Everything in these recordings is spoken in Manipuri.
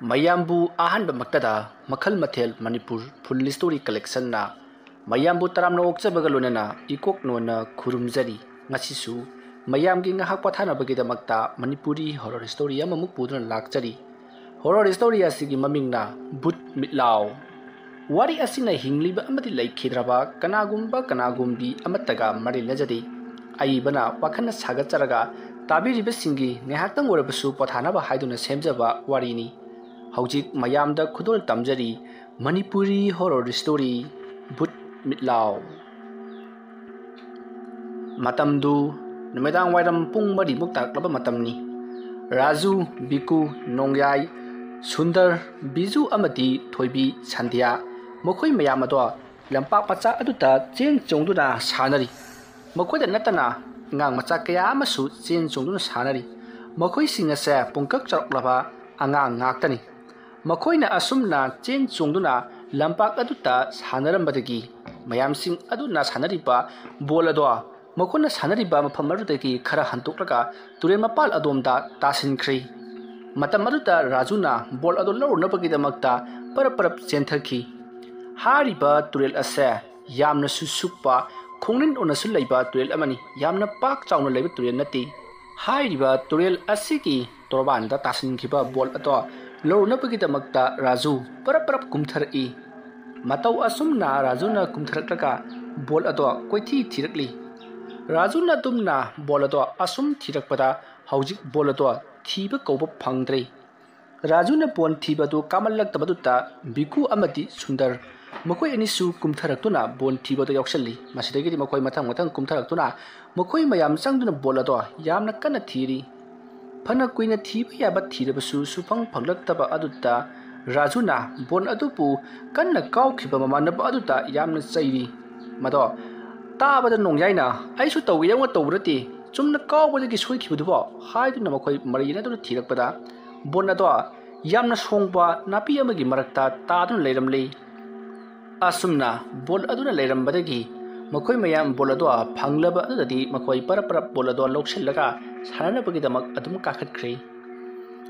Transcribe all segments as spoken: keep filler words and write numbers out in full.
ꯃꯌꯥꯝꯕꯨ ꯑꯍꯥꯟꯕꯃꯛꯇꯗ ꯃꯈꯜ ꯃꯊꯦꯜ ꯃꯅꯤꯄꯨꯔ ꯐꯨꯜ ꯁ꯭ꯇꯣꯔꯤ ꯀꯂꯦꯛꯁꯟꯅ ꯃꯌꯥꯝꯕꯨ ꯇꯔꯥꯝꯅ ꯑꯣꯛꯆꯕꯒ ꯂꯣꯏꯅꯅ ꯏꯀꯣꯛ ꯅꯣꯟꯅ ꯈꯨꯔꯨꯝꯖꯔꯤ꯫ ꯉꯁꯤꯁꯨ ꯃꯌꯥꯝꯒꯤ ꯉꯥꯏꯍꯥꯛ ꯄꯣꯊꯥꯅꯕꯒꯤꯗꯃꯛꯇ ꯃꯅꯤꯄꯨꯔꯤ ꯍꯣꯔꯔ ꯁ꯭ꯇꯣꯔꯤ ꯑꯃꯃꯨꯛ ꯄꯨꯗꯨꯅ ꯂꯥꯛꯆꯔꯤ꯫ ꯍꯣꯔꯔ ꯁ꯭ꯇꯣꯔꯤ ꯑꯁꯤꯒꯤ ꯃꯃꯤꯡꯅ ꯚꯨꯠ ꯃꯤꯠꯂꯥꯎ꯫ ꯋꯥꯔꯤ ꯑꯁꯤꯅ ꯍꯤꯡꯂꯤꯕ ꯑꯃꯗꯤ ꯂꯩꯈꯤꯗ꯭ꯔꯕ ꯀꯅꯥꯒꯨꯝꯕ ꯀꯅꯥꯒꯨꯝꯕꯤ ꯑꯃꯠꯇꯒ ꯃꯔꯤ ꯂꯩꯅꯖꯗꯦ꯫ ꯑꯏꯕꯅ ꯋꯥꯈꯜꯅ ꯁꯥꯒꯠꯆꯔꯒ ꯇꯥꯕꯤꯔꯤꯕꯁꯤꯡꯒꯤ ꯉꯥꯏꯍꯥꯛꯇꯪ ꯑꯣꯏꯔꯕꯁꯨ ꯄꯣꯊꯥꯅꯕ ꯍꯥꯏꯗꯨꯅ ꯁꯦꯝꯖꯕ ꯋꯥꯔꯤꯅꯤ꯫ ꯍꯧꯖꯤꯛ ꯃꯌꯥꯝꯗ ꯈꯨꯗꯣꯜ ꯇꯝꯖꯔꯤ ꯃꯅꯤꯄꯨꯔꯤ ꯍꯣꯔꯔ ꯁ꯭ꯇꯣꯔꯤ ꯚꯨꯠ ꯃꯤꯠꯂꯥꯎ꯫ ꯃꯇꯝꯗꯨ ꯅꯨꯃꯤꯗꯥꯡ ꯋꯥꯏꯔꯝ ꯄꯨꯡ ꯃꯔꯤꯃꯨꯛ ꯇꯥꯔꯛꯂꯕ ꯃꯇꯝꯅꯤ꯫ ꯔꯥꯖꯨ, ꯕꯤꯀꯨ, ꯅꯣꯡꯌꯥꯏ, ꯁꯨꯟꯗꯔ, ꯕꯤꯖꯨ ꯑꯃꯗꯤ ꯊꯣꯏꯕꯤ, ꯁꯟꯙ꯭ꯌꯥ, ꯃꯈꯣꯏ ꯃꯌꯥꯝ ꯑꯗꯣ ꯂꯝꯄꯥꯛ ꯃꯆꯥ ꯑꯗꯨꯗ ꯆꯦꯟ ꯆꯣꯡꯗꯨꯅ ꯁꯥꯟꯅꯔꯤ꯫ ꯃꯈꯣꯏꯗ ꯅꯠꯇꯅ ꯑꯉꯥꯡ ꯃꯆꯥ ꯀꯌꯥ ꯑꯃꯁꯨ ꯆꯦꯟ ꯆꯣꯡꯗꯨꯅ ꯁꯥꯟꯅꯔꯤ꯫ ꯃꯈꯣꯏꯁꯤꯡ ꯑꯁꯦ ꯄꯨꯡꯀꯛ ꯆꯥꯎꯔꯛꯂꯕ ꯑꯉꯥꯡ ꯉꯥꯛꯇꯅꯤ꯫ ꯃꯈꯣꯏꯅ ꯑꯁꯨꯝꯅ ꯆꯦꯟ ꯆꯣꯡꯗꯨꯅ ꯂꯝꯄꯥꯛ ꯑꯗꯨꯗ ꯁꯥꯟꯅꯔꯝꯕꯗꯒꯤ ꯃꯌꯥꯝꯁꯤꯡ ꯑꯗꯨꯅ ꯁꯥꯟꯅꯔꯤꯕ ꯕꯣꯜ ꯑꯗꯣ ꯃꯈꯣꯏꯅ ꯁꯥꯟꯅꯔꯤꯕ ꯃꯐꯝ ꯑꯗꯨꯗꯒꯤ ꯈꯔ ꯍꯟꯗꯣꯛꯂꯒ ꯇꯨꯔꯦꯜ ꯃꯄꯥꯜ ꯑꯗꯣꯝꯗ ꯇꯥꯁꯤꯟꯈ꯭ꯔꯦ꯫ ꯃꯇꯝ ꯑꯗꯨꯗ ꯔꯥꯖꯨꯅ ꯕꯣꯜ ꯑꯗꯨ ꯂꯧꯔꯨꯅꯕꯒꯤꯗꯃꯛꯇ ꯄꯔꯞ ꯄꯔꯞ ꯆꯦꯟꯊꯈꯤ꯫ ꯍꯥꯏꯔꯤꯕ ꯇꯨꯔꯦꯜ ꯑꯁꯦ ꯌꯥꯝꯅꯁꯨ ꯁꯨꯛꯄ, ꯈꯣꯡꯅꯤꯟ ꯑꯣꯏꯅꯁꯨ ꯂꯩꯕ ꯇꯨꯔꯦꯜ ꯑꯃꯅꯤ꯫ ꯌꯥꯝꯅ ꯄꯥꯛ ꯆꯥꯎꯅ ꯂꯩꯕ ꯇꯨꯔꯦꯜ ꯅꯠꯇꯦ꯫ ꯍꯥꯏꯔꯤꯕ ꯇꯨꯔꯦꯜ ꯑꯁꯤꯒꯤ ꯇꯣꯔꯕꯥꯟꯗ ꯇꯥꯁꯤꯟꯈꯤꯕ ꯕꯣꯜ ꯑꯗꯣ ꯂꯧꯔꯨꯅꯕꯒꯤꯗꯃꯛꯇ ꯔꯥꯖꯨ ꯄꯔꯞ ꯄꯔꯞ ꯀꯨꯝꯊꯔꯛꯏ꯫ ꯃꯇꯧ ꯑꯁꯨꯝꯅ ꯔꯥꯖꯨꯅ ꯀꯨꯝꯊꯔꯛꯂꯒ ꯕꯣꯜ ꯑꯗꯣ ꯀꯣꯏꯊꯤ ꯊꯤꯔꯛꯂꯤ꯫ ꯔꯥꯖꯨꯅ ꯑꯗꯨꯝꯅ ꯕꯣꯜ ꯑꯗꯣ ꯑꯁꯨꯝ ꯊꯤꯔꯛꯄꯗ ꯍꯧꯖꯤꯛ ꯕꯣꯜ ꯑꯗꯣ ꯊꯤꯕ ꯀꯧꯕ ꯐꯪꯗ꯭ꯔꯦ꯫ ꯔꯥꯖꯨꯅ ꯕꯣꯜ ꯊꯤꯕ ꯑꯗꯨ ꯀꯥꯃꯜꯂꯛꯇꯕꯗꯨꯗ ꯕꯤꯀꯨ ꯑꯃꯗꯤ ꯁꯨꯟꯗꯔ ꯃꯈꯣꯏ ꯑꯅꯤꯁꯨ ꯀꯨꯝꯊꯔꯛꯇꯨꯅ ꯕꯣꯜ ꯊꯤꯕꯗ ꯌꯥꯎꯁꯜꯂꯤ꯫ ꯃꯁꯤꯗꯒꯤꯗꯤ ꯃꯈꯣꯏ ꯃꯊꯪ ꯃꯊꯪ ꯀꯨꯝꯊꯔꯛꯇꯨꯅ ꯃꯈꯣꯏ ꯃꯌꯥꯝ ꯆꯪꯗꯨꯅ ꯕꯣꯜ ꯑꯗꯣ ꯌꯥꯝꯅ ꯀꯟꯅ ꯊꯤꯔꯤ꯫ ꯐꯅ ꯀꯨꯏꯅ ꯊꯤꯕ ꯌꯥꯕ ꯊꯤꯔꯕꯁꯨ ꯁꯨꯐꯪ ꯐꯪꯂꯛꯇꯕ ꯑꯗꯨꯗ ꯔꯥꯖꯨꯅ ꯕꯣꯜ ꯑꯗꯨꯕꯨ ꯀꯟꯅ ꯀꯥꯎꯈꯤꯕ ꯃꯃꯥꯟꯅꯕ ꯑꯗꯨꯗ ꯌꯥꯝꯅ ꯆꯩꯔꯤ꯫ ꯃꯗꯣ ꯇꯥꯕꯗ ꯅꯣꯡꯌꯥꯏꯅ "ꯑꯩꯁꯨ ꯇꯧꯒꯦ ꯌꯥꯎꯅ ꯇꯧꯕ ꯅꯠꯇꯦ, ꯆꯨꯝꯅ ꯀꯥꯎꯕꯗꯒꯤ ꯁꯣꯏꯈꯤꯕꯗꯨꯕꯣ" ꯍꯥꯏꯗꯨꯅ ꯃꯈꯣꯏ ꯃꯔꯩ ꯌꯦꯠꯅꯗꯨꯅ ꯊꯤꯔꯛꯄꯗ ꯕꯣꯜ ꯑꯗꯣ ꯌꯥꯝꯅ ꯁꯣꯡꯕ ꯅꯥꯄꯤ ꯑꯃꯒꯤ ꯃꯔꯛꯇ ꯇꯥꯗꯨꯅ ꯂꯩꯔꯝꯂꯤ꯫ ꯑꯁꯨꯝꯅ ꯕꯣꯜ ꯑꯗꯨꯅ ꯂꯩꯔꯝꯕꯗꯒꯤ ꯃꯈꯣꯏ ꯃꯌꯥꯝ ꯕꯣꯜ ꯑꯗꯣ ꯐꯪꯂꯕ ꯑꯗꯨꯗꯗꯤ ꯃꯈꯣꯏ ꯄꯔꯞ ꯄꯔꯞ ꯕꯣꯜ ꯑꯗꯣ ꯂꯧꯁꯤꯜꯂꯒ ꯁꯥꯟꯅꯅꯕꯒꯤꯗꯃꯛ ꯑꯗꯨꯝ ꯀꯥꯈꯠꯈ꯭ꯔꯦ꯫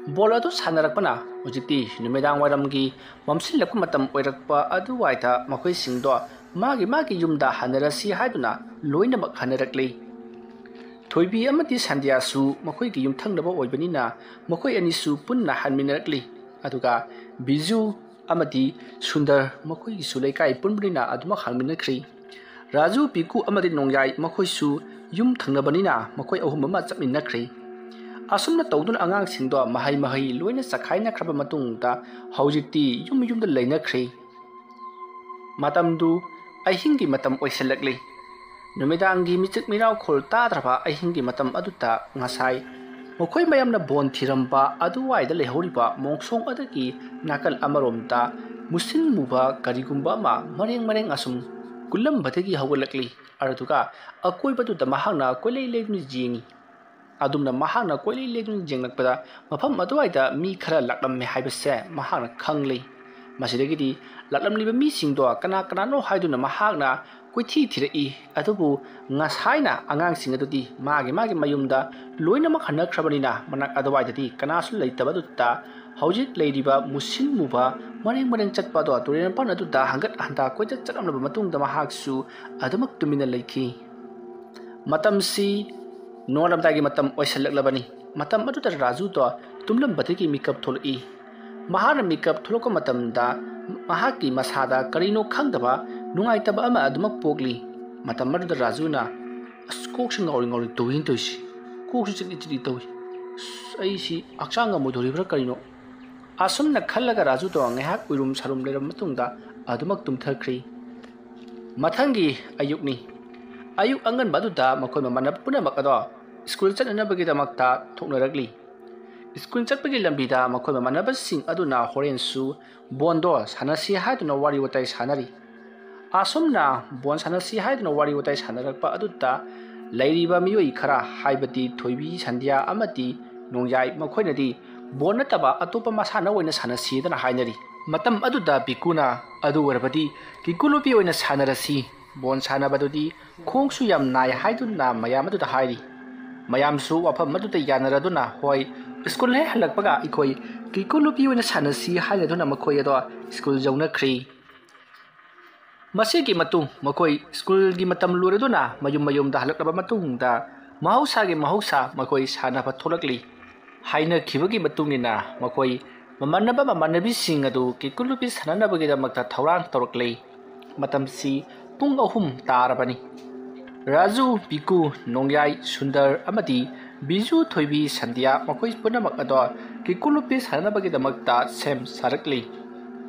ꯕꯣꯜ ꯑꯗꯨ ꯁꯥꯟꯅꯔꯛꯄꯅ ꯍꯧꯖꯤꯛꯇꯤ ꯅꯨꯃꯤꯗꯥꯡ ꯋꯥꯏꯔꯝꯒꯤ ꯃꯝꯁꯤꯜꯂꯛꯄ ꯃꯇꯝ ꯑꯣꯏꯔꯛꯄ ꯑꯗꯨꯋꯥꯏꯗ ꯃꯈꯣꯏꯁꯤꯡꯗꯣ ꯃꯥꯒꯤ ꯃꯥꯒꯤ ꯌꯨꯝꯗ ꯍꯟꯅꯔꯁꯤ ꯍꯥꯏꯗꯨꯅ ꯂꯣꯏꯅꯃꯛ ꯍꯟꯅꯔꯛꯂꯤ꯫ ꯊꯣꯏꯕꯤ ꯑꯃꯗꯤ ꯁꯟꯙ꯭ꯌꯥꯁꯨ ꯃꯈꯣꯏꯒꯤ ꯌꯨꯝꯊꯪꯅꯕ ꯑꯣꯏꯕꯅꯤꯅ ꯃꯈꯣꯏ ꯑꯅꯤꯁꯨ ꯄꯨꯟꯅ ꯍꯟꯃꯤꯟꯅꯔꯛꯂꯤ꯫ ꯑꯗꯨꯒ ꯕꯤꯖꯨ ꯑꯃꯗꯤ ꯁꯨꯟꯗꯔ ꯃꯈꯣꯏꯒꯤꯁꯨ ꯂꯩꯀꯥꯏ ꯄꯨꯟꯕꯅꯤꯅ ꯑꯗꯨꯃꯛ ꯍꯟꯃꯤꯟꯅꯈ꯭ꯔꯤ꯫ ꯔꯥꯖꯨ, ꯄꯤꯀꯨ ꯑꯃꯗꯤ ꯅꯣꯡꯌꯥꯏ ꯃꯈꯣꯏꯁꯨ ꯌꯨꯝ ꯊꯪꯅꯕꯅꯤꯅ ꯃꯈꯣꯏ ꯑꯍꯨꯝ ꯑꯃ ꯆꯠꯃꯤꯟꯅꯈ꯭ꯔꯤ꯫ ꯑꯁꯨꯝꯅ ꯇꯧꯗꯨꯅ ꯑꯉꯥꯡꯁꯤꯡꯗꯣ ꯃꯍꯩ ꯃꯍꯩ ꯂꯣꯏꯅ ꯆꯈꯥꯏꯅꯈ꯭ꯔꯕ ꯃꯇꯨꯡꯗ ꯍꯧꯖꯤꯛꯇꯤ ꯌꯨꯝ ꯌꯨꯝꯗ ꯂꯩꯅꯈ꯭ꯔꯤ꯫ ꯃꯇꯝꯗꯨ ꯑꯍꯤꯡꯒꯤ ꯃꯇꯝ ꯑꯣꯏꯁꯤꯜꯂꯛꯂꯤ꯫ ꯅꯨꯃꯤꯗꯥꯡꯒꯤ ꯃꯤꯆꯤꯛ ꯃꯤꯔꯥꯎꯈꯣꯜ ꯇꯥꯗ꯭ꯔꯕ ꯑꯍꯤꯡꯒꯤ ꯃꯇꯝ ꯑꯗꯨꯗ ꯉꯁꯥꯏ ꯃꯈꯣꯏ ꯃꯌꯥꯝꯅ ꯕꯣꯟ ꯊꯤꯔꯝꯕ ꯑꯗꯨꯋꯥꯏꯗ ꯂꯩꯍꯧꯔꯤꯕ ꯃꯣꯡꯁꯣꯡ ꯑꯗꯨꯒꯤ ꯅꯥꯀꯜ ꯑꯃꯔꯣꯝꯗ ꯃꯨꯁꯤꯟ ꯃꯨꯕ ꯀꯔꯤꯒꯨꯝꯕ ꯑꯃ ꯃꯔꯦꯡ ꯃꯔꯦꯡ ꯑꯁꯨꯝ ꯀꯨꯜꯂꯝꯕꯗꯒꯤ ꯍꯧꯒꯠꯂꯛꯂꯤ꯫ ꯑꯗꯨꯒ ꯑꯀꯣꯏꯕꯗꯨꯗ ꯃꯍꯥꯛꯅ ꯀꯣꯏꯂꯩ ꯂꯩꯗꯨꯅ ꯌꯦꯡꯉꯤ꯫ ꯑꯗꯨꯝꯅ ꯃꯍꯥꯛꯅ ꯀꯣꯏꯂꯩ ꯂꯩꯗꯨꯅ ꯌꯦꯡꯂꯛꯄꯗ ꯃꯐꯝ ꯑꯗꯨꯋꯥꯏꯗ ꯃꯤ ꯈꯔ ꯂꯥꯛꯂꯝꯃꯦ ꯍꯥꯏꯕꯁꯦ ꯃꯍꯥꯛꯅ ꯈꯪꯂꯤ꯫ ꯃꯁꯤꯗꯒꯤꯗꯤ ꯂꯥꯛꯂꯝꯂꯤꯕ ꯃꯤꯁꯤꯡꯗꯣ ꯀꯅꯥ ꯀꯅꯥꯅꯣ ꯍꯥꯏꯗꯨꯅ ꯃꯍꯥꯛꯅ ꯀꯣꯏꯊꯤ ꯊꯤꯔꯛꯏ꯫ ꯑꯗꯨꯕꯨ ꯉꯁꯥꯏꯅ ꯑꯉꯥꯡꯁꯤꯡ ꯑꯗꯨꯗꯤ ꯃꯥꯒꯤ ꯃꯥꯒꯤ ꯃꯌꯨꯝꯗ ꯂꯣꯏꯅꯃꯛ ꯍꯟꯅꯈ꯭ꯔꯕꯅꯤꯅ ꯃꯅꯥꯛ ꯑꯗꯨꯋꯥꯏꯗꯗꯤ ꯀꯅꯥꯁꯨ ꯂꯩꯇꯕꯗꯨꯗ ꯍꯧꯖꯤꯛ ꯂꯩꯔꯤꯕ ꯃꯨꯁꯤꯟ ꯃꯨꯕ ꯃꯔꯦꯡ ꯃꯔꯦꯡ ꯆꯠꯄ ꯑꯗꯣ ꯇꯨꯔꯦꯜ ꯃꯄꯥꯟ ꯑꯗꯨꯗ ꯍꯪꯒꯠ ꯍꯟꯗꯥ ꯀꯣꯏꯆꯠ ꯆꯠꯂꯝꯂꯕ ꯃꯇꯨꯡꯗ ꯃꯍꯥꯛꯁꯨ ꯑꯗꯨꯃꯛ ꯇꯨꯃꯤꯟꯅ ꯂꯩꯈꯤ꯫ ꯃꯇꯝꯁꯤ ꯅꯣꯡꯉꯥꯜꯂꯝꯗꯥꯏꯒꯤ ꯃꯇꯝ ꯑꯣꯏꯁꯜꯂꯛꯂꯕꯅꯤ꯫ ꯃꯇꯝ ꯑꯗꯨꯗ ꯔꯥꯖꯨꯗꯣ ꯇꯨꯝꯂꯝꯕꯗꯒꯤ ꯃꯤꯀꯞ ꯊꯣꯛꯂꯛꯏ꯫ ꯃꯍꯥꯛꯅ ꯃꯤꯀꯞ ꯊꯣꯛꯂꯛꯄ ꯃꯇꯝꯗ ꯃꯍꯥꯛꯀꯤ ꯃꯁꯥꯗ ꯀꯔꯤꯅꯣ ꯈꯪꯗꯕ ꯅꯨꯡꯉꯥꯏꯇꯕ ꯑꯃ ꯑꯗꯨꯃꯛ ꯄꯣꯛꯂꯤ꯫ ꯃꯇꯝ ꯑꯗꯨꯗ ꯔꯥꯖꯨꯅ, "ꯑꯁ, ꯀꯣꯛꯁꯤ ꯉꯥꯎꯔꯤ ꯉꯥꯎꯔꯤ ꯇꯧꯏꯅ ꯇꯧꯔꯤꯁꯤ, ꯀꯣꯛꯁꯤ ꯆꯤꯛꯂꯤ ꯆꯤꯛꯂꯤ ꯇꯧꯏ, ꯑꯁ, ꯑꯩꯁꯤ ꯍꯛꯆꯥꯡ ꯉꯝꯃꯣꯏꯗꯧꯔꯤꯕ꯭ꯔꯥ ꯀꯔꯤꯅꯣ?" ꯑꯁꯨꯝꯅ ꯈꯜꯂꯒ ꯔꯥꯖꯨꯗꯣ ꯉꯥꯏꯍꯥꯛ ꯎꯏꯔꯨꯝ ꯁꯥꯔꯨꯝ ꯂꯩꯔꯕ ꯃꯇꯨꯡꯗ ꯑꯗꯨꯃꯛ ꯇꯨꯝꯊꯈ꯭ꯔꯤ꯫ ꯃꯊꯪꯒꯤ ꯑꯌꯨꯛꯅꯤ꯫ ꯑꯌꯨꯛ ꯑꯉꯟꯕ ꯑꯗꯨꯗ ꯃꯈꯣꯏ ꯃꯃꯥꯟꯅꯕ ꯄꯨꯝꯅꯃꯛ ꯑꯗꯣ ꯁ꯭ꯀꯨꯜ ꯆꯠꯅꯅꯕꯒꯤꯗꯃꯛꯇ ꯊꯣꯛꯅꯔꯛꯂꯤ꯫ ꯁ꯭ꯀꯨꯜ ꯆꯠꯄꯒꯤ ꯂꯝꯕꯤꯗ ꯃꯈꯣꯏ ꯃꯃꯥꯟꯅꯕꯁꯤꯡ ꯑꯗꯨꯅ ꯍꯣꯔꯦꯟꯁꯨ ꯕꯣꯟꯗꯣ ꯁꯥꯟꯅꯁꯤ ꯍꯥꯏꯗꯨꯅ ꯋꯥꯔꯤ ꯋꯥꯇꯥꯏ ꯁꯥꯟꯅꯔꯤ꯫ ꯑꯁꯨꯝꯅ ꯕꯣꯟ ꯁꯥꯟꯅꯁꯤ ꯍꯥꯏꯗꯨꯅ ꯋꯥꯔꯤ ꯋꯥꯇꯥꯏ ꯁꯥꯟꯅꯔꯛꯄ ꯑꯗꯨꯗ ꯂꯩꯔꯤꯕ ꯃꯤꯑꯣꯏ ꯈꯔ, ꯍꯥꯏꯕꯗꯤ ꯊꯣꯏꯕꯤ, ꯁꯟꯙ꯭ꯌꯥ ꯑꯃꯗꯤ ꯅꯣꯡꯌꯥꯏ, ꯃꯈꯣꯏꯅꯗꯤ ꯕꯣꯟ ꯅꯠꯇꯕ ꯑꯇꯣꯞꯄ ꯃꯁꯥꯟꯅ ꯑꯣꯏꯅ ꯁꯥꯟꯅꯁꯤꯗꯅ ꯍꯥꯏꯅꯔꯤ꯫ ꯃꯇꯝ ꯑꯗꯨꯗ ꯄꯤꯀꯨꯅ, "ꯑꯗꯨ ꯑꯣꯏꯔꯕꯗꯤ ꯀꯤꯀꯨ ꯂꯣꯄꯤ ꯑꯣꯏꯅ ꯁꯥꯟꯅꯔꯁꯤ, ꯕꯣꯟ ꯁꯥꯟꯅꯕꯗꯨꯗꯤ ꯈꯣꯡꯁꯨ ꯌꯥꯝ ꯅꯥꯏ" ꯍꯥꯏꯗꯨꯅ ꯃꯌꯥꯝ ꯑꯗꯨꯗ ꯍꯥꯏꯔꯤ꯫ ꯃꯌꯥꯝꯁꯨ ꯋꯥꯐꯝ ꯑꯗꯨꯗ ꯌꯥꯅꯔꯗꯨꯅ, "ꯍꯣꯏ, ꯁ꯭ꯀꯨꯜ ꯍꯦꯛ ꯍꯜꯂꯛꯄꯒ ꯑꯩꯈꯣꯏ ꯀꯦꯀꯨ ꯂꯨꯄꯤ ꯑꯣꯏꯅ ꯁꯥꯟꯅꯁꯤ" ꯍꯥꯏꯅꯗꯨꯅ ꯃꯈꯣꯏ ꯑꯗꯣ ꯁ꯭ꯀꯨꯜ ꯌꯧꯅꯈ꯭ꯔꯤ꯫ ꯃꯁꯤꯒꯤ ꯃꯇꯨꯡ ꯃꯈꯣꯏ ꯁ꯭ꯀꯨꯜꯒꯤ ꯃꯇꯝ ꯂꯣꯏꯔꯗꯨꯅ ꯃꯌꯨꯝ ꯃꯌꯨꯝꯗ ꯍꯜꯂꯛꯂꯕ ꯃꯇꯨꯡꯗ, ꯃꯍꯧꯁꯥꯒꯤ ꯃꯍꯧꯁꯥ ꯃꯈꯣꯏ ꯁꯥꯟꯅꯕ ꯊꯣꯛꯂꯛꯂꯤ꯫ ꯍꯥꯏꯅꯈꯤꯕꯒꯤ ꯃꯇꯨꯡ ꯏꯟꯅ ꯃꯈꯣꯏ ꯃꯃꯥꯟꯅꯕ ꯃꯃꯥꯟꯅꯕꯤꯁꯤꯡ ꯑꯗꯨ ꯀꯦꯀꯨ ꯂꯨꯄꯤ ꯁꯥꯟꯅꯅꯕꯒꯤꯗꯃꯛꯇ ꯊꯧꯔꯥꯡ ꯇꯧꯔꯛꯂꯤ꯫ ꯃꯇꯝꯁꯤ ꯄꯨꯡ ꯑꯍꯨꯝ ꯇꯥꯔꯕꯅꯤ꯫ ꯔꯥꯖꯨ, ꯄꯤꯀꯨ, ꯅꯣꯡꯌꯥꯏ, ꯁꯨꯟꯗꯔ ꯑꯃꯗꯤ ꯕꯤꯖꯨ, ꯊꯣꯏꯕꯤ, ꯁꯟꯙ꯭ꯌꯥ ꯃꯈꯣꯏ ꯄꯨꯝꯅꯃꯛ ꯑꯗꯣ ꯀꯦꯀꯨ ꯂꯨꯄꯤ ꯁꯥꯟꯅꯅꯕꯒꯤꯗꯃꯛꯇ ꯁꯦꯝ ꯁꯥꯔꯛꯂꯤ꯫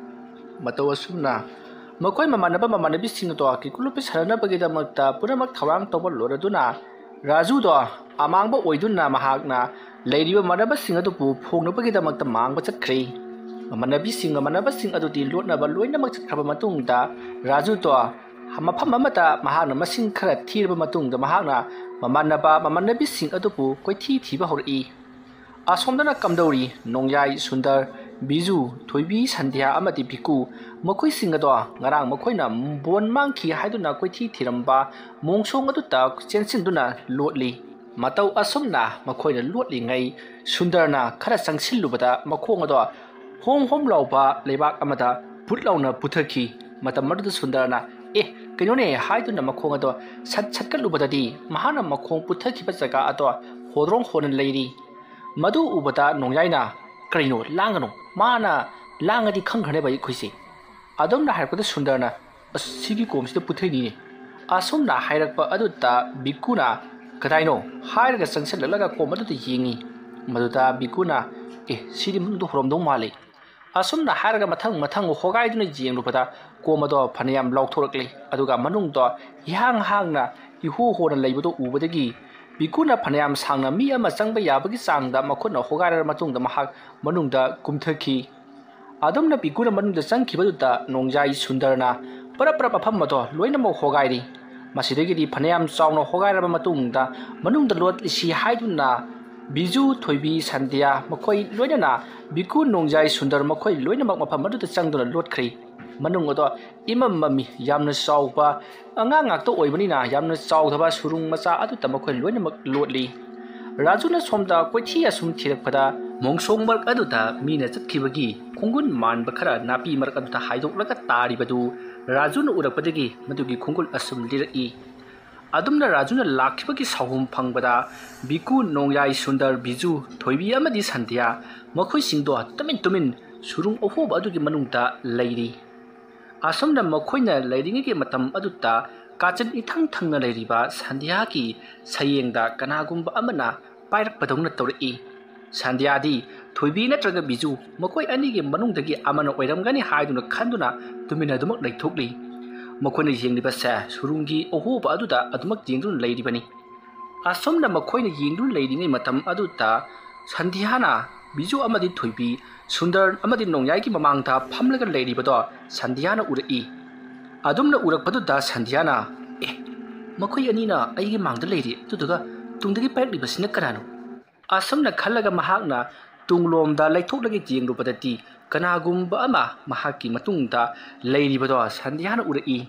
ꯃꯇꯧ ꯑꯁꯨꯝꯅ ꯃꯈꯣꯏ ꯃꯃꯥꯟꯅꯕ ꯃꯃꯥꯟꯅꯕꯤꯁꯤꯡ ꯑꯗꯣ ꯀꯦꯀꯨ ꯂꯨꯄꯤ ꯁꯥꯟꯅꯅꯕꯒꯤꯗꯃꯛꯇ ꯄꯨꯝꯅꯃꯛ ꯊꯧꯔꯥꯡ ꯇꯧꯕ ꯂꯣꯏꯔꯗꯨꯅ, ꯔꯥꯖꯨꯗꯣ ꯑꯃꯥꯡꯕ ꯑꯣꯏꯗꯨꯅ ꯃꯍꯥꯛꯅ ꯂꯩꯔꯤꯕ ꯃꯃꯥꯟꯅꯕꯁꯤꯡ ꯑꯗꯨꯕꯨ ꯐꯣꯡꯅꯕꯒꯤꯗꯃꯛꯇ ꯃꯥꯡꯕ ꯆꯠꯈ꯭ꯔꯦ꯫ ꯃꯃꯥꯟꯅꯕꯤꯁꯤꯡ ꯃꯃꯥꯟꯅꯕꯁꯤꯡ ꯑꯗꯨꯗꯤ ꯂꯣꯠꯅꯕ ꯂꯣꯏꯅꯃꯛ ꯆꯠꯈ꯭ꯔꯕ ꯃꯇꯨꯡꯗ, ꯔꯥꯖꯨꯗꯣ ꯃꯐꯝ ꯑꯃꯗ ꯃꯍꯥꯛꯅ ꯃꯁꯤꯡ ꯈꯔ ꯊꯤꯔꯕ ꯃꯇꯨꯡꯗ, ꯃꯍꯥꯛꯅ ꯃꯃꯥꯟꯅꯕ ꯃꯃꯥꯟꯅꯕꯤꯁꯤꯡ ꯑꯗꯨꯕꯨ ꯀꯣꯏꯊꯤ ꯊꯤꯕ ꯍꯧꯔꯛꯏ꯫ ꯑꯁꯣꯝꯗꯅ ꯀꯝꯗꯧꯔꯤ? ꯅꯣꯡꯌꯥꯏ, ꯁꯨꯟꯗꯔ, ꯕꯤꯖꯨ, ꯊꯣꯏꯕꯤ, ꯁꯟꯙ꯭ꯌꯥ ꯑꯃꯗꯤ ꯄꯤꯀꯨ, ꯃꯈꯣꯏꯁꯤꯡ ꯑꯗꯣ ꯉꯔꯥꯡ ꯃꯈꯣꯏꯅ ꯕꯣꯟ ꯃꯥꯡꯈꯤ ꯍꯥꯏꯗꯨꯅ ꯀꯣꯏꯊꯤ ꯊꯤꯔꯝꯕ ꯃꯣꯡꯁꯣꯡ ꯑꯗꯨꯗ ꯆꯦꯟꯁꯤꯟꯗꯨꯅ ꯂꯣꯠꯂꯤ꯫ ꯃꯇꯧ ꯑꯁꯨꯝꯅ ꯃꯈꯣꯏꯅ ꯂꯣꯠꯂꯤꯉꯩ, ꯁꯨꯟꯗꯔꯅ ꯈꯔ ꯆꯪꯁꯤꯜꯂꯨꯕꯗ ꯃꯈꯣꯡ ꯑꯗꯣ ꯍꯣꯝ ꯍꯣꯝ ꯂꯥꯎꯕ ꯂꯩꯕꯥꯛ ꯑꯃꯗ ꯄꯨꯠ ꯂꯥꯎꯅ ꯄꯨꯊꯈꯤ꯫ ꯃꯇꯝ ꯑꯗꯨꯗ ꯁꯨꯟꯗꯔꯅ, "ꯑꯦ, ꯀꯩꯅꯣꯅꯦ?" ꯍꯥꯏꯗꯨꯅ ꯃꯈꯣꯡ ꯑꯗꯣ ꯁꯠ ꯁꯠꯀꯠꯂꯨꯕꯗꯗꯤ, ꯃꯍꯥꯛꯅ ꯃꯈꯣꯡ ꯄꯨꯊꯈꯤꯕ ꯖꯒꯥ ꯑꯗꯣ ꯍꯣꯗ꯭ꯔꯣꯡ ꯍꯣꯅ ꯂꯩꯔꯤ꯫ ꯃꯗꯨ ꯎꯕꯗ ꯅꯣꯡꯌꯥꯏꯅ, "ꯀꯔꯤꯅꯣ? ꯂꯥꯡꯒꯅꯨ꯫ ꯃꯥꯅ ꯂꯥꯡꯉꯗꯤ ꯈꯪꯈ꯭ꯔꯅꯦꯕ ꯑꯩꯈꯣꯏꯁꯦ"꯫ ꯑꯗꯨꯝꯅ ꯍꯥꯏꯔꯛꯄꯗ ꯁꯨꯟꯗꯔꯅ, "ꯑꯁ, ꯁꯤꯒꯤ ꯀꯣꯝꯁꯤꯗ ꯄꯨꯊꯩꯅꯤꯅꯦ"꯫ ꯑꯁꯨꯝꯅ ꯍꯥꯏꯔꯛꯄ ꯑꯗꯨꯗ ꯕꯤꯀꯨꯅ, "ꯀꯗꯥꯏꯅꯣ?" ꯍꯥꯏꯔꯒ ꯆꯪꯁꯤꯜꯂꯛꯂꯒ ꯀꯣꯝ ꯑꯗꯨꯗ ꯌꯦꯡꯉꯤ꯫ ꯃꯗꯨꯗ ꯕꯤꯀꯨꯅ, "ꯑꯦ, ꯁꯤꯗꯤ ꯃꯅꯨꯡꯗ ꯍꯣꯔꯝꯗꯧ ꯃꯥꯜꯂꯤ"꯫ ꯑꯁꯨꯝꯅ ꯍꯥꯏꯔꯒ ꯃꯊꯪ ꯃꯊꯪ ꯍꯣꯒꯥꯏꯗꯨꯅ ꯌꯦꯡꯂꯨꯕꯗ ꯀꯣꯝ ꯑꯗꯣ ꯐꯅꯌꯥꯝ ꯂꯥꯎꯊꯣꯔꯛꯂꯤ꯫ ꯑꯗꯨꯒ ꯃꯅꯨꯡꯗꯣ ꯏꯍꯥꯡ ꯍꯥꯡꯅ ꯏꯍꯣ ꯍꯣꯅ ꯂꯩꯕꯗꯣ ꯎꯕꯗꯒꯤ ꯕꯤꯀꯨꯅ ꯐꯅꯌꯥꯝ ꯁꯥꯡꯅ ꯃꯤ ꯑꯃ ꯆꯪꯕ ꯌꯥꯕꯒꯤ ꯆꯥꯡꯗ ꯃꯈꯨꯠꯅ ꯍꯣꯒꯥꯏꯔꯕ ꯃꯇꯨꯡꯗ ꯃꯍꯥꯛ ꯃꯅꯨꯡꯗ ꯀꯨꯝꯊꯈꯤ꯫ ꯑꯗꯨꯝꯅ ꯕꯤꯀꯨꯅ ꯃꯅꯨꯡꯗ ꯆꯪꯈꯤꯕꯗꯨꯗ ꯅꯣꯡꯌꯥꯏ ꯁꯨꯟꯗꯔꯅ ꯄꯔꯞ ꯄꯔꯞ ꯃꯐꯝ ꯑꯗꯣ ꯂꯣꯏꯅꯃꯛ ꯍꯣꯒꯥꯏꯔꯤ꯫ ꯃꯁꯤꯗꯒꯤꯗꯤ ꯐꯅꯌꯥꯝ ꯆꯥꯎꯅ ꯍꯣꯒꯥꯏꯔꯕ ꯃꯇꯨꯡꯗ ꯃꯅꯨꯡꯗ ꯂꯣꯠꯂꯤꯁꯤ ꯍꯥꯏꯗꯨꯅ ꯕꯤꯖꯨ, ꯊꯣꯏꯕꯤ, ꯁꯟꯙ꯭ꯌꯥ ꯃꯈꯣꯏ ꯂꯣꯏꯅꯅ ꯕꯤꯀꯨ, ꯅꯣꯡꯌꯥꯏ, ꯁꯨꯟꯗꯔ ꯃꯈꯣꯏ ꯂꯣꯏꯅꯃꯛ ꯃꯐꯝ ꯑꯗꯨꯗ ꯆꯪꯗꯨꯅ ꯂꯣꯠꯈ꯭ꯔꯤ꯫ ꯃꯅꯨꯡ ꯑꯗꯣ ꯏꯃꯝ ꯃꯝꯃꯤ꯫ ꯌꯥꯝꯅ ꯆꯥꯎꯕ ꯑꯉꯥꯡ ꯉꯥꯛꯇ ꯑꯣꯏꯕꯅꯤꯅ ꯌꯥꯝꯅ ꯆꯥꯎꯗꯕ ꯁꯨꯔꯨꯡ ꯃꯆꯥ ꯑꯗꯨꯗ ꯃꯈꯣꯏ ꯂꯣꯏꯅꯃꯛ ꯂꯣꯠꯂꯤ꯫ ꯔꯥꯖꯨꯅ ꯁꯣꯝꯗ ꯀꯣꯏꯊꯤ ꯑꯁꯨꯝ ꯊꯤꯔꯛꯄꯗ, ꯃꯣꯡꯁꯣꯡ ꯃꯔꯛ ꯑꯗꯨꯗ ꯃꯤꯅ ꯆꯠꯈꯤꯕꯒꯤ ꯈꯣꯡꯒꯨꯟ ꯃꯥꯟꯕ ꯈꯔ ꯅꯥꯄꯤ ꯃꯔꯛ ꯑꯗꯨꯗ ꯍꯥꯏꯗꯣꯛꯂꯒ ꯇꯥꯔꯤꯕꯗꯨ ꯔꯥꯖꯨꯅ ꯎꯔꯛꯄꯗꯒꯤ ꯃꯗꯨꯒꯤ ꯈꯣꯡꯒꯨꯜ ꯑꯁꯨꯝ ꯂꯤꯔꯛꯏ꯫ ꯑꯗꯨꯝꯅ ꯔꯥꯖꯨꯅ ꯂꯥꯛꯈꯤꯕꯒꯤ ꯁꯥꯎꯍꯨꯝ ꯐꯪꯕꯗ, ꯕꯤꯀꯨ, ꯅꯣꯡꯌꯥꯏ, ꯁꯨꯟꯗꯔ, ꯕꯤꯖꯨ, ꯊꯣꯏꯕꯤ ꯑꯃꯗꯤ ꯁꯟꯙ꯭ꯌꯥ, ꯃꯈꯣꯏꯁꯤꯡꯗꯣ ꯇꯨꯃꯤꯟ ꯇꯨꯃꯤꯟ ꯁꯨꯔꯨꯡ ꯑꯍꯣꯕ ꯑꯗꯨꯒꯤ ꯃꯅꯨꯡꯗ ꯂꯩꯔꯤ꯫ ꯑꯁꯨꯝꯅ ꯃꯈꯣꯏꯅ ꯂꯩꯔꯤꯉꯩꯒꯤ ꯃꯇꯝ ꯑꯗꯨꯗ, ꯀꯥꯆꯤꯟ ꯏꯊꯪ ꯊꯪꯅ ꯂꯩꯔꯤꯕ ꯁꯟꯙ꯭ꯌꯥꯒꯤ ꯁꯌꯦꯡꯗ ꯀꯅꯥꯒꯨꯝꯕ ꯑꯃꯅ ꯄꯥꯏꯔꯛꯄꯗꯧꯅ ꯇꯧꯔꯛꯏ꯫ ꯁꯟꯙ꯭ꯌꯥꯗꯤ ꯊꯣꯏꯕꯤ ꯅꯠꯇ꯭ꯔꯒ ꯕꯤꯖꯨ, ꯃꯈꯣꯏ ꯑꯅꯤꯒꯤ ꯃꯅꯨꯡꯗꯒꯤ ꯑꯃꯅ ꯑꯣꯏꯔꯝꯒꯅꯤ ꯍꯥꯏꯗꯨꯅ ꯈꯟꯗꯨꯅ ꯇꯨꯃꯤꯟꯅ ꯑꯗꯨꯃꯛ ꯂꯩꯊꯣꯛꯂꯤ꯫ ꯃꯈꯣꯏꯅ ꯌꯦꯡꯂꯤꯕꯁꯦ ꯁꯨꯔꯨꯡꯒꯤ ꯑꯍꯣꯕ ꯑꯗꯨꯗ ꯑꯗꯨꯃꯛ ꯌꯦꯡꯗꯨꯅ ꯂꯩꯔꯤꯕꯅꯤ꯫ ꯑꯁꯨꯝꯅ ꯃꯈꯣꯏꯅ ꯌꯦꯡꯗꯨꯅ ꯂꯩꯔꯤꯉꯩ ꯃꯇꯝ ꯑꯗꯨꯗ, ꯁꯟꯙ꯭ꯌꯥꯅ ꯕꯤꯖꯨ ꯑꯃꯗꯤ ꯊꯣꯏꯕꯤ, ꯁꯨꯟꯗꯔ ꯑꯃꯗꯤ ꯅꯣꯡꯌꯥꯏꯒꯤ ꯃꯃꯥꯡꯗ ꯐꯝꯂꯒ ꯂꯩꯔꯤꯕꯗꯣ ꯁꯟꯙ꯭ꯌꯥꯅ ꯎꯔꯛꯏ꯫ ꯑꯗꯨꯝꯅ ꯎꯔꯛꯄꯗꯨꯗ ꯁꯟꯙ꯭ꯌꯥꯅ, "ꯑꯦ, ꯃꯈꯣꯏ ꯑꯅꯤꯅ ꯑꯩꯒꯤ ꯃꯥꯡꯗ ꯂꯩꯔꯤ, ꯑꯗꯨꯗꯨꯒ ꯇꯨꯡꯗꯒꯤ ꯄꯥꯏꯔꯛꯂꯤꯕꯁꯤꯅ ꯀꯅꯥꯅꯣ?" ꯑꯁꯨꯝꯅ ꯈꯜꯂꯒ ꯃꯍꯥꯛꯅ ꯇꯨꯡꯂꯣꯝꯗ ꯂꯩꯊꯣꯛꯂꯒ ꯌꯦꯡꯂꯨꯕꯗꯗꯤ, ꯀꯅꯥꯒꯨꯝꯕ ꯑꯃ ꯃꯍꯥꯛꯀꯤ ꯃꯇꯨꯡꯗ ꯂꯩꯔꯤꯕꯗꯣ ꯁꯟꯙ꯭ꯌꯥꯅ ꯎꯔꯛꯏ꯫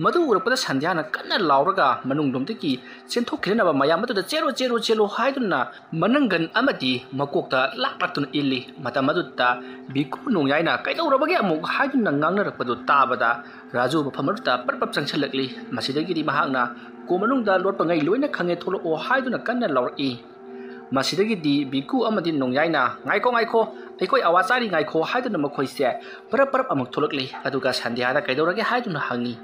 ꯃꯗꯨ ꯎꯔꯛꯄꯗ ꯁꯟꯙ꯭ꯌꯥꯅ ꯀꯟꯅ ꯂꯥꯎꯔꯒ ꯃꯅꯨꯡꯂꯣꯝꯗꯒꯤ ꯆꯦꯟꯊꯣꯛꯈꯤꯗꯅꯕ ꯃꯌꯥꯝ ꯑꯗꯨꯗ "ꯆꯦꯜꯂꯨ, ꯆꯦꯜꯂꯨ, ꯆꯦꯜꯂꯨ" ꯍꯥꯏꯗꯨꯅ ꯃꯅꯪꯒꯟ ꯑꯃꯗꯤ ꯃꯀꯣꯛꯇ ꯂꯥꯛ ꯂꯥꯛꯇꯨꯅ ꯏꯜꯂꯤ꯫ ꯃꯇꯝ ꯑꯗꯨꯗ ꯕꯤꯀꯨ ꯅꯣꯡꯌꯥꯏꯅ "ꯀꯩꯗꯧꯔꯕꯒꯦ ꯑꯃꯨꯛ?" ꯍꯥꯏꯗꯨꯅ ꯉꯥꯡꯅꯔꯛꯄꯗꯨ ꯇꯥꯕꯗ, ꯔꯥꯖꯨ ꯃꯐꯝ ꯑꯗꯨꯗ ꯄꯔꯞ ꯄꯔꯞ ꯆꯪꯁꯤꯜꯂꯛꯂꯤ꯫ ꯃꯁꯤꯗꯒꯤꯗꯤ ꯃꯍꯥꯛꯅ ꯀꯣꯝ ꯃꯅꯨꯡꯗ ꯂꯣꯠꯄꯉꯩ ꯂꯣꯏꯅ ꯈꯪꯉꯦ, ꯊꯣꯛꯂꯛꯑꯣ ꯍꯥꯏꯗꯨꯅ ꯀꯟꯅ ꯂꯥꯎꯔꯛꯏ꯫ ꯃꯁꯤꯗꯒꯤꯗꯤ ꯕꯤꯀꯨ ꯑꯃꯗꯤ ꯅꯣꯡꯌꯥꯏꯅ, "ꯉꯥꯏꯈꯣ, ꯉꯥꯏꯈꯣ, ꯑꯩꯈꯣꯏ ꯑꯋꯥ ꯆꯥꯔꯤ, ꯉꯥꯏꯈꯣ" ꯍꯥꯏꯗꯨꯅ ꯃꯈꯣꯏꯁꯦ ꯄꯔꯞ ꯄꯔꯞ ꯑꯃꯨꯛ ꯊꯣꯛꯂꯛꯂꯤ꯫ ꯑꯗꯨꯒ ꯁꯟꯙ꯭ꯌꯥꯗ "ꯀꯩꯗꯧꯔꯒꯦ?" ꯍꯥꯏꯗꯨꯅ ꯍꯪꯉꯤ꯫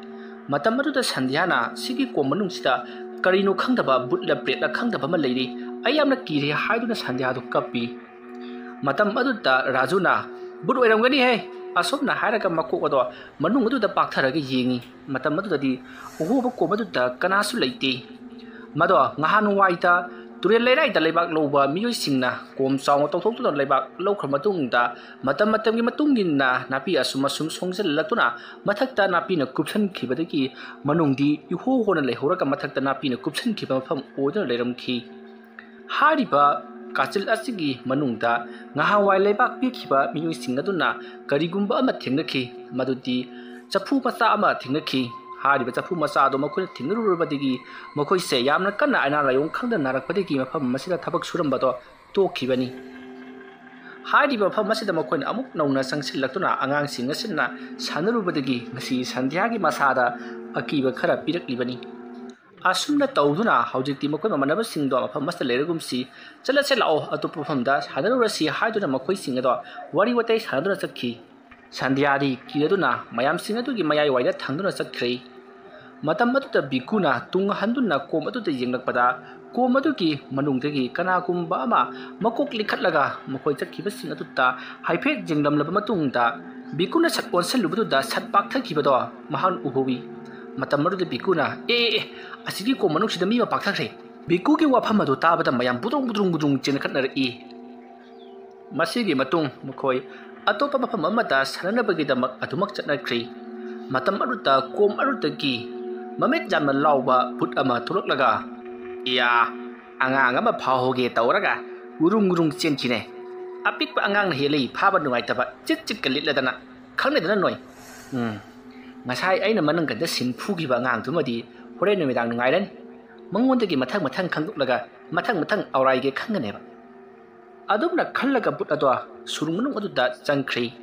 ꯃꯇꯝ ꯑꯗꯨꯗ ꯁꯟꯙ꯭ꯌꯥꯅ, "ꯁꯤꯒꯤ ꯀꯣꯝ ꯃꯅꯨꯡꯁꯤꯗ ꯀꯔꯤꯅꯣ ꯈꯪꯗꯕ, ꯕꯨꯠꯂ ꯄ꯭ꯔꯦꯠꯂ ꯈꯪꯗꯕ ꯑꯃ ꯂꯩꯔꯤ, ꯑꯩ ꯌꯥꯝꯅ ꯀꯤꯔꯦ" ꯍꯥꯏꯗꯨꯅ ꯁꯟꯙ꯭ꯌꯥꯗꯨ ꯀꯞꯄꯤ꯫ ꯃꯇꯝ ꯑꯗꯨꯗ ꯔꯥꯖꯨꯅ, "ꯕꯨꯠ ꯑꯣꯏꯔꯝꯒꯅꯤꯍꯦ" ꯑꯁꯨꯝꯅ ꯍꯥꯏꯔꯒ ꯃꯀꯣꯛ ꯑꯗꯣ ꯃꯅꯨꯡ ꯑꯗꯨꯗ ꯄꯥꯛꯊꯔꯒ ꯌꯦꯡꯉꯤ꯫ ꯃꯇꯝ ꯑꯗꯨꯗꯗꯤ ꯑꯍꯣꯕ ꯀꯣꯝ ꯑꯗꯨꯗ ꯀꯅꯥꯁꯨ ꯂꯩꯇꯦ꯫ ꯃꯗꯣ ꯉꯍꯥꯟꯋꯥꯏꯗ ꯇꯨꯔꯦꯜ ꯂꯩꯔꯥꯏꯗ ꯂꯩꯕꯥꯛ ꯂꯧꯕ ꯃꯤꯑꯣꯏꯁꯤꯡꯅ ꯀꯣꯝ ꯆꯥꯎꯅ ꯇꯧꯊꯣꯛꯇꯨꯅ ꯂꯩꯕꯥꯛ ꯂꯧꯈ꯭ꯔ ꯃꯇꯨꯡꯗ, ꯃꯇꯝ ꯃꯇꯝꯒꯤ ꯃꯇꯨꯡ ꯏꯟꯅ ꯅꯥꯄꯤ ꯑꯁꯨꯝ ꯑꯁꯨꯝ ꯁꯣꯡꯖꯜꯂꯛꯇꯨꯅ ꯃꯊꯛꯇ ꯅꯥꯄꯤꯅ ꯀꯨꯞꯁꯟꯈꯤꯕꯗꯒꯤ ꯃꯅꯨꯡꯗꯤ ꯏꯍꯣ ꯍꯣꯅ ꯂꯩꯍꯧꯔꯒ ꯃꯊꯛꯇ ꯅꯥꯄꯤꯅ ꯀꯨꯞꯁꯟꯈꯤꯕ ꯃꯐꯝ ꯑꯣꯏꯗꯨꯅ ꯂꯩꯔꯝꯈꯤ꯫ ꯍꯥꯏꯔꯤꯕ ꯀꯥꯆꯤꯜ ꯑꯁꯤꯒꯤ ꯃꯅꯨꯡꯗ ꯉꯍꯥꯟꯋꯥꯏ ꯂꯩꯕꯥꯛ ꯄꯤꯈꯤꯕ ꯃꯤꯑꯣꯏꯁꯤꯡ ꯑꯗꯨꯅ ꯀꯔꯤꯒꯨꯝꯕ ꯑꯃ ꯊꯦꯡꯅꯈꯤ, ꯃꯗꯨꯗꯤ ꯆꯐꯨ ꯃꯆꯥ ꯑꯃ ꯊꯦꯡꯅꯈꯤ꯫ ꯍꯥꯏꯔꯤꯕ ꯆꯐꯨ ꯃꯆꯥ ꯑꯗꯣ ꯃꯈꯣꯏꯅ ꯊꯦꯡꯅꯔꯨꯔꯕꯗꯒꯤ ꯃꯈꯣꯏꯁꯦ ꯌꯥꯝꯅ ꯀꯟꯅ ꯑꯅꯥ ꯂꯥꯏꯌꯣꯡ ꯈꯪꯗꯅ ꯅꯥꯔꯛꯄꯗꯒꯤ ꯃꯐꯝ ꯑꯁꯤꯗ ꯊꯕꯛ ꯁꯨꯔꯝꯕꯗꯣ ꯇꯣꯛꯈꯤꯕꯅꯤ꯫ ꯍꯥꯏꯔꯤꯕ ꯃꯐꯝ ꯑꯁꯤꯗ ꯃꯈꯣꯏꯅ ꯑꯃꯨꯛ ꯅꯧꯅ ꯆꯪꯁꯤꯜꯂꯛꯇꯨꯅ ꯑꯉꯥꯡꯁꯤꯡ ꯑꯁꯤꯅ ꯁꯥꯟꯅꯔꯨꯕꯗꯒꯤ ꯉꯁꯤ ꯁꯟꯙ꯭ꯌꯥꯒꯤ ꯃꯁꯥꯗ ꯑꯀꯤꯕ ꯈꯔ ꯄꯤꯔꯛꯂꯤꯕꯅꯤ꯫ ꯑꯁꯨꯝꯅ ꯇꯧꯗꯨꯅ ꯍꯧꯖꯤꯛꯇꯤ ꯃꯈꯣꯏ ꯃꯃꯥꯟꯅꯕꯁꯤꯡꯗꯣ ꯃꯐꯝ ꯑꯃꯁꯤꯗ ꯂꯩꯔꯒꯨꯝꯁꯤ, ꯆꯠꯂꯁꯦ ꯂꯥꯛꯑꯣ, ꯑꯇꯣꯞꯄ ꯃꯐꯝꯗ ꯁꯥꯟꯅꯔꯨꯔꯁꯤ ꯍꯥꯏꯗꯨꯅ ꯃꯈꯣꯏꯁꯤꯡ ꯑꯗꯣ ꯋꯥꯔꯤ ꯋꯥꯇꯥꯏ ꯁꯥꯟꯅꯗꯨꯅ ꯆꯠꯈꯤ꯫ ꯁꯟꯙ꯭ꯌꯥꯗꯤ ꯀꯤꯔꯗꯨꯅ ꯃꯌꯥꯝꯁꯤꯡ ꯑꯗꯨꯒꯤ ꯃꯌꯥꯏꯋꯥꯏꯗ ꯊꯪꯗꯨꯅ ꯆꯠꯈ꯭ꯔꯦ꯫ ꯃꯇꯝ ꯑꯗꯨꯗ ꯕꯤꯀꯨꯅ ꯇꯨꯡ ꯍꯟꯗꯨꯅ ꯀꯣꯝ ꯑꯗꯨꯗ ꯌꯦꯡꯂꯛꯄꯗ ꯀꯣꯝ ꯑꯗꯨꯒꯤ ꯃꯅꯨꯡꯗꯒꯤ ꯀꯅꯥꯒꯨꯝꯕ ꯑꯃ ꯃꯀꯣꯛ ꯂꯤꯈꯠꯂꯒ ꯃꯈꯣꯏ ꯆꯠꯈꯤꯕꯁꯤꯡ ꯑꯗꯨꯗ ꯍꯥꯏꯐꯦꯠ ꯌꯦꯡꯂꯝꯂꯕ ꯃꯇꯨꯡꯗ ꯕꯤꯀꯨꯅ ꯁꯠ ꯑꯣꯟꯁꯤꯜꯂꯨꯕꯗꯨꯗ ꯁꯠ ꯄꯥꯛꯊꯈꯤꯕꯗꯣ ꯃꯍꯥꯛꯅ ꯎꯍꯧꯏ꯫ ꯃꯇꯝ ꯑꯗꯨꯗ ꯕꯤꯀꯨꯅ, "ꯑꯦ, ꯑꯦ, ꯑꯦ, ꯑꯁꯤꯒꯤ ꯀꯣꯝ ꯃꯅꯨꯡꯁꯤꯗ ꯃꯤ ꯑꯃ ꯄꯥꯛꯊꯈ꯭ꯔꯦ!" ꯕꯤꯀꯨꯒꯤ ꯋꯥꯐꯝ ꯑꯗꯨ ꯇꯥꯕꯗ ꯃꯌꯥꯝ ꯕꯨꯗ꯭ꯔꯨꯡ ꯕꯨꯗ꯭ꯔꯨꯡ ꯕꯨꯗ꯭ꯔꯨꯡ ꯆꯦꯟꯈꯠꯅꯔꯛꯏ꯫ ꯃꯁꯤꯒꯤ ꯃꯇꯨꯡ ꯃꯈꯣꯏ ꯑꯇꯣꯞꯄ ꯃꯐꯝ ꯑꯃꯗ ꯁꯥꯟꯅꯅꯕꯒꯤꯗꯃꯛ ꯑꯗꯨꯃꯛ ꯆꯠꯅꯈ꯭ꯔꯤ꯫ ꯃꯇꯝ ꯑꯗꯨꯗ ꯀꯣꯝ ꯑꯗꯨꯗꯒꯤ ꯃꯃꯤꯠ ꯌꯥꯝꯅ ꯂꯥꯎꯕ ꯚꯨꯠ ꯑꯃ ꯊꯣꯛꯂꯛꯂꯒ, "ꯏꯌꯥ, ꯑꯉꯥꯡ ꯑꯃ ꯐꯥꯍꯧꯒꯦ ꯇꯧꯔꯒ ꯎꯔꯨꯝ ꯎꯔꯨꯝ ꯆꯦꯟꯈꯤꯅꯦ꯫ ꯑꯄꯤꯛꯄ ꯑꯉꯥꯡꯅ ꯍꯦꯜꯂꯤ ꯐꯥꯕ ꯅꯨꯡꯉꯥꯏꯇꯕ, ꯆꯤꯠ ꯆꯤꯠꯀ ꯂꯤꯠꯂꯗꯅ꯫ ꯈꯪꯂꯦꯗꯅ ꯅꯣꯏ꯫ ꯎꯝ, ꯉꯁꯥꯏ ꯑꯩꯅ ꯃꯅꯪꯒꯟꯗ ꯁꯤꯟ ꯐꯨꯈꯤꯕ ꯑꯉꯥꯡꯗꯨꯃꯗꯤ ꯍꯣꯔꯦꯟ ꯅꯨꯃꯤꯗꯥꯡ ꯅꯨꯡꯉꯥꯏꯔꯅꯤ꯫ ꯃꯉꯣꯟꯗꯒꯤ ꯃꯊꯪ ꯃꯊꯪ ꯈꯪꯗꯣꯛꯂꯒ ꯃꯊꯪ ꯃꯊꯪ ꯑꯧꯔꯥꯏꯒꯦ ꯈꯪꯒꯅꯦꯕ"꯫ ꯑꯗꯨꯝꯅ ꯈꯜꯂꯒ ꯚꯨꯠ ꯑꯗꯣ ꯁꯨꯔꯨꯡ ꯃꯅꯨꯡ ꯑꯗꯨꯗ ꯆꯪꯈ꯭ꯔꯤ꯫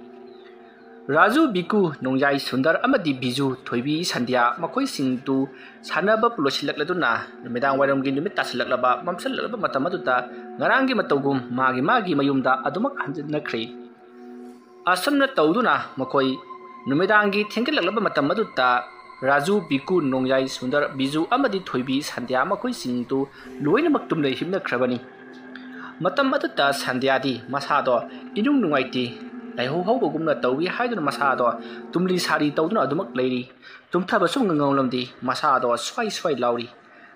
ꯔꯥꯖꯨ, ꯕꯤꯀꯨ, ꯅꯣꯡꯌꯥꯏ ꯁꯨꯟꯗꯔ ꯑꯃꯗꯤ ꯕꯤꯖꯨ, ꯊꯣꯏꯕꯤ, ꯁꯟꯙ꯭ꯌꯥ ꯃꯈꯣꯏꯁꯤꯡꯗꯨ ꯁꯥꯟꯅꯕ ꯂꯣꯏꯁꯤꯜꯂꯛꯂꯗꯨꯅ ꯅꯨꯃꯤꯗꯥꯡ ꯋꯥꯏꯔꯝꯒꯤ ꯅꯨꯃꯤꯠ ꯇꯥꯁꯤꯜꯂꯛꯂꯕ, ꯃꯝꯁꯤꯜꯂꯛꯂꯕ ꯃꯇꯝ ꯑꯗꯨꯗ ꯉꯔꯥꯡꯒꯤ ꯃꯇꯧꯒꯨꯝ ꯃꯥꯒꯤ ꯃꯥꯒꯤ ꯃꯌꯨꯝꯗ ꯑꯗꯨꯃꯛ ꯍꯟꯖꯤꯟꯅꯈ꯭ꯔꯤ꯫ ꯑꯁꯨꯝꯅ ꯇꯧꯗꯨꯅ ꯃꯈꯣꯏ ꯅꯨꯃꯤꯗꯥꯡꯒꯤ ꯊꯦꯡꯒꯠꯂꯛꯂꯕ ꯃꯇꯝ ꯑꯗꯨꯗ ꯔꯥꯖꯨ, ꯕꯤꯀꯨ, ꯅꯣꯡꯌꯥꯏ ꯁꯨꯟꯗꯔ, ꯕꯤꯖꯨ ꯑꯃꯗꯤ ꯊꯣꯏꯕꯤ, ꯁꯟꯙ꯭ꯌꯥ ꯃꯈꯣꯏꯁꯤꯡꯗꯨ ꯂꯣꯏꯅꯃꯛ ꯇꯨꯝꯂꯩ ꯍꯤꯞꯅꯈ꯭ꯔꯕꯅꯤ꯫ ꯃꯇꯝ ꯑꯗꯨꯗ ꯁꯟꯙ꯭ꯌꯥꯗꯤ ꯃꯁꯥꯗꯣ ꯏꯅꯨꯡ ꯅꯨꯡꯉꯥꯏꯇꯦ, ꯂꯥꯏꯍꯧ ꯍꯧꯕꯒꯨꯝꯅ ꯇꯧꯏ ꯍꯥꯏꯗꯨꯅ ꯃꯁꯥꯗꯣ ꯇꯨꯝꯂꯤ ꯁꯥꯔꯤ ꯇꯧꯗꯨꯅ ꯑꯗꯨꯃꯛ ꯂꯩꯔꯤ꯫ ꯇꯨꯝꯊꯕꯁꯨ ꯉꯝꯂꯝꯗꯦ, ꯃꯁꯥꯗꯣ ꯁ꯭ꯋꯥꯏ ꯁ꯭ꯋꯥꯏ ꯂꯥꯎꯔꯤ꯫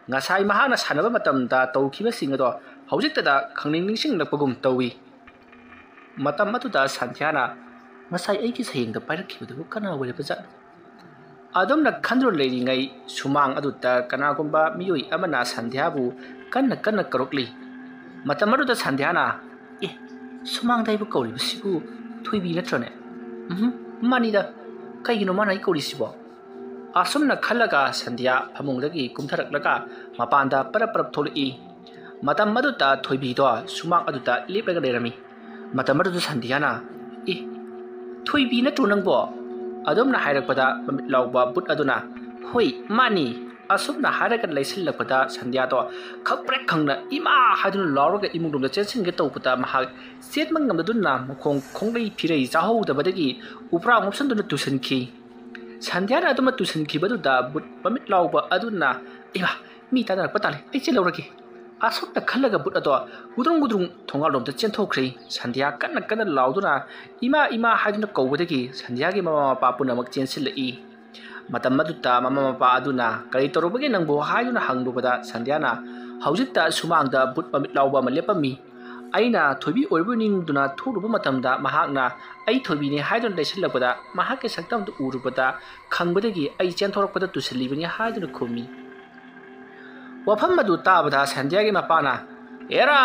ꯉꯁꯥꯏ ꯃꯍꯥꯛꯅ ꯁꯥꯟꯅꯕ ꯃꯇꯝꯗ ꯇꯧꯈꯤꯕꯁꯤꯡ ꯑꯗꯣ ꯍꯧꯖꯤꯛꯇꯗ ꯈꯪꯅꯤꯡ ꯅꯤꯡꯁꯤꯡꯂꯛꯄꯒꯨꯝ ꯇꯧꯏ꯫ ꯃꯇꯝ ꯑꯗꯨꯗ ꯁꯟꯙ꯭ꯌꯥꯅ, "ꯉꯁꯥꯏ ꯑꯩꯒꯤ ꯁꯌꯦꯡꯗ ꯄꯥꯏꯔꯛꯈꯤꯕꯗꯨꯕꯨ ꯀꯅꯥ ꯑꯣꯏꯔꯕꯖꯥꯠꯅꯣ?" ꯑꯗꯨꯝꯅ ꯈꯟꯗꯨꯅ ꯂꯩꯔꯤꯉꯩ ꯁꯨꯃꯥꯡ ꯑꯗꯨꯗ ꯀꯅꯥꯒꯨꯝꯕ ꯃꯤꯑꯣꯏ ꯑꯃꯅ ꯁꯟꯙ꯭ꯌꯥꯕꯨ ꯀꯟꯅ ꯀꯟꯅ ꯀꯧꯔꯛꯂꯤ꯫ ꯃꯇꯝ ꯑꯗꯨꯗ ꯁꯟꯙ꯭ꯌꯥꯅ, "ꯑꯦ, ꯁꯨꯃꯥꯡꯗ ꯑꯩꯕꯨ ꯀꯧꯔꯤꯕꯁꯤꯕꯨ ꯊꯣꯏꯕꯤ ꯅꯠꯇ꯭ꯔꯅꯦ? ꯎꯝꯍꯨꯝ, ꯃꯥꯅꯤꯗ꯫ ꯀꯩꯒꯤꯅꯣ ꯃꯥꯅ ꯑꯩ ꯀꯧꯔꯤꯁꯤꯕꯣ?" ꯑꯁꯨꯝꯅ ꯈꯜꯂꯒ ꯁꯟꯙ꯭ꯌꯥ ꯐꯃꯨꯡꯗꯒꯤ ꯀꯨꯝꯊꯔꯛꯂꯒ ꯃꯄꯥꯟꯗ ꯄꯔꯞ ꯄꯔꯞ ꯊꯣꯛꯂꯛꯏ꯫ ꯃꯇꯝ ꯑꯗꯨꯗ ꯊꯣꯏꯕꯤꯗꯣ ꯁꯨꯃꯥꯡ ꯑꯗꯨꯗ ꯂꯦꯞꯂꯒ ꯂꯩꯔꯝꯃꯤ꯫ ꯃꯇꯝ ꯑꯗꯨꯗ ꯁꯟꯙ꯭ꯌꯥꯅ, "ꯑꯦ, ꯊꯣꯏꯕꯤ ꯅꯠꯇ꯭ꯔꯣ ꯅꯪꯕꯣ?" ꯑꯗꯨꯝꯅ ꯍꯥꯏꯔꯛꯄꯗ ꯃꯃꯤꯠ ꯂꯥꯎꯕ ꯕꯨꯠ ꯑꯗꯨꯅ, "ꯍꯣꯏ, ꯃꯥꯅꯤ"꯫ ꯑꯁꯨꯝꯅ ꯍꯥꯏꯔꯒ ꯂꯩꯁꯤꯜꯂꯛꯄꯗ ꯁꯟꯙ꯭ꯌꯥꯗꯣ ꯈꯪꯄ꯭ꯔꯦꯛ ꯈꯪꯅ "ꯏꯃꯥ" ꯍꯥꯏꯗꯨꯅ ꯂꯥꯎꯔꯒ ꯏꯃꯨꯡ ꯂꯣꯝꯗ ꯆꯦꯟꯁꯤꯟꯒꯦ ꯇꯧꯕꯗ ꯃꯍꯥꯛ ꯆꯦꯟꯕ ꯉꯝꯗꯗꯨꯅ ꯃꯈꯣꯡ ꯈꯣꯡꯂꯩ ꯐꯤꯔꯩ ꯆꯥꯍꯧꯗꯕꯗꯒꯤ ꯎꯄ꯭ꯔꯥ ꯉꯨꯞꯁꯟꯗꯨꯅ ꯇꯨꯁꯟꯈꯤ꯫ ꯁꯟꯙ꯭ꯌꯥꯅ ꯑꯗꯨꯃ ꯇꯨꯁꯟꯈꯤꯕꯗꯨꯗ ꯕꯨꯠ ꯃꯃꯤꯠ ꯂꯥꯎꯕ ꯑꯗꯨꯅ, "ꯏꯃꯥ, ꯃꯤ ꯇꯥꯟꯅꯔꯛꯄ ꯇꯥꯔꯦ, ꯑꯩ ꯆꯦꯜꯍꯧꯔꯒꯦ"꯫ ꯑꯁꯨꯝꯅ ꯈꯜꯂꯒ ꯕꯨꯠ ꯑꯗꯣ ꯒꯨꯗ꯭ꯔꯨꯡ ꯒꯨꯗ꯭ꯔꯨꯡ ꯊꯣꯡꯒꯥꯜꯂꯣꯝꯗ ꯆꯦꯟꯊꯣꯛꯈ꯭ꯔꯦ꯫ ꯁꯟꯙ꯭ꯌꯥ ꯀꯟꯅ ꯀꯟꯅ ꯂꯥꯎꯗꯨꯅ "ꯏꯃꯥ, ꯏꯃꯥ" ꯍꯥꯏꯗꯨꯅ ꯀꯧꯕꯗꯒꯤ ꯁꯟꯙ꯭ꯌꯥꯒꯤ ꯃꯃꯥ ꯃꯄꯥ ꯄꯨꯝꯅꯃꯛ ꯆꯦꯟꯁꯤꯜꯂꯛꯏ꯫ ꯃꯇꯝ ꯑꯗꯨꯗ ꯃꯃꯥ ꯃꯄꯥ ꯑꯗꯨꯅ, "ꯀꯔꯤ ꯇꯧꯔꯨꯕꯒꯦ ꯅꯪꯕꯨ?" ꯍꯥꯏꯗꯨꯅ ꯍꯪꯂꯨꯕꯗ ꯁꯟꯙ꯭ꯌꯥꯅ, "ꯍꯧꯖꯤꯛꯇ ꯁꯨꯃꯥꯡꯗ ꯕꯨꯠ ꯃꯃꯤꯠ ꯂꯥꯎꯕ ꯑꯃ ꯂꯦꯞꯄꯝꯃꯤ꯫ ꯑꯩꯅ ꯊꯣꯏꯕꯤ ꯑꯣꯏꯔꯕꯣꯏ ꯅꯤꯡꯗꯨꯅ ꯊꯣꯛꯂꯨꯕ ꯃꯇꯝꯗ ꯃꯍꯥꯛꯅ ꯑꯩ ꯊꯣꯏꯕꯤꯅꯤ ꯍꯥꯏꯗꯨꯅ ꯂꯩꯁꯤꯜꯂꯛꯄꯗ ꯃꯍꯥꯛꯀꯤ ꯁꯛꯇꯝꯗꯨ ꯎꯔꯨꯕꯗ ꯈꯪꯕꯗꯒꯤ ꯑꯩ ꯆꯦꯟꯊꯣꯔꯛꯄꯗ ꯇꯨꯁꯤꯜꯂꯤꯕꯅꯤ" ꯍꯥꯏꯗꯨꯅ ꯈꯨꯝꯃꯤ꯫ ꯋꯥꯐꯝ ꯑꯗꯨ ꯇꯥꯕꯗ ꯁꯟꯙ꯭ꯌꯥꯒꯤ ꯃꯄꯥꯅ, "ꯑꯦꯔꯥ,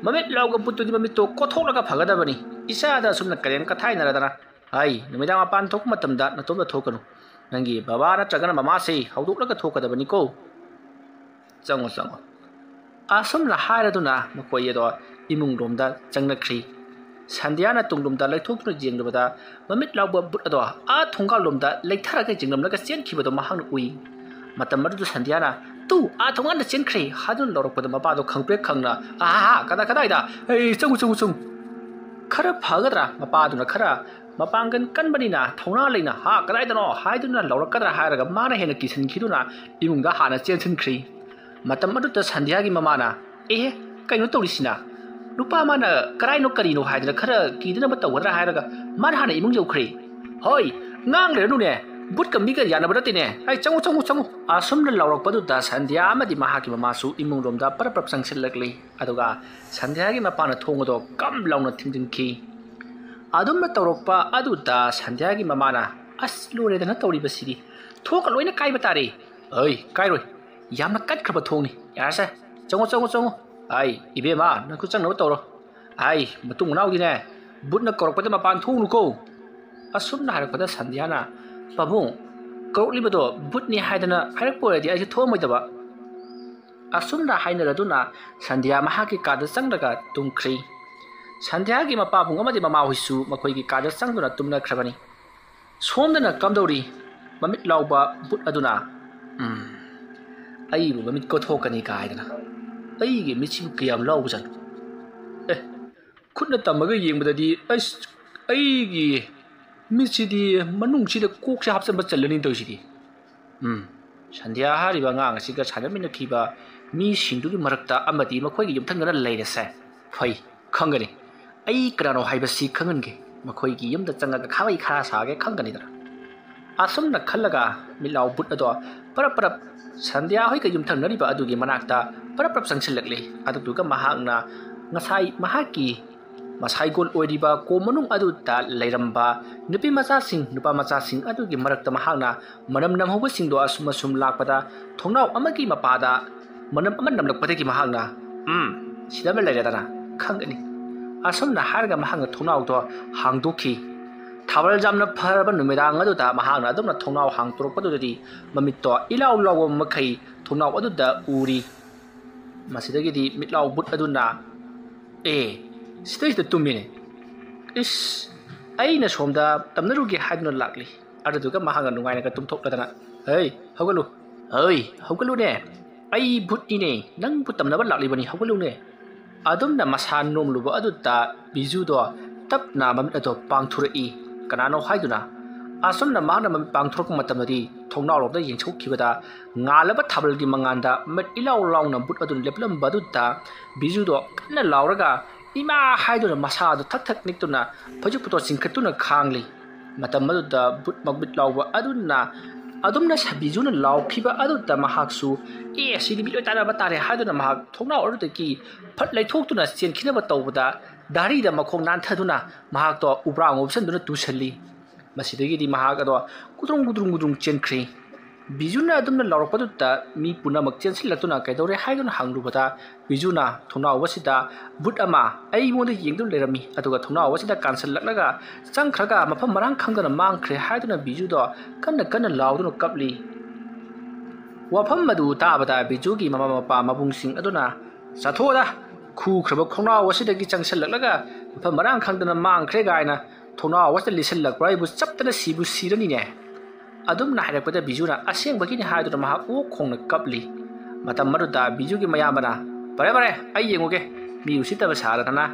ꯃꯃꯤꯠ ꯂꯥꯎꯕ ꯕꯨꯠꯇꯨꯗꯤ ꯃꯃꯤꯠꯇꯣ ꯀꯣꯊꯣꯛꯂꯒ ꯐꯒꯗꯕꯅꯤ꯫ ꯏꯆꯥꯗ ꯑꯁꯨꯝꯅ ꯀꯔꯦꯝ ꯀꯊꯥꯏꯅꯔꯗꯅ꯫ ꯍꯥꯏ, ꯅꯨꯃꯤꯗꯥꯡ ꯃꯄꯥꯟ ꯊꯣꯛꯄ ꯃꯇꯝꯗ ꯅꯇꯣꯝꯇ ꯊꯣꯛꯀꯅꯨ꯫ ꯅꯪꯒꯤ ꯕꯕꯥ ꯅꯠꯇ꯭ꯔꯒꯅ ꯃꯃꯥꯁꯤ ꯍꯧꯗꯣꯛꯂꯒ ꯊꯣꯛꯀꯗꯕꯅꯤꯀꯣ꯫ ꯆꯪꯉꯣ, ꯆꯪꯉꯣ"꯫ ꯑꯁꯨꯝꯅ ꯍꯥꯏꯔꯗꯨꯅ ꯃꯈꯣꯏ ꯑꯗꯣ ꯏꯃꯨꯡ ꯂꯣꯝꯗ ꯆꯪꯅꯈ꯭ꯔꯤ꯫ ꯁꯟꯙ꯭ꯌꯥꯅ ꯇꯨꯡꯂꯣꯝꯗ ꯂꯩꯊꯣꯛꯇꯨꯅ ꯌꯦꯡꯂꯨꯕꯗ ꯃꯃꯤꯠ ꯂꯥꯎꯕ ꯕꯨꯠ ꯑꯗꯣ ꯑꯥ ꯊꯣꯡꯒꯥꯜꯂꯣꯝꯗ ꯂꯩꯊꯔꯒ ꯌꯦꯡꯂꯝꯂꯒ ꯆꯦꯟꯈꯤꯕꯗꯣ ꯃꯍꯥꯛꯅ ꯎꯏ꯫ ꯃꯇꯝ ꯑꯗꯨꯗ ꯁꯟꯙ꯭ꯌꯥꯅ, "ꯇꯨ, ꯑꯥ ꯊꯣꯡꯒꯥꯟꯗ ꯆꯦꯟꯈ꯭ꯔꯦ" ꯍꯥꯏꯗꯨꯅ ꯂꯥꯎꯔꯛꯄꯗ ꯃꯄꯥꯗꯣ ꯈꯪꯄ꯭ꯔꯦꯛ ꯈꯪꯅ, "ꯑꯍꯥ, ꯀꯗꯥꯏ, ꯀꯗꯥꯏꯗ? ꯑꯩ, ꯆꯪꯉꯨ, ꯆꯪꯉꯨ, ꯆꯪꯉꯨ"꯫ ꯈꯔ ꯐꯒꯗ꯭ꯔꯥ ꯃꯄꯥꯗꯨꯅ ꯈꯔ ꯃꯄꯥꯡꯒꯜ ꯀꯟꯕꯅꯤꯅ ꯊꯧꯅꯥ ꯂꯩꯅ, "ꯍꯥ, ꯀꯗꯥꯏꯗꯅꯣ?" ꯍꯥꯏꯗꯨꯅ ꯂꯥꯎꯔꯛꯀꯗ꯭ꯔꯥ ꯍꯥꯏꯔꯒ ꯃꯥꯅ ꯍꯦꯟꯅ ꯀꯤꯁꯤꯟꯈꯤꯗꯨꯅ ꯏꯃꯨꯡꯗ ꯍꯥꯟꯅ ꯆꯦꯟꯁꯤꯟꯈ꯭ꯔꯤ꯫ ꯃꯇꯝ ꯑꯗꯨꯗ ꯁꯟꯙ꯭ꯌꯥꯒꯤ ꯃꯃꯥꯅ, "ꯑꯦꯍꯦ, ꯀꯩꯅꯣ ꯇꯧꯔꯤꯁꯤꯅ? ꯅꯨꯄꯥ ꯃꯥꯅ ꯀꯔꯥꯏꯅꯣ ꯀꯔꯤꯅꯣ ꯍꯥꯏꯗꯅ ꯈꯔ ꯀꯤꯗꯅꯕ ꯇꯧꯒꯗ꯭ꯔꯥ ꯍꯥꯏꯔꯒ ꯃꯥꯅ ꯍꯥꯟꯅ ꯏꯃꯨꯡ ꯌꯧꯈ꯭ꯔꯦ꯫ ꯍꯣꯏ, ꯉꯥꯡ ꯂꯩꯔꯅꯨꯅꯦ, ꯕꯨꯠꯀ ꯃꯤꯒ ꯌꯥꯅꯕ ꯅꯠꯇꯦꯅꯦ꯫ ꯑꯩ, ꯆꯪꯉꯨ, ꯆꯪꯉꯨ, ꯆꯪꯉꯨ"꯫ ꯑꯁꯨꯝꯅ ꯂꯥꯎꯔꯛꯄꯗꯨꯗ ꯁꯟꯙ꯭ꯌꯥ ꯑꯃꯗꯤ ꯃꯍꯥꯛꯀꯤ ꯃꯃꯥꯁꯨ ꯏꯃꯨꯡ ꯂꯣꯝꯗ ꯄꯔꯞ ꯄꯔꯞ ꯆꯪꯁꯤꯜꯂꯛꯂꯤ꯫ ꯑꯗꯨꯒ ꯁꯟꯙ꯭ꯌꯥꯒꯤ ꯃꯄꯥꯅ ꯊꯣꯡ ꯑꯗꯣ ꯀꯝ ꯂꯥꯎꯅ ꯊꯤꯡꯖꯤꯟꯈꯤ꯫ ꯑꯗꯨꯝꯅ ꯇꯧꯔꯛꯄ ꯑꯗꯨꯗ ꯁꯟꯙ꯭ꯌꯥꯒꯤ ꯃꯃꯥꯅ, "ꯑꯁ, ꯂꯣꯏꯔꯦꯗꯅ ꯇꯧꯔꯤꯕꯁꯤꯗꯤ꯫ ꯊꯣꯡꯒ ꯂꯣꯏꯅ ꯀꯥꯏꯕ ꯇꯥꯔꯦ"꯫ "ꯑꯩ, ꯀꯥꯏꯔꯣꯏ꯫ ꯌꯥꯝꯅ ꯀꯟꯈ꯭ꯔꯕ ꯊꯣꯡꯅꯤ꯫ ꯌꯥꯔꯁꯦ꯫ ꯆꯪꯉꯣ, ꯆꯪꯉꯣ, ꯆꯪꯉꯣ꯫ ꯑꯩ, ꯏꯕꯦꯝꯃ, ꯅꯪꯁꯨ ꯆꯪꯅꯕ ꯇꯧꯔꯣ꯫ ꯑꯩ, ꯃꯇꯨꯡ ꯃꯅꯥꯎꯗꯤꯅꯦ, ꯕꯨꯠꯅ ꯀꯧꯔꯛꯄꯗ ꯃꯄꯥꯟ ꯊꯣꯛꯎꯅꯨꯀꯣ"꯫ ꯑꯁꯨꯝꯅ ꯍꯥꯏꯔꯛꯄꯗ ꯁꯟꯙ꯭ꯌꯥꯅ, "ꯄꯥꯕꯨꯡ, ꯀꯧꯔꯛꯂꯤꯕꯗꯣ ꯚꯨꯠꯅꯤ ꯍꯥꯏꯗꯅ ꯍꯥꯏꯔꯛꯄ ꯑꯣꯏꯔꯗꯤ ꯑꯩꯁꯦ ꯊꯣꯛꯑꯝꯃꯣꯏꯗꯕ꯫ ꯑꯁꯨꯝꯅ ꯍꯥꯏꯅꯔꯗꯨꯅ ꯁꯟꯙ꯭ꯌꯥ ꯃꯍꯥꯛꯀꯤ ꯀꯥꯗ ꯆꯪꯂꯒ ꯇꯨꯝꯈ꯭ꯔꯤ꯫ ꯁꯟꯙ꯭ꯌꯥꯒꯤ ꯃꯄꯥꯕꯨꯡ ꯑꯃꯗꯤ ꯃꯃꯥꯍꯣꯏꯁꯨ ꯃꯈꯣꯏꯒꯤ ꯀꯥꯗ ꯆꯪꯗꯨꯅ ꯇꯨꯝꯅꯈ꯭ꯔꯕꯅꯤ꯫ ꯁꯣꯝꯗꯅ ꯀꯝꯗꯧꯔꯤ? ꯃꯃꯤꯠ ꯂꯥꯎꯕ ꯚꯨꯠ ꯑꯗꯨꯅ, "ꯎꯝ, ꯑꯩꯕꯨ ꯃꯃꯤꯠ ꯀꯣꯊꯣꯛꯀꯅꯤ" ꯀꯥꯏꯗꯅ꯫ ꯑꯩꯒꯤ ꯃꯤꯠꯁꯤꯕꯨ ꯀꯌꯥꯝ ꯂꯥꯎꯕꯖꯥꯠꯅꯣ? ꯑꯦ, ꯈꯨꯠꯅ ꯇꯝꯃꯒ ꯌꯦꯡꯕꯗꯗꯤ ꯑꯁ, ꯑꯩꯒꯤ ꯃꯤꯠꯁꯤꯗꯤ ꯃꯅꯨꯡꯁꯤꯗ ꯀꯣꯛꯁꯦ ꯍꯥꯞꯆꯤꯟꯕ ꯆꯜꯂꯅꯤ ꯇꯧꯔꯤꯁꯤꯗꯤ꯫ ꯎꯝ, ꯁꯟꯙ꯭ꯌꯥ ꯍꯥꯏꯔꯤꯕ ꯑꯉꯥꯡ ꯑꯁꯤꯒ ꯁꯥꯟꯅꯃꯤꯟꯅꯈꯤꯕ ꯃꯤꯁꯤꯡꯗꯨꯒꯤ ꯃꯔꯛꯇ ꯑꯃꯗꯤ ꯃꯈꯣꯏꯒꯤ ꯌꯨꯝꯊꯪꯅꯅ ꯂꯩꯔꯦꯁꯦ꯫ ꯐꯩ, ꯈꯪꯒꯅꯤ꯫ ꯑꯩ ꯀꯅꯥꯅꯣ ꯍꯥꯏꯕꯁꯤ ꯈꯪꯍꯟꯒꯦ꯫ ꯃꯈꯣꯏꯒꯤ ꯌꯨꯝꯗ ꯆꯪꯉꯒ ꯈꯥꯕꯩ ꯈꯥꯔꯥ ꯁꯥꯒꯦ ꯈꯪꯒꯅꯤꯗꯅ꯫ ꯑꯁꯨꯝꯅ ꯈꯜꯂꯒ ꯃꯤꯠꯂꯥꯎ ꯚꯨꯠ ꯑꯗꯣ ꯄꯔꯞ ꯄꯔꯞ ꯁꯟꯙ꯭ꯌꯥ ꯍꯣꯏꯒ ꯌꯨꯝꯊꯪꯅꯔꯤꯕ ꯑꯗꯨꯒꯤ ꯃꯅꯥꯛꯇ ꯄꯔꯞ ꯄꯔꯞ ꯆꯪꯁꯤꯜꯂꯛꯂꯤ꯫ ꯑꯗꯨꯗꯨꯒ ꯃꯍꯥꯛꯅ ꯉꯁꯥꯏ ꯃꯍꯥꯛꯀꯤ ꯃꯁꯥꯏꯒꯣꯟ ꯑꯣꯏꯔꯤꯕ ꯀꯣ ꯃꯅꯨꯡ ꯑꯗꯨꯗ ꯂꯩꯔꯝꯕ ꯅꯨꯄꯤ ꯃꯆꯥꯁꯤꯡ, ꯅꯨꯄꯥ ꯃꯆꯥꯁꯤꯡ ꯑꯗꯨꯒꯤ ꯃꯔꯛꯇ ꯃꯍꯥꯛꯅ ꯃꯅꯝ ꯅꯝꯍꯧꯕꯁꯤꯡꯗꯣ ꯑꯁꯨꯝ ꯑꯁꯨꯝ ꯂꯥꯛꯄꯗ ꯊꯣꯡꯅꯥꯎ ꯑꯃꯒꯤ ꯃꯄꯥꯗ ꯃꯅꯝ ꯑꯃ ꯅꯝꯂꯛꯄꯗꯒꯤ ꯃꯍꯥꯛꯅ, "ꯎꯝ, ꯁꯤꯗ ꯑꯃ ꯂꯩꯔꯦꯗꯅ ꯈꯪꯒꯅꯤ"꯫ ꯑꯁꯨꯝꯅ ꯍꯥꯏꯔꯒ ꯃꯍꯥꯛꯅ ꯊꯣꯡꯅꯥꯎꯗꯣ ꯍꯥꯡꯗꯣꯛꯈꯤ꯫ ꯊꯥꯕꯜ ꯌꯥꯝꯅ ꯐꯔꯕ ꯅꯨꯃꯤꯗꯥꯡ ꯑꯗꯨꯗ ꯃꯍꯥꯛꯅ ꯑꯗꯨꯝꯅ ꯊꯣꯡꯅꯥꯎ ꯍꯥꯡꯗꯣꯔꯛꯄꯗꯨꯗꯗꯤ ꯃꯃꯤꯠꯇꯣ ꯏꯂꯥꯎ ꯂꯥꯎꯕ ꯃꯈꯩ ꯊꯣꯡꯅꯥꯎ ꯑꯗꯨꯗ ꯎꯔꯤ꯫ ꯃꯁꯤꯗꯒꯤꯗꯤ ꯃꯤꯠꯂꯥꯎ ꯚꯨꯠ ꯑꯗꯨꯅ, "ꯑꯦ, ꯁꯤꯗꯩꯁꯤꯗ ꯇꯨꯝꯃꯤꯅꯦ꯫ ꯏꯁ, ꯑꯩꯅ ꯁꯣꯝꯗ ꯇꯝꯅꯔꯨꯒꯦ ꯍꯥꯏꯗꯨꯅ ꯂꯥꯛꯂꯤ"꯫ ꯑꯗꯨꯗꯨꯒ ꯃꯍꯥꯛꯅ ꯅꯨꯡꯉꯥꯏꯅꯒ ꯇꯨꯝꯊꯣꯛꯂꯗꯅ, "ꯍꯩ, ꯍꯧꯒꯠꯂꯨ, ꯍꯩ, ꯍꯧꯒꯠꯂꯨꯅꯦ, ꯑꯩ ꯚꯨꯠꯅꯤꯅꯦ, ꯅꯪꯕꯨ ꯇꯝꯅꯕ ꯂꯥꯛꯂꯤꯕꯅꯤ, ꯍꯧꯒꯠꯂꯨꯅꯦ"꯫ ꯑꯗꯨꯝꯅ ꯃꯁꯥ ꯅꯣꯝꯂꯨꯕ ꯑꯗꯨꯗ ꯕꯤꯖꯨꯗꯣ ꯇꯞꯅ ꯃꯃꯤꯠ ꯑꯗꯣ ꯄꯥꯡꯊꯣꯔꯛꯏ꯫ ꯀꯅꯥꯅꯣ ꯍꯥꯏꯗꯨꯅ ꯑꯁꯨꯝꯅ ꯃꯍꯥꯛꯅ ꯃꯃꯤꯠ ꯄꯥꯡꯊꯣꯔꯛꯄ ꯃꯇꯝꯗꯗꯤ ꯊꯣꯡꯅꯥꯎꯔꯣꯝꯗ ꯌꯦꯡꯊꯣꯛꯈꯤꯕꯗ ꯉꯥꯜꯂꯕ ꯊꯥꯕꯜꯒꯤ ꯃꯉꯥꯜꯗ ꯃꯃꯤꯠ ꯏꯂꯥꯎ ꯂꯥꯎꯅ ꯚꯨꯠ ꯑꯗꯨꯅ ꯂꯦꯞꯂꯝꯕ ꯑꯗꯨꯗ ꯕꯤꯖꯨꯗꯣ ꯀꯟꯅ ꯂꯥꯎꯔꯒ "ꯏꯃꯥ!" ꯍꯥꯏꯗꯨꯅ ꯃꯁꯥꯗꯣ ꯊꯛ ꯊꯛ ꯅꯤꯛꯇꯨꯅ ꯐꯩꯖꯨꯞ ꯄꯨꯊꯣꯛ ꯆꯤꯡꯈꯠꯇꯨꯅ ꯈꯥꯡꯂꯤ꯫ ꯃꯇꯝ ꯑꯗꯨꯗ ꯚꯨꯠ ꯃꯃꯤꯠ ꯂꯥꯎꯕ ꯑꯗꯨꯅ ꯑꯗꯨꯝꯅ ꯁ-, ꯕꯤꯖꯨꯅ ꯂꯥꯎꯈꯤꯕ ꯑꯗꯨꯗ ꯃꯍꯥꯛꯁꯨ, "ꯑꯦ, ꯁꯤꯗꯤ ꯃꯤ ꯂꯣꯏ ꯇꯥꯟꯅꯕ ꯇꯥꯔꯦ" ꯍꯥꯏꯗꯨꯅ ꯃꯍꯥꯛ ꯊꯣꯡꯅꯥꯎ ꯑꯗꯨꯗꯒꯤ ꯐꯠ ꯂꯩꯊꯣꯛꯇꯨꯅ ꯆꯦꯟꯈꯤꯅꯕ ꯇꯧꯕꯗ ꯗꯥꯔꯤꯗ ꯃꯈꯣꯡ ꯅꯥꯟꯊꯗꯨꯅ ꯃꯍꯥꯛꯇꯣ ꯎꯕ꯭ꯔꯥꯡ ꯎꯞꯁꯟꯗꯨꯅ ꯇꯨꯁꯜꯂꯤ꯫ ꯃꯁꯤꯗꯒꯤꯗꯤ ꯃꯍꯥꯛ ꯑꯗꯣ ꯒꯨꯗ꯭ꯔꯨꯡ ꯒꯨꯗ꯭ꯔꯨꯡ ꯒꯨꯗ꯭ꯔꯨꯡ ꯆꯦꯟꯈ꯭ꯔꯤ꯫ ꯕꯤꯖꯨꯅ ꯑꯗꯨꯝꯅ ꯂꯥꯎꯔꯛꯄꯗꯨꯗ ꯃꯤ ꯄꯨꯝꯅꯃꯛ ꯆꯦꯟꯁꯤꯜꯂꯛꯇꯨꯅ ꯀꯩꯗꯧꯔꯦ ꯍꯥꯏꯗꯨꯅ ꯍꯪꯂꯨꯕꯗ, ꯕꯤꯖꯨꯅ ꯊꯣꯡꯅꯥꯎ ꯑꯁꯤꯗ ꯕꯨꯠ ꯑꯃ ꯑꯩꯉꯣꯟꯗ ꯌꯦꯡꯗꯨꯅ ꯂꯩꯔꯝꯃꯤ꯫ ꯑꯗꯨꯒ ꯊꯣꯡꯅꯥꯎ ꯑꯁꯤꯗ ꯀꯥꯟꯁꯤꯜꯂꯛꯂꯒ ꯆꯪꯈ꯭ꯔꯒ ꯃꯐꯝ ꯃꯔꯥꯡ ꯈꯪꯗꯅ ꯃꯥꯡꯈ꯭ꯔꯦ ꯍꯥꯏꯗꯨꯅ ꯕꯤꯖꯨꯗꯣ ꯀꯟꯅ ꯀꯟꯅ ꯂꯥꯎꯗꯨꯅ ꯀꯞꯂꯤ꯫ ꯋꯥꯐꯝ ꯑꯗꯨ ꯇꯥꯕꯗ ꯕꯤꯖꯨꯒꯤ ꯃꯃꯥ ꯃꯄꯥ ꯃꯕꯨꯡꯁꯤꯡ ꯑꯗꯨꯅ, "ꯆꯠꯊꯣꯛꯑꯣꯗ, ꯈꯨꯈ꯭ꯔꯕ ꯈꯣꯡꯅꯥꯎ ꯑꯁꯤꯗꯒꯤ ꯆꯪꯁꯤꯜꯂꯛꯂꯒ ꯃꯐꯝ ꯃꯔꯥꯡ ꯈꯪꯗꯅ ꯃꯥꯡꯈ꯭ꯔꯦ ꯀꯥꯏꯅ ꯊꯣꯡꯅꯥꯎ ꯑꯁꯤꯗ ꯂꯤꯁꯤꯜꯂꯛꯄ꯭ꯔꯥ? ꯑꯩꯕꯨ ꯆꯞꯇꯅ ꯁꯤꯕꯨ ꯁꯤꯔꯅꯤꯅꯦ"꯫ ꯑꯗꯨꯝꯅ ꯍꯥꯏꯔꯛꯄꯗ ꯕꯤꯖꯨꯅ ꯑꯁꯦꯡꯕꯒꯤꯅꯤ ꯍꯥꯏꯗꯨꯅ ꯃꯍꯥꯛ ꯑꯣꯛ ꯈꯣꯡꯅ ꯀꯞꯂꯤ꯫ ꯃꯇꯝ ꯑꯗꯨꯗ ꯕꯤꯖꯨꯒꯤ ꯃꯌꯥꯝꯕꯅ, "ꯐꯔꯦ ꯐꯔꯦ, ꯑꯩ ꯌꯦꯡꯉꯨꯒꯦ, ꯃꯤ ꯎꯁꯤꯠꯇꯕ ꯁꯥꯔꯗꯅ꯫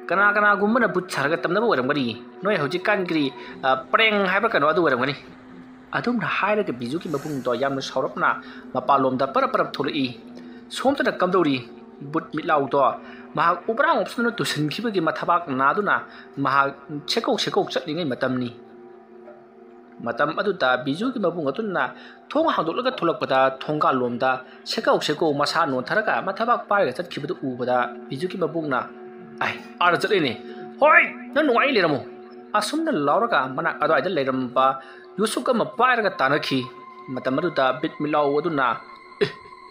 ꯀꯅꯥ ꯀꯅꯥꯒꯨꯝꯕꯅ ꯕꯨꯠ ꯁꯥꯔꯒ ꯇꯝꯅꯕ ꯑꯣꯏꯔꯝꯒꯅꯤ꯫ ꯅꯣꯏ ꯍꯧꯖꯤꯛꯀꯥꯟꯒꯤ, ꯑ, ꯄ꯭ꯔꯦꯡ ꯍꯥꯏꯕ꯭ꯔꯥ ꯀꯩꯅꯣ, ꯑꯗꯨ ꯑꯣꯏꯔꯝꯒꯅꯤ"꯫ ꯑꯗꯨꯝꯅ ꯍꯥꯏꯔꯒ ꯕꯤꯖꯨꯒꯤ ꯃꯕꯨꯡꯗꯣ ꯌꯥꯝꯅ ꯁꯥꯎꯔꯞꯅ ꯃꯄꯥꯟꯂꯣꯝꯗ ꯄꯔꯞ ꯄꯔꯞ ꯊꯣꯛꯂꯛꯏ꯫ ꯁꯣꯝꯗꯅ ꯀꯝꯗꯧꯔꯤ? ꯕꯨꯠ ꯃꯤꯠꯂꯥꯎꯗꯣ ꯃꯍꯥꯛ ꯎꯕ꯭ꯔꯥꯡ ꯎꯞꯁꯟꯗꯨꯅ ꯇꯨꯁꯤꯟꯈꯤꯕꯒꯤ ꯃꯊꯕꯥꯛ ꯅꯥꯗꯨꯅ ꯃꯍꯥꯛ ꯁꯦꯀꯧ ꯁꯦꯀꯧ ꯆꯠꯂꯤꯉꯩ ꯃꯇꯝꯅꯤ꯫ ꯃꯇꯝ ꯑꯗꯨꯗ ꯕꯤꯖꯨꯒꯤ ꯃꯕꯨꯡ ꯑꯗꯨꯅ ꯊꯣꯡ ꯍꯥꯡꯗꯣꯛꯂꯒ ꯊꯣꯛꯂꯛꯄꯗ ꯊꯣꯡꯒꯥꯜꯂꯣꯝꯗ ꯁꯦꯀꯧ ꯁꯦꯀꯧ ꯃꯁꯥ ꯅꯣꯟꯊꯔꯒ ꯃꯊꯕꯥꯛ ꯄꯥꯏꯔꯒ ꯆꯠꯈꯤꯕꯗꯨ ꯎꯕꯗ ꯕꯤꯖꯨꯒꯤ ꯃꯕꯨꯡꯅ, "ꯑꯥꯏ, ꯑꯥꯗ ꯆꯠꯂꯤꯅꯦ꯫ ꯍꯣꯏ, ꯅꯪ ꯅꯨꯡꯉꯥꯏ ꯂꯩꯔꯝꯃꯣ"꯫ ꯑꯁꯨꯝꯅ ꯂꯥꯎꯔꯒ ꯃꯅꯥꯛ ꯑꯗꯨꯋꯥꯏꯗ ꯂꯩꯔꯝꯕ ꯌꯨꯁꯨꯛ ꯑꯃ ꯄꯥꯏꯔꯒ ꯇꯥꯟꯅꯈꯤ꯫ ꯃꯇꯝ ꯑꯗꯨꯗ ꯕꯨꯠ ꯃꯤꯠꯂꯥꯎ ꯑꯗꯨꯅ, "ꯑꯦ,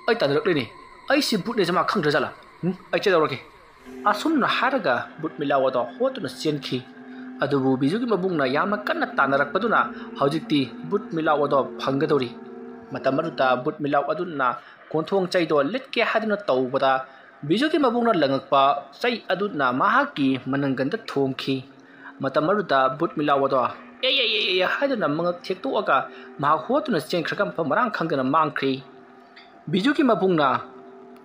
ꯑꯩ ꯇꯥꯟꯅꯔꯛꯂꯤꯅꯦ꯫ ꯑꯩꯁꯤ ꯕꯨꯠꯅꯦꯁꯦ ꯃꯥ ꯈꯪꯗ꯭ꯔ ꯖꯥꯠꯂꯥ? ꯎꯝ, ꯑꯩ ꯆꯦꯜꯍꯧꯔꯒꯦ"꯫ ꯑꯁꯨꯝꯅ ꯍꯥꯏꯔꯒ ꯕꯨꯠ ꯃꯤꯠꯂꯥꯎ ꯑꯗꯣ ꯍꯣꯠꯇꯨꯅ ꯆꯦꯟꯈꯤ꯫ ꯑꯗꯨꯕꯨ ꯕꯤꯖꯨꯒꯤ ꯃꯕꯨꯡꯅ ꯌꯥꯝꯅ ꯀꯟꯅ ꯇꯥꯟꯅꯔꯛꯄꯗꯨꯅ ꯍꯧꯖꯤꯛꯇꯤ ꯕꯨꯠ ꯃꯤꯠꯂꯥꯎ ꯑꯗꯣ ꯐꯪꯒꯗꯧꯔꯤ꯫ ꯃꯇꯝ ꯑꯗꯨꯗ ꯕꯨꯠ ꯃꯤꯠꯂꯥꯎ ꯑꯗꯨꯅ ꯀꯣꯟꯊꯣꯡ ꯆꯩꯗꯣ ꯂꯤꯠꯀꯦ ꯍꯥꯏꯗꯨꯅ ꯇꯧꯕꯗ ꯕꯤꯖꯨꯒꯤ ꯃꯕꯨꯡꯅ ꯂꯪꯉꯛꯄ ꯆꯩ ꯑꯗꯨꯅ ꯃꯍꯥꯛꯀꯤ ꯃꯅꯪꯒꯟꯗ ꯊꯣꯝꯈꯤ꯫ ꯃꯇꯝ ꯑꯗꯨꯗ ꯕꯨꯠ ꯃꯤꯠꯂꯥꯎ ꯑꯗꯣ "ꯑꯦ, ꯑꯦ, ꯑꯦ, ꯑꯦ" ꯍꯥꯏꯗꯨꯅ ꯃꯉꯛ ꯊꯦꯛꯇꯣꯛꯑꯒ ꯃꯍꯥꯛ ꯍꯣꯠꯇꯨꯅ ꯆꯦꯟꯈ꯭ꯔꯒ ꯃꯐꯝ ꯃꯔꯥꯡ ꯈꯪꯗꯅ ꯃꯥꯡꯈ꯭ꯔꯤ꯫ ꯕꯤꯖꯨꯒꯤ ꯃꯕꯨꯡꯅ,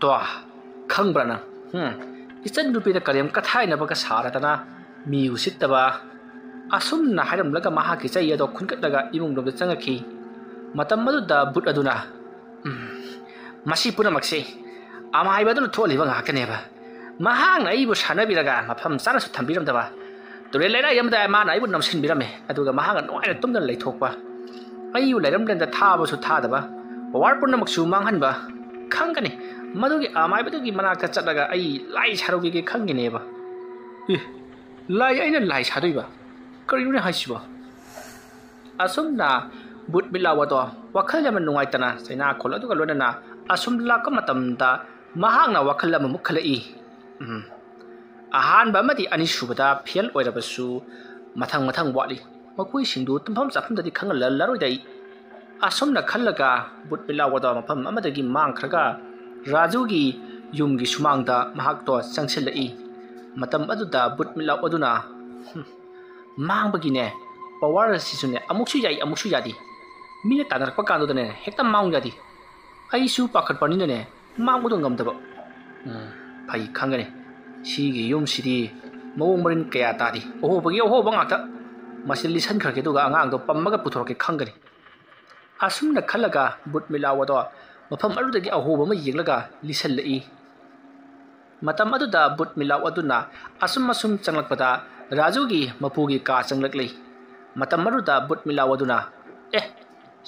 "ꯇꯣ, ꯈꯪꯕ꯭ꯔꯥ ꯅꯪ? ꯍꯨꯝ, ꯏꯆꯟ ꯅꯨꯄꯤꯗ ꯀꯔꯦꯝ ꯀꯊꯥꯏꯅꯕꯒ ꯁꯥꯔꯗꯅ, ꯃꯤ ꯎꯁꯤꯠꯇꯕ"꯫ ꯑꯁꯨꯝꯅ ꯍꯥꯏꯔꯝꯂꯒ ꯃꯍꯥꯛꯀꯤ ꯆꯩ ꯑꯗꯣ ꯈꯨꯟꯒꯠꯂꯒ ꯏꯃꯨꯡꯂꯣꯝꯗ ꯆꯪꯉꯛꯈꯤ꯫ ꯃꯇꯝ ꯑꯗꯨꯗ ꯕꯨꯠ ꯑꯗꯨꯅ, "ꯎꯝ, ꯃꯁꯤ ꯄꯨꯝꯅꯃꯛꯁꯤ ꯑꯃꯥꯏꯕ ꯑꯗꯨꯅ ꯊꯣꯛꯍꯜꯂꯤꯕ ꯉꯥꯛꯇꯅꯦꯕ꯫ ꯃꯍꯥꯛꯅ ꯑꯩꯕꯨ ꯁꯥꯟꯅꯕꯤꯔꯒ ꯃꯐꯝ ꯆꯥꯅꯁꯨ ꯊꯝꯕꯤꯔꯝꯗꯕ, ꯇꯨꯔꯦꯜ ꯂꯩꯔꯥꯏ ꯑꯃꯗ ꯃꯥꯅ ꯑꯩꯕꯨ ꯅꯝꯁꯤꯟꯕꯤꯔꯝꯃꯦ, ꯑꯗꯨꯒ ꯃꯍꯥꯛꯅ ꯅꯨꯡꯉꯥꯏꯅ ꯇꯨꯝꯗꯨꯅ ꯂꯩꯊꯣꯛꯄ꯫ ꯑꯩꯕꯨ ꯂꯩꯔꯝꯂꯦꯟꯗ ꯊꯥꯕꯁꯨ ꯊꯥꯗꯕ, ꯄꯋꯥꯔ ꯄꯨꯝꯅꯃꯛꯁꯨ ꯃꯥꯡꯍꯟꯕ꯫ ꯈꯪꯒꯅꯤ, ꯃꯗꯨꯒꯤ ꯑꯃꯥꯏꯕꯗꯨꯒꯤ ꯃꯅꯥꯛꯇ ꯆꯠꯂꯒ ꯑꯩ ꯂꯥꯏ ꯁꯥꯔꯧꯒꯦ ꯈꯪꯒꯅꯦꯕ"꯫ "ꯑꯦ, ꯂꯥꯏ? ꯑꯩꯅ ꯂꯥꯏ ꯁꯥꯗꯣꯏꯕ? ꯀꯔꯤꯅꯣꯅꯦ ꯍꯥꯏꯁꯤꯕꯣ?" ꯑꯁꯨꯝꯅ ꯕꯨꯠ ꯃꯤꯠꯂꯥꯎ ꯑꯗꯣ ꯋꯥꯈꯜ ꯌꯥꯝꯅ ꯅꯨꯡꯉꯥꯏꯇꯅ ꯆꯩꯅꯥꯈꯣꯜ ꯑꯗꯨꯒ ꯂꯣꯏꯅꯅ ꯑꯁꯨꯝ ꯂꯥꯛꯄ ꯃꯇꯝꯗ ꯃꯍꯥꯛꯅ ꯋꯥꯈꯜ ꯑꯃꯃꯨꯛ ꯈꯜꯂꯛꯏ꯫ ꯎꯝ, ꯑꯍꯥꯟꯕ ꯑꯃꯗꯤ ꯑꯅꯤꯁꯨꯕꯗ ꯐꯦꯜ ꯑꯣꯏꯔꯕꯁꯨ ꯃꯊꯪ ꯃꯊꯪ ꯋꯥꯠꯂꯤ꯫ ꯃꯈꯣꯏꯁꯤꯡꯗꯨ ꯇꯨꯝꯐꯝ ꯆꯥꯐꯝꯗꯗꯤ ꯈꯪꯍꯜꯂꯔꯣꯏꯗ ꯑꯩ꯫ ꯑꯁꯨꯝꯅ ꯈꯜꯂꯒ ꯕꯨꯠ ꯃꯤꯠꯂꯥꯎ ꯑꯗꯣ ꯃꯐꯝ ꯑꯃꯗꯒꯤ ꯃꯥꯡꯈ꯭ꯔꯒ ꯔꯥꯖꯨꯒꯤ ꯌꯨꯝꯒꯤ ꯁꯨꯃꯥꯡꯗ ꯃꯍꯥꯛꯇꯣ ꯆꯪꯁꯤꯜꯂꯛꯏ꯫ ꯃꯇꯝ ꯑꯗꯨꯗ ꯕꯨꯠ ꯃꯤꯠꯂꯥꯎ ꯑꯗꯨꯅ, "ꯍꯨꯝ, ꯃꯥꯡꯕꯒꯤꯅꯦ, ꯄꯋꯥꯔ ꯑꯁꯤꯁꯨꯅꯦ ꯑꯃꯨꯛꯁꯨ ꯌꯥꯏ ꯑꯃꯨꯛꯁꯨ ꯌꯥꯗꯦ꯫ ꯃꯤꯅ ꯇꯥꯟꯅꯔꯛꯄ ꯀꯥꯟꯗꯨꯗꯅꯦ ꯍꯦꯛꯇ ꯃꯥꯡꯉꯨ ꯌꯥꯗꯦ꯫ ꯑꯩꯁꯨ ꯄꯥꯈꯠꯄꯅꯤꯅꯅꯦ ꯃꯥꯡꯕꯗꯣ ꯉꯝꯗꯕ꯫ ꯎꯝ, ꯐꯩ ꯈꯪꯒꯅꯤ꯫ ꯁꯤꯒꯤ ꯌꯨꯝꯁꯤꯗꯤ ꯃꯑꯣꯡ ꯃꯔꯤꯟ ꯀꯌꯥ ꯇꯥꯗꯦ꯫ ꯑꯍꯣꯕꯒꯤ ꯑꯍꯣꯕ ꯉꯥꯛꯇ꯫ ꯃꯁꯤ ꯂꯤꯁꯟꯈ꯭ꯔꯒꯦ, ꯑꯗꯨꯒ ꯑꯉꯥꯡꯗꯣ ꯄꯝꯃꯒ ꯄꯨꯊꯣꯔꯛꯀꯦ ꯈꯪꯒꯅꯤ"꯫ ꯑꯁꯨꯝꯅ ꯈꯜꯂꯒ ꯕꯨꯠ ꯃꯤꯠꯂꯥꯎ ꯑꯗꯣ ꯃꯐꯝ ꯑꯗꯨꯗꯒꯤ ꯑꯍꯣꯕ ꯑꯃ ꯌꯦꯡꯂꯒ ꯂꯤꯁꯜꯂꯛꯏ꯫ ꯃꯇꯝ ꯑꯗꯨꯗ ꯕꯨꯠ ꯃꯤꯠꯂꯥꯎ ꯑꯗꯨꯅ ꯑꯁꯨꯝ ꯑꯁꯨꯝ ꯆꯪꯂꯛꯄꯗ ꯔꯥꯖꯨꯒꯤ ꯃꯄꯨꯒꯤ ꯀꯥ ꯆꯪꯂꯛꯂꯤ꯫ ꯃꯇꯝ ꯑꯗꯨꯗ ꯕꯨꯠ ꯃꯤꯠꯂꯥꯎ ꯑꯗꯨꯅ, "ꯑꯦ,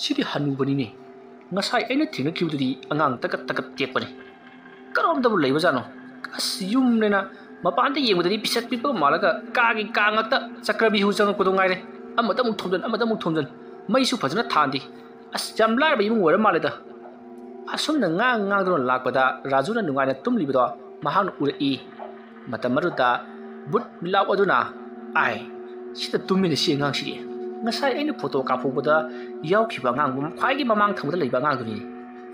ꯁꯤꯗꯤ ꯍꯅꯨꯕꯅꯤꯅꯦ꯫ ꯉꯁꯥꯏ ꯑꯩꯅ ꯊꯦꯡꯅꯈꯤꯕꯗꯨꯗꯤ ꯑꯉꯥꯡ ꯇꯀꯠ ꯇꯀꯠ ꯇꯦꯛꯄꯅꯤ꯫ ꯀꯔꯣꯝꯗꯕꯨ ꯂꯩꯕꯖꯥꯠꯅꯣ? ꯑꯁ, ꯌꯨꯝꯅꯦꯅ ꯃꯄꯥꯟꯗ ꯌꯦꯡꯕꯗꯗꯤ ꯄꯤꯁꯛ ꯄꯤꯛꯄꯒ ꯃꯥꯜꯂꯒ ꯀꯥꯒꯤ ꯀꯥ ꯉꯥꯛꯇ ꯆꯀ꯭ꯔꯕꯤꯍꯨ ꯆꯪꯉꯛꯄꯗꯣ ꯉꯥꯏꯔꯦ꯫ ꯑꯃꯗ ꯑꯃꯨꯛ ꯊꯣꯝꯖꯤꯟ, ꯑꯃꯗ ꯑꯃꯨꯛ ꯊꯣꯝꯖꯤꯟ꯫ ꯃꯩꯁꯨ ꯐꯖꯅ ꯊꯥꯟꯗꯦ꯫ ꯑꯁ, ꯌꯥꯝ ꯂꯥꯏꯔꯕ ꯏꯃꯨꯡ ꯑꯣꯏꯔ ꯃꯥꯜꯂꯦꯗ"꯫ ꯑꯁꯨꯝꯅ ꯉꯥꯡ ꯉꯥꯡꯗꯨꯅ ꯂꯥꯛꯄꯗ ꯔꯥꯖꯨꯅ ꯅꯨꯡꯉꯥꯏꯅ ꯇꯨꯝꯂꯤꯕꯗꯣ ꯃꯍꯥꯛꯅ ꯎꯔꯛꯏ꯫ ꯃꯇꯝ ꯑꯗꯨꯗ ꯕꯨꯠ ꯃꯤꯠꯂꯥꯎ ꯑꯗꯨꯅ, "ꯑꯥꯏ, ꯁꯤꯗ ꯇꯨꯝꯃꯤꯅꯦ ꯁꯤ ꯑꯉꯥꯡꯁꯤꯗꯤ꯫ ꯉꯁꯥꯏ ꯑꯩꯅ ꯐꯣꯇꯣ ꯀꯥꯞꯍꯧꯕꯗ ꯌꯥꯎꯈꯤꯕ ꯑꯉꯥꯡ ꯈ꯭ꯋꯥꯏꯒꯤ ꯃꯃꯥꯡ ꯊꯪꯕꯗ ꯂꯩꯕ ꯑꯉꯥꯡꯗꯨꯅꯤ꯫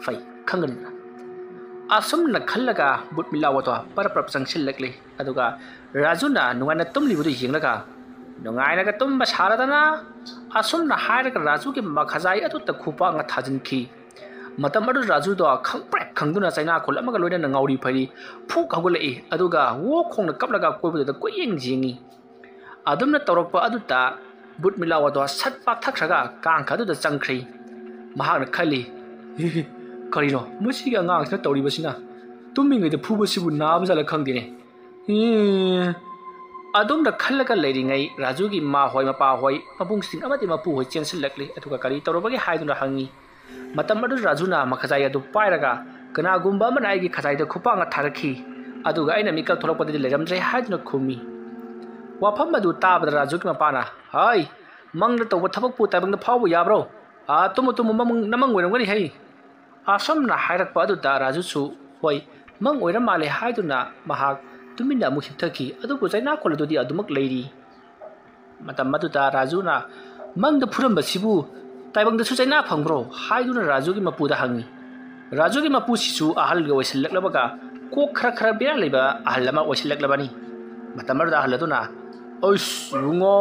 ꯐꯩ, ꯈꯪꯒꯅꯤꯗꯅ"꯫ ꯑꯁꯨꯝꯅ ꯈꯜꯂꯒ ꯕꯨꯠ ꯃꯤꯠꯂꯥꯎ ꯑꯗꯣ ꯄꯔꯞ ꯄꯔꯞ ꯆꯪꯁꯤꯜꯂꯛꯂꯤ꯫ ꯑꯗꯨꯒ ꯔꯥꯖꯨꯅ ꯅꯨꯡꯉꯥꯏꯅ ꯇꯨꯝꯂꯤꯕꯗꯨ ꯌꯦꯡꯂꯒ, "ꯅꯨꯡꯉꯥꯏꯅꯒ ꯇꯨꯝꯕ ꯁꯥꯔꯗꯅ"꯫ ꯑꯁꯨꯝꯅ ꯍꯥꯏꯔꯒ ꯔꯥꯖꯨꯒꯤ ꯃꯈꯖꯥꯏ ꯑꯗꯨꯗ ꯈꯨꯄꯥꯛꯅ ꯊꯥꯖꯤꯟꯈꯤ꯫ ꯃꯇꯝ ꯑꯗꯨꯗ ꯔꯥꯖꯨꯗꯣ ꯈꯪꯄ꯭ꯔꯦꯛ ꯈꯪꯗꯨꯅ ꯆꯩꯅꯥꯈꯣꯜ ꯑꯃꯒ ꯂꯣꯏꯅꯅ ꯉꯥꯎꯔꯤ ꯐꯩꯔꯤ ꯐꯨꯛ ꯍꯧꯒꯠꯂꯛꯏ꯫ ꯑꯗꯨꯒ ꯋꯣ ꯈꯣꯡꯅ ꯀꯞꯂꯒ ꯑꯀꯣꯏꯕꯗꯨꯗ ꯀꯣꯏꯌꯦꯡ ꯌꯦꯡꯉꯤ꯫ ꯑꯗꯨꯝꯅ ꯇꯧꯔꯛꯄ ꯑꯗꯨꯗ ꯕꯨꯠ ꯃꯤꯠꯂꯥꯎ ꯑꯗꯣ ꯁꯠ ꯄꯥꯛꯊꯈ꯭ꯔꯒ ꯀꯥꯡꯈ ꯑꯗꯨꯗ ꯆꯪꯈ꯭ꯔꯤ꯫ ꯃꯍꯥꯛꯅ ꯈꯜꯂꯤ, "ꯀꯔꯤꯅꯣ ꯃꯁꯤꯒꯤ ꯑꯉꯥꯡꯁꯤꯅ ꯇꯧꯔꯤꯕꯁꯤꯅ? ꯇꯨꯝꯃꯤꯉꯩꯗ ꯐꯨꯕꯁꯤꯕꯨ ꯅꯥꯕ ꯖꯥꯠꯂ ꯈꯪꯗꯦꯅꯦ"꯫ ꯎꯝ꯫ ꯑꯗꯨꯝꯅ ꯈꯜꯂꯒ ꯂꯩꯔꯤꯉꯩ ꯔꯥꯖꯨꯒꯤ ꯃꯥ ꯍꯣꯏ, ꯃꯄꯥ ꯍꯣꯏ, ꯃꯕꯨꯡꯁꯤꯡ ꯑꯃꯗꯤ ꯃꯄꯨ ꯍꯣꯏ ꯆꯦꯟꯁꯤꯜꯂꯛꯂꯤ꯫ ꯑꯗꯨꯒ ꯀꯔꯤ ꯇꯧꯔꯕꯒꯦ ꯍꯥꯏꯗꯨꯅ ꯍꯪꯉꯤ꯫ ꯃꯇꯝ ꯑꯗꯨꯗ ꯔꯥꯖꯨꯅ ꯃꯈꯖꯥꯏ ꯑꯗꯨ ꯄꯥꯏꯔꯒ, "ꯀꯅꯥꯒꯨꯝꯕ ꯑꯃꯅ ꯑꯩꯒꯤ ꯈꯖꯥꯏꯗ ꯈꯨꯄꯥꯛꯅ ꯊꯥꯔꯛꯈꯤ, ꯑꯗꯨꯒ ꯑꯩꯅ ꯃꯤꯀꯞ ꯊꯣꯛꯂꯛꯄꯗꯗꯤ ꯂꯩꯔꯝꯗ꯭ꯔꯦ" ꯍꯥꯏꯗꯨꯅ ꯈꯨꯝꯃꯤ꯫ ꯋꯥꯐꯝ ꯑꯗꯨ ꯇꯥꯕꯗ ꯔꯥꯖꯨꯒꯤ ꯃꯄꯥꯅ, "ꯍꯥꯏ, ꯃꯪꯗ ꯇꯧꯕ ꯊꯕꯛꯄꯨ ꯇꯥꯏꯕꯪꯗ ꯐꯥꯎꯕ ꯌꯥꯕ꯭ꯔꯣ? "ꯑꯥ, ꯇꯨꯝꯃꯨ, ꯇꯨꯝꯃꯨ, ꯃꯪ, ꯅꯃꯪ ꯑꯣꯏꯔꯝꯒꯅꯤ ꯍꯩ"꯫ ꯑꯁꯨꯝꯅ ꯍꯥꯏꯔꯛꯄ ꯑꯗꯨꯗ ꯔꯥꯖꯨꯁꯨ, "ꯍꯣꯏ, ꯃꯪ ꯑꯣꯏꯔ ꯃꯥꯜꯂꯦ" ꯍꯥꯏꯗꯨꯅ ꯃꯍꯥꯛ ꯇꯨꯃꯤꯟꯅ ꯑꯃꯨꯛ ꯍꯤꯞꯊꯈꯤ꯫ ꯑꯗꯨꯕꯨ ꯆꯩꯅꯥ ꯈꯣꯜꯂꯗꯨꯗꯤ ꯑꯗꯨꯃꯛ ꯂꯩꯔꯤ꯫ ꯃꯇꯝ ꯑꯗꯨꯗ ꯔꯥꯖꯨꯅ, "ꯃꯪꯗ ꯐꯨꯔꯝꯕꯁꯤꯕꯨ ꯇꯥꯏꯕꯪꯗꯁꯨ ꯆꯩꯅꯥ ꯐꯪꯕ꯭ꯔꯣ?" ꯍꯥꯏꯗꯨꯅ ꯔꯥꯖꯨꯒꯤ ꯃꯄꯨꯗ ꯍꯪꯉꯤ꯫ ꯔꯥꯖꯨꯒꯤ ꯃꯄꯨꯁꯤꯁꯨ ꯑꯍꯜꯒ ꯑꯣꯏꯁꯤꯜꯂꯛꯂꯕꯒ ꯀꯣꯛ ꯈꯔ ꯈꯔ ꯕꯦꯔꯥ ꯂꯩꯕ ꯑꯍꯜ ꯑꯃ ꯑꯣꯏꯁꯤꯜꯂꯛꯂꯕꯅꯤ꯫ ꯃꯇꯝ ꯑꯗꯨꯗ ꯑꯍꯜ ꯑꯗꯨꯅ, "ꯑꯩꯁ ꯏꯕꯨꯡꯉꯣ,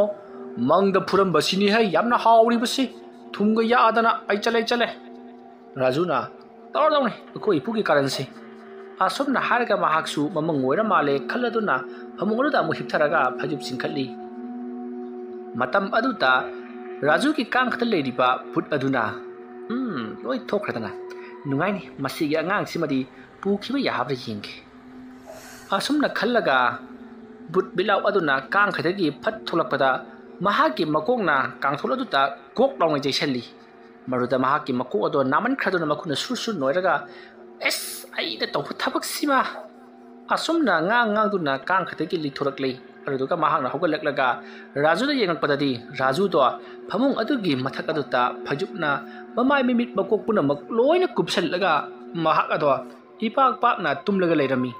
ꯃꯪꯗ ꯐꯨꯔꯝꯕꯁꯤꯅꯤ ꯍꯩ ꯌꯥꯝꯅ ꯍꯥꯎꯔꯤꯕꯁꯤ, ꯊꯨꯝꯒ ꯌꯥꯛꯑꯗꯅ꯫ ꯑꯩ ꯆꯠꯂꯦ, ꯑꯩ ꯆꯠꯂꯦ"꯫ ꯔꯥꯖꯨꯅ, "ꯇꯧꯔꯗꯧꯅꯤ ꯑꯩꯈꯣꯏ ꯏꯄꯨꯒꯤ ꯀꯥꯔꯟꯁꯦ"꯫ ꯑꯁꯨꯝꯅ ꯍꯥꯏꯔꯒ ꯃꯍꯥꯛꯁꯨ ꯃꯃꯪ ꯑꯣꯏꯔ ꯃꯥꯜꯂꯦ ꯈꯜꯂꯗꯨꯅ ꯐꯃꯨꯡ ꯑꯗꯨꯗ ꯑꯃꯨꯛ ꯍꯤꯞꯊꯔꯒ ꯐꯩꯖꯨꯞ ꯆꯤꯡꯈꯠꯂꯤ꯫ ꯃꯇꯝ ꯑꯗꯨꯗ ꯔꯥꯖꯨꯒꯤ ꯀꯥꯡꯈꯗ ꯂꯩꯔꯤꯕ ꯚꯨꯠ ꯑꯗꯨꯅ, "ꯎꯝ, ꯂꯣꯏ ꯊꯣꯛꯈ꯭ꯔꯗꯅ꯫ ꯅꯨꯡꯉꯥꯏꯅꯤ, ꯃꯁꯤꯒꯤ ꯑꯉꯥꯡꯁꯤꯃꯗꯤ ꯄꯨꯈꯤꯕ ꯌꯥꯕ꯭ꯔꯥ ꯌꯦꯡꯒꯦ"꯫ ꯑꯁꯨꯝꯅ ꯈꯜꯂꯒ ꯚꯨꯠ ꯃꯤꯠꯂꯥꯎ ꯑꯗꯨꯅ ꯀꯥꯡꯈꯗꯒꯤ ꯐꯠ ꯊꯣꯛꯂꯛꯄꯗ ꯃꯍꯥꯛꯀꯤ ꯃꯀꯣꯛꯅ ꯀꯥꯡꯊꯣꯜ ꯑꯗꯨꯗ ꯒꯣꯛ ꯂꯥꯎꯅ ꯌꯩꯁꯜꯂꯤ꯫ ꯃꯗꯨꯗ ꯃꯍꯥꯛꯀꯤ ꯃꯀꯣꯛ ꯑꯗꯣ ꯅꯥꯃꯟꯈ꯭ꯔꯗꯨꯅ ꯃꯈꯨꯠꯅ ꯁꯨꯔ ꯁꯨꯔ ꯅꯣꯏꯔꯒ, "ꯑꯦꯁ, ꯑꯩꯅ ꯇꯧꯕ ꯊꯕꯛꯁꯤꯃ!" ꯑꯁꯨꯝꯅ ꯉꯥꯡ ꯉꯥꯡꯗꯨꯅ ꯀꯥꯡꯈꯗꯒꯤ ꯂꯤꯊꯣꯔꯛꯂꯤ꯫ ꯑꯗꯨꯗꯨꯒ ꯃꯍꯥꯛꯅ ꯍꯧꯒꯠꯂꯛꯂꯒ ꯔꯥꯖꯨꯗ ꯌꯦꯡꯂꯛꯄꯗꯗꯤ ꯔꯥꯖꯨꯗꯣ ꯐꯃꯨꯡ ꯑꯗꯨꯒꯤ ꯃꯊꯛ ꯑꯗꯨꯗ ꯐꯩꯖꯨꯞꯅ ꯃꯃꯥꯏ ꯃꯃꯤꯠ ꯃꯀꯣꯛ ꯄꯨꯝꯅꯃꯛ ꯂꯣꯏꯅ ꯀꯨꯞꯁꯜꯂꯒ ꯃꯍꯥꯛ ꯑꯗꯣ ꯏꯄꯥꯛ ꯄꯥꯛꯅ ꯇꯨꯝꯂꯒ ꯂꯩꯔꯝꯃꯤ꯫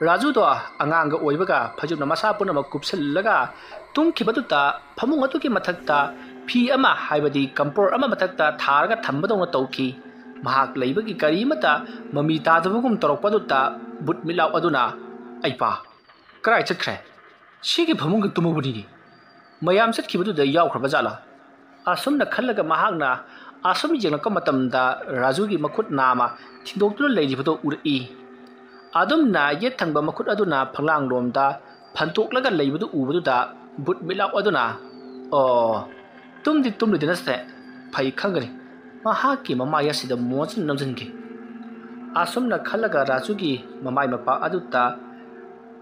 ꯔꯥꯖꯨꯗꯣ ꯑꯉꯥꯡꯒ ꯑꯣꯏꯕꯒ ꯐꯩꯖꯨꯞꯅ ꯃꯁꯥ ꯄꯨꯝꯅꯃꯛ ꯀꯨꯞꯁꯜꯂꯒ ꯇꯨꯝꯈꯤꯕꯗꯨꯗ ꯐꯃꯨꯡ ꯑꯗꯨꯒꯤ ꯃꯊꯛꯇ ꯐꯤ ꯑꯃ, ꯍꯥꯏꯕꯗꯤ ꯀꯝꯄꯣꯔ ꯑꯃ ꯃꯊꯛꯇ ꯊꯥꯔꯒ ꯊꯝꯕꯗꯧꯅ ꯇꯧꯈꯤ꯫ ꯃꯍꯥꯛ ꯂꯩꯕꯒꯤ ꯀꯔꯤꯃꯠꯇ ꯃꯃꯤ ꯇꯥꯗꯕꯒꯨꯝ ꯇꯧꯔꯛꯄꯗꯨꯗ ꯚꯨꯠ ꯃꯤꯠꯂꯥꯎ ꯑꯗꯨꯅ, "ꯑꯩ ꯄꯥ, ꯀꯔꯥꯏ ꯆꯠꯈ꯭ꯔꯦ? ꯁꯤꯒꯤ ꯐꯃꯨꯡꯒ ꯇꯨꯝꯃꯨꯕꯅꯤꯅꯦ꯫ ꯃꯌꯥꯝ ꯆꯠꯈꯤꯕꯗꯨꯗ ꯌꯥꯎꯈ꯭ꯔꯕ ꯖꯥꯠꯂꯥ?" ꯑꯁꯨꯝꯅ ꯈꯜꯂꯒ ꯃꯍꯥꯛꯅ ꯑꯁꯨꯝ ꯌꯦꯡꯂꯛꯄ ꯃꯇꯝꯗ ꯔꯥꯖꯨꯒꯤ ꯃꯈꯨꯠ ꯅꯥꯝꯃ ꯊꯤꯟꯗꯣꯛꯇꯨꯅ ꯂꯩꯔꯤꯕꯗꯨ ꯎꯔꯛꯏ꯫ ꯑꯗꯨꯝꯅ ꯌꯦꯠ ꯊꯪꯕ ꯃꯈꯨꯠ ꯑꯗꯨꯅ ꯐꯛꯂꯥꯡꯂꯣꯝꯗ ꯐꯟꯇꯣꯛꯂꯒ ꯂꯩꯕꯗꯨ ꯎꯕꯗꯨꯗ ꯚꯨꯠ ꯃꯤꯠꯂꯥꯎ ꯑꯗꯨꯅ, "ꯑꯣ, ꯇꯨꯝꯗꯤ ꯇꯨꯝꯂꯤꯗꯅ ꯁꯦ, ꯐꯩ ꯈꯪꯒꯅꯤ꯫ ꯃꯍꯥꯛꯀꯤ ꯃꯃꯥꯏ ꯑꯁꯤꯗ ꯃꯣꯟꯁꯤꯅ ꯅꯝꯁꯤꯟꯒꯦ"꯫ ꯑꯁꯨꯝꯅ ꯈꯜꯂꯒ ꯔꯥꯖꯨꯒꯤ ꯃꯃꯥꯏ ꯃꯄꯥ ꯑꯗꯨꯗ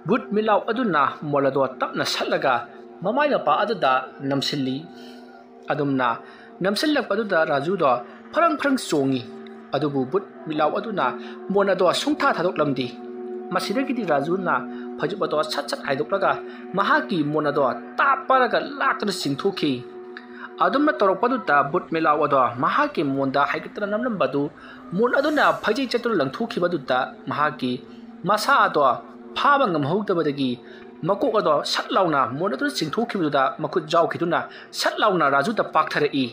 ꯚꯨꯠ ꯃꯤꯠꯂꯥꯎ ꯑꯗꯨꯅ ꯃꯣꯟ ꯑꯗꯣ ꯇꯞꯅ ꯁꯠꯂꯒ ꯃꯃꯥꯏ ꯃꯄꯥ ꯑꯗꯨꯗ ꯅꯝꯁꯤꯜꯂꯤ꯫ ꯑꯗꯨꯝꯅ ꯅꯝꯁꯤꯜꯂꯛꯄꯗꯨꯗ ꯔꯥꯖꯨꯗꯣ ꯐꯔꯪ ꯐꯔꯪ ꯆꯣꯡꯉꯤ꯫ ꯑꯗꯨꯕꯨ ꯚꯨꯠ ꯃꯤꯠꯂꯥꯎ ꯑꯗꯨꯅ ꯃꯣꯟ ꯑꯗꯣ ꯁꯨꯡꯊꯥ ꯊꯥꯗꯣꯛꯂꯝꯗꯦ꯫ ꯃꯁꯤꯗꯒꯤꯗꯤ ꯔꯥꯖꯨꯅ ꯐꯩꯖꯨꯞ ꯑꯗꯣ ꯁꯠ ꯁꯠ ꯍꯥꯏꯗꯣꯛꯂꯒ ꯃꯍꯥꯛꯀꯤ ꯃꯣꯟ ꯑꯗꯣ ꯇꯥꯞ ꯄꯥꯏꯔꯒ ꯂꯥꯛꯇꯨꯅ ꯆꯤꯡꯊꯣꯛꯈꯤ꯫ ꯑꯗꯨꯝꯅ ꯇꯧꯔꯛꯄꯗꯨꯗ ꯕꯨꯠ ꯃꯤꯂꯥꯎ ꯑꯗꯣ ꯃꯍꯥꯛꯀꯤ ꯃꯣꯟꯗ ꯍꯥꯏꯒꯠꯇꯅ ꯅꯝꯂꯝꯕꯗꯨ, ꯃꯣꯟ ꯑꯗꯨꯅ ꯐꯩꯖꯩ ꯆꯠꯇꯨꯅ ꯂꯪꯊꯣꯛꯈꯤꯕꯗꯨꯗ ꯃꯍꯥꯛꯀꯤ ꯃꯁꯥ ꯑꯗꯣ ꯐꯥꯕ ꯉꯝꯍꯧꯗꯕꯗꯒꯤ ꯃꯀꯣꯛ ꯑꯗꯣ ꯁꯠ ꯂꯥꯎꯅ ꯃꯣꯟ ꯑꯗꯨꯅ ꯆꯤꯡꯊꯣꯛꯈꯤꯕꯗꯨꯗ ꯃꯈꯨꯠ ꯌꯥꯎꯈꯤꯗꯨꯅ ꯁꯠ ꯂꯥꯎꯅ ꯔꯥꯖꯨꯗ ꯄꯥꯛꯊꯔꯛꯏ꯫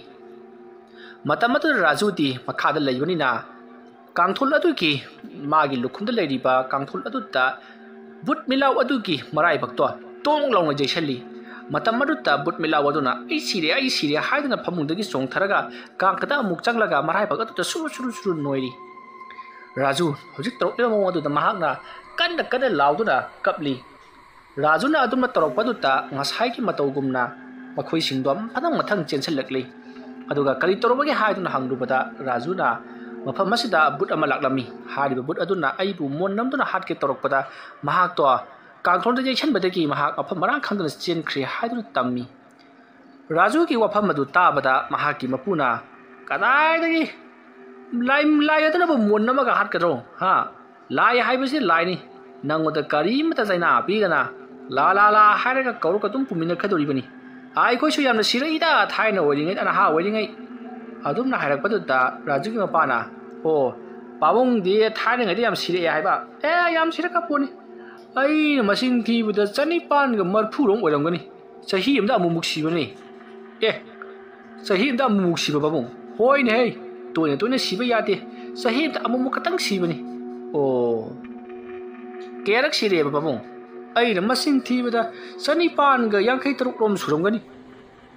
ꯃꯇꯝ ꯑꯗꯨꯗ ꯔꯥꯖꯨꯗꯤ ꯃꯈꯥꯗ ꯂꯩꯕꯅꯤꯅ ꯀꯥꯡꯊꯣꯜ ꯑꯗꯨꯒꯤ, ꯃꯥꯒꯤ ꯂꯨꯈꯨꯝꯗ ꯂꯩꯔꯤꯕ ꯀꯥꯡꯊꯣꯜ ꯑꯗꯨꯗ ꯕꯨꯠ ꯃꯤꯂꯥꯎ ꯑꯗꯨꯒꯤ ꯃꯔꯥꯏꯕꯛꯇꯣ ꯇꯣꯡ ꯂꯥꯎꯅ ꯌꯩꯁꯜꯂꯤ꯫ ꯃꯇꯝ ꯑꯗꯨꯗ ꯕꯨꯠ ꯃꯤꯂꯥꯎ ꯑꯗꯨꯅ "ꯑꯩ ꯁꯤꯔꯦ, ꯑꯩ ꯁꯤꯔꯦ" ꯍꯥꯏꯗꯨꯅ ꯐꯃꯨꯡꯗꯒꯤ ꯆꯣꯡꯊꯔꯒ ꯀꯥꯡꯀꯗ ꯑꯃꯨꯛ ꯆꯪꯂꯒ ꯃꯔꯥꯏꯕꯛ ꯑꯗꯨꯗ ꯁꯨꯔꯨ ꯁꯨꯔꯨ ꯁꯨꯔꯨ ꯅꯣꯏꯔꯤ꯫ ꯔꯥꯖꯨ ꯍꯧꯖꯤꯛ ꯇꯧꯔꯛꯂꯤꯕ ꯃꯑꯣꯡ ꯑꯗꯨꯗ ꯃꯍꯥꯛꯅ ꯀꯟꯅ ꯀꯟꯅ ꯂꯥꯎꯗꯨꯅ ꯀꯞꯂꯤ꯫ ꯔꯥꯖꯨꯅ ꯑꯗꯨꯝꯅ ꯇꯧꯔꯛꯄꯗꯨꯗ ꯉꯁꯥꯏꯒꯤ ꯃꯇꯧꯒꯨꯝꯅ ꯃꯈꯣꯏꯁꯤꯡꯗꯣ ꯃꯊꯪ ꯃꯊꯪ ꯆꯦꯟꯁꯤꯜꯂꯛꯂꯤ꯫ ꯑꯗꯨꯒ "ꯀꯔꯤ ꯇꯧꯔꯕꯒꯦ?" ꯍꯥꯏꯗꯨꯅ ꯍꯪꯂꯨꯕꯗ ꯔꯥꯖꯨꯅ "ꯃꯐꯝ ꯑꯁꯤꯗ ꯕꯨꯠ ꯑꯃ ꯂꯥꯛꯂꯝꯃꯤ꯫ ꯍꯥꯏꯔꯤꯕ ꯕꯨꯠ ꯑꯗꯨꯅ ꯑꯩꯕꯨ ꯃꯣꯟ ꯅꯝꯗꯨꯅ ꯍꯥꯠꯀꯦ ꯇꯧꯔꯛꯄꯗ ꯃꯍꯥꯛꯇꯣ ꯀꯥꯡꯊꯣꯟꯗ ꯌꯩꯁꯟꯕꯗꯒꯤ ꯃꯍꯥꯛ ꯃꯐꯝ ꯃꯔꯥꯡ ꯈꯪꯗꯅ ꯆꯦꯟꯈ꯭ꯔꯦ" ꯍꯥꯏꯗꯨꯅ ꯇꯝꯃꯤ꯫ ꯔꯥꯖꯨꯒꯤ ꯋꯥꯐꯝ ꯑꯗꯨ ꯇꯥꯕꯗ ꯃꯍꯥꯛꯀꯤ ꯃꯄꯨꯅ "ꯀꯗꯥꯏꯗꯒꯤ ꯂꯥꯏ, ꯂꯥꯏ ꯑꯗꯨꯅꯕꯨ ꯃꯣꯟ ꯅꯝꯃꯒ ꯍꯥꯠꯀꯗ꯭ꯔꯣ? ꯍꯥ? ꯂꯥꯏ ꯍꯥꯏꯕꯁꯤ ꯂꯥꯏꯅꯤ꯫ ꯅꯪꯉꯣꯟꯗ ꯀꯔꯤꯃꯇ ꯆꯩꯅꯥ ꯄꯤꯗꯅ ꯂꯥ ꯂꯥ ꯂꯥ ꯍꯥꯏꯔꯒ ꯀꯧꯔꯒ ꯑꯗꯨꯝ ꯄꯨꯃꯤꯟꯅꯈꯗꯧꯔꯤꯕꯅꯤ꯫ ꯑꯩꯈꯣꯏꯁꯨ ꯌꯥꯝꯅ ꯁꯤꯔꯛꯏꯗ, ꯊꯥꯏꯅ ꯑꯣꯏꯔꯤꯉꯩ, ꯅꯍꯥ ꯑꯣꯏꯔꯤꯉꯩ"꯫ ꯑꯗꯨꯝꯅ ꯍꯥꯏꯔꯛꯄꯗꯨꯗ ꯔꯥꯖꯨꯒꯤ ꯃꯄꯥꯅ, "ꯑꯣ, ꯄꯥꯕꯨꯡꯗꯤ ꯊꯥꯏꯅꯉꯩꯗ ꯌꯥꯝ ꯁꯤꯔꯛꯑꯦ ꯍꯥꯏꯕ?" "ꯑꯦ, ꯌꯥꯝ ꯁꯤꯔꯛꯀꯄꯣꯠꯅꯤ꯫ ꯑꯩꯅ ꯃꯁꯤꯡ ꯊꯤꯕꯗ ꯆꯅꯤꯄꯥꯟꯒ ꯃꯔꯐꯨꯔꯣꯝ ꯑꯣꯏꯔꯝꯒꯅꯤ꯫ ꯆꯍꯤ ꯑꯃꯗ ꯑꯃꯨꯛꯃꯨꯛ ꯁꯤꯕꯅꯤ"꯫ "ꯑꯦ, ꯆꯍꯤ ꯑꯃꯗ ꯑꯃꯨꯛꯃꯨꯛ ꯁꯤꯕ ꯄꯥꯕꯨꯡ?" "ꯍꯣꯏꯅꯦ ꯍꯦ, ꯇꯣꯏꯅ ꯇꯣꯏꯅ ꯁꯤꯕ ꯌꯥꯗꯦ꯫ ꯆꯍꯤ ꯑꯃꯗ ꯑꯃꯨꯛꯃꯨꯛ ꯈꯛꯇꯪ ꯁꯤꯕꯅꯤ"꯫ "ꯑꯣ, ꯀꯌꯥꯔꯛ ꯁꯤꯔꯦꯕ ꯄꯥꯕꯨꯡ?" "ꯑꯩꯅ ꯃꯁꯤꯡ ꯊꯤꯕꯗ ꯆꯅꯤꯄꯥꯟꯒ ꯌꯥꯡꯈꯩ ꯇꯔꯨꯛ ꯔꯣꯝ ꯁꯨꯔꯝꯒꯅꯤ"꯫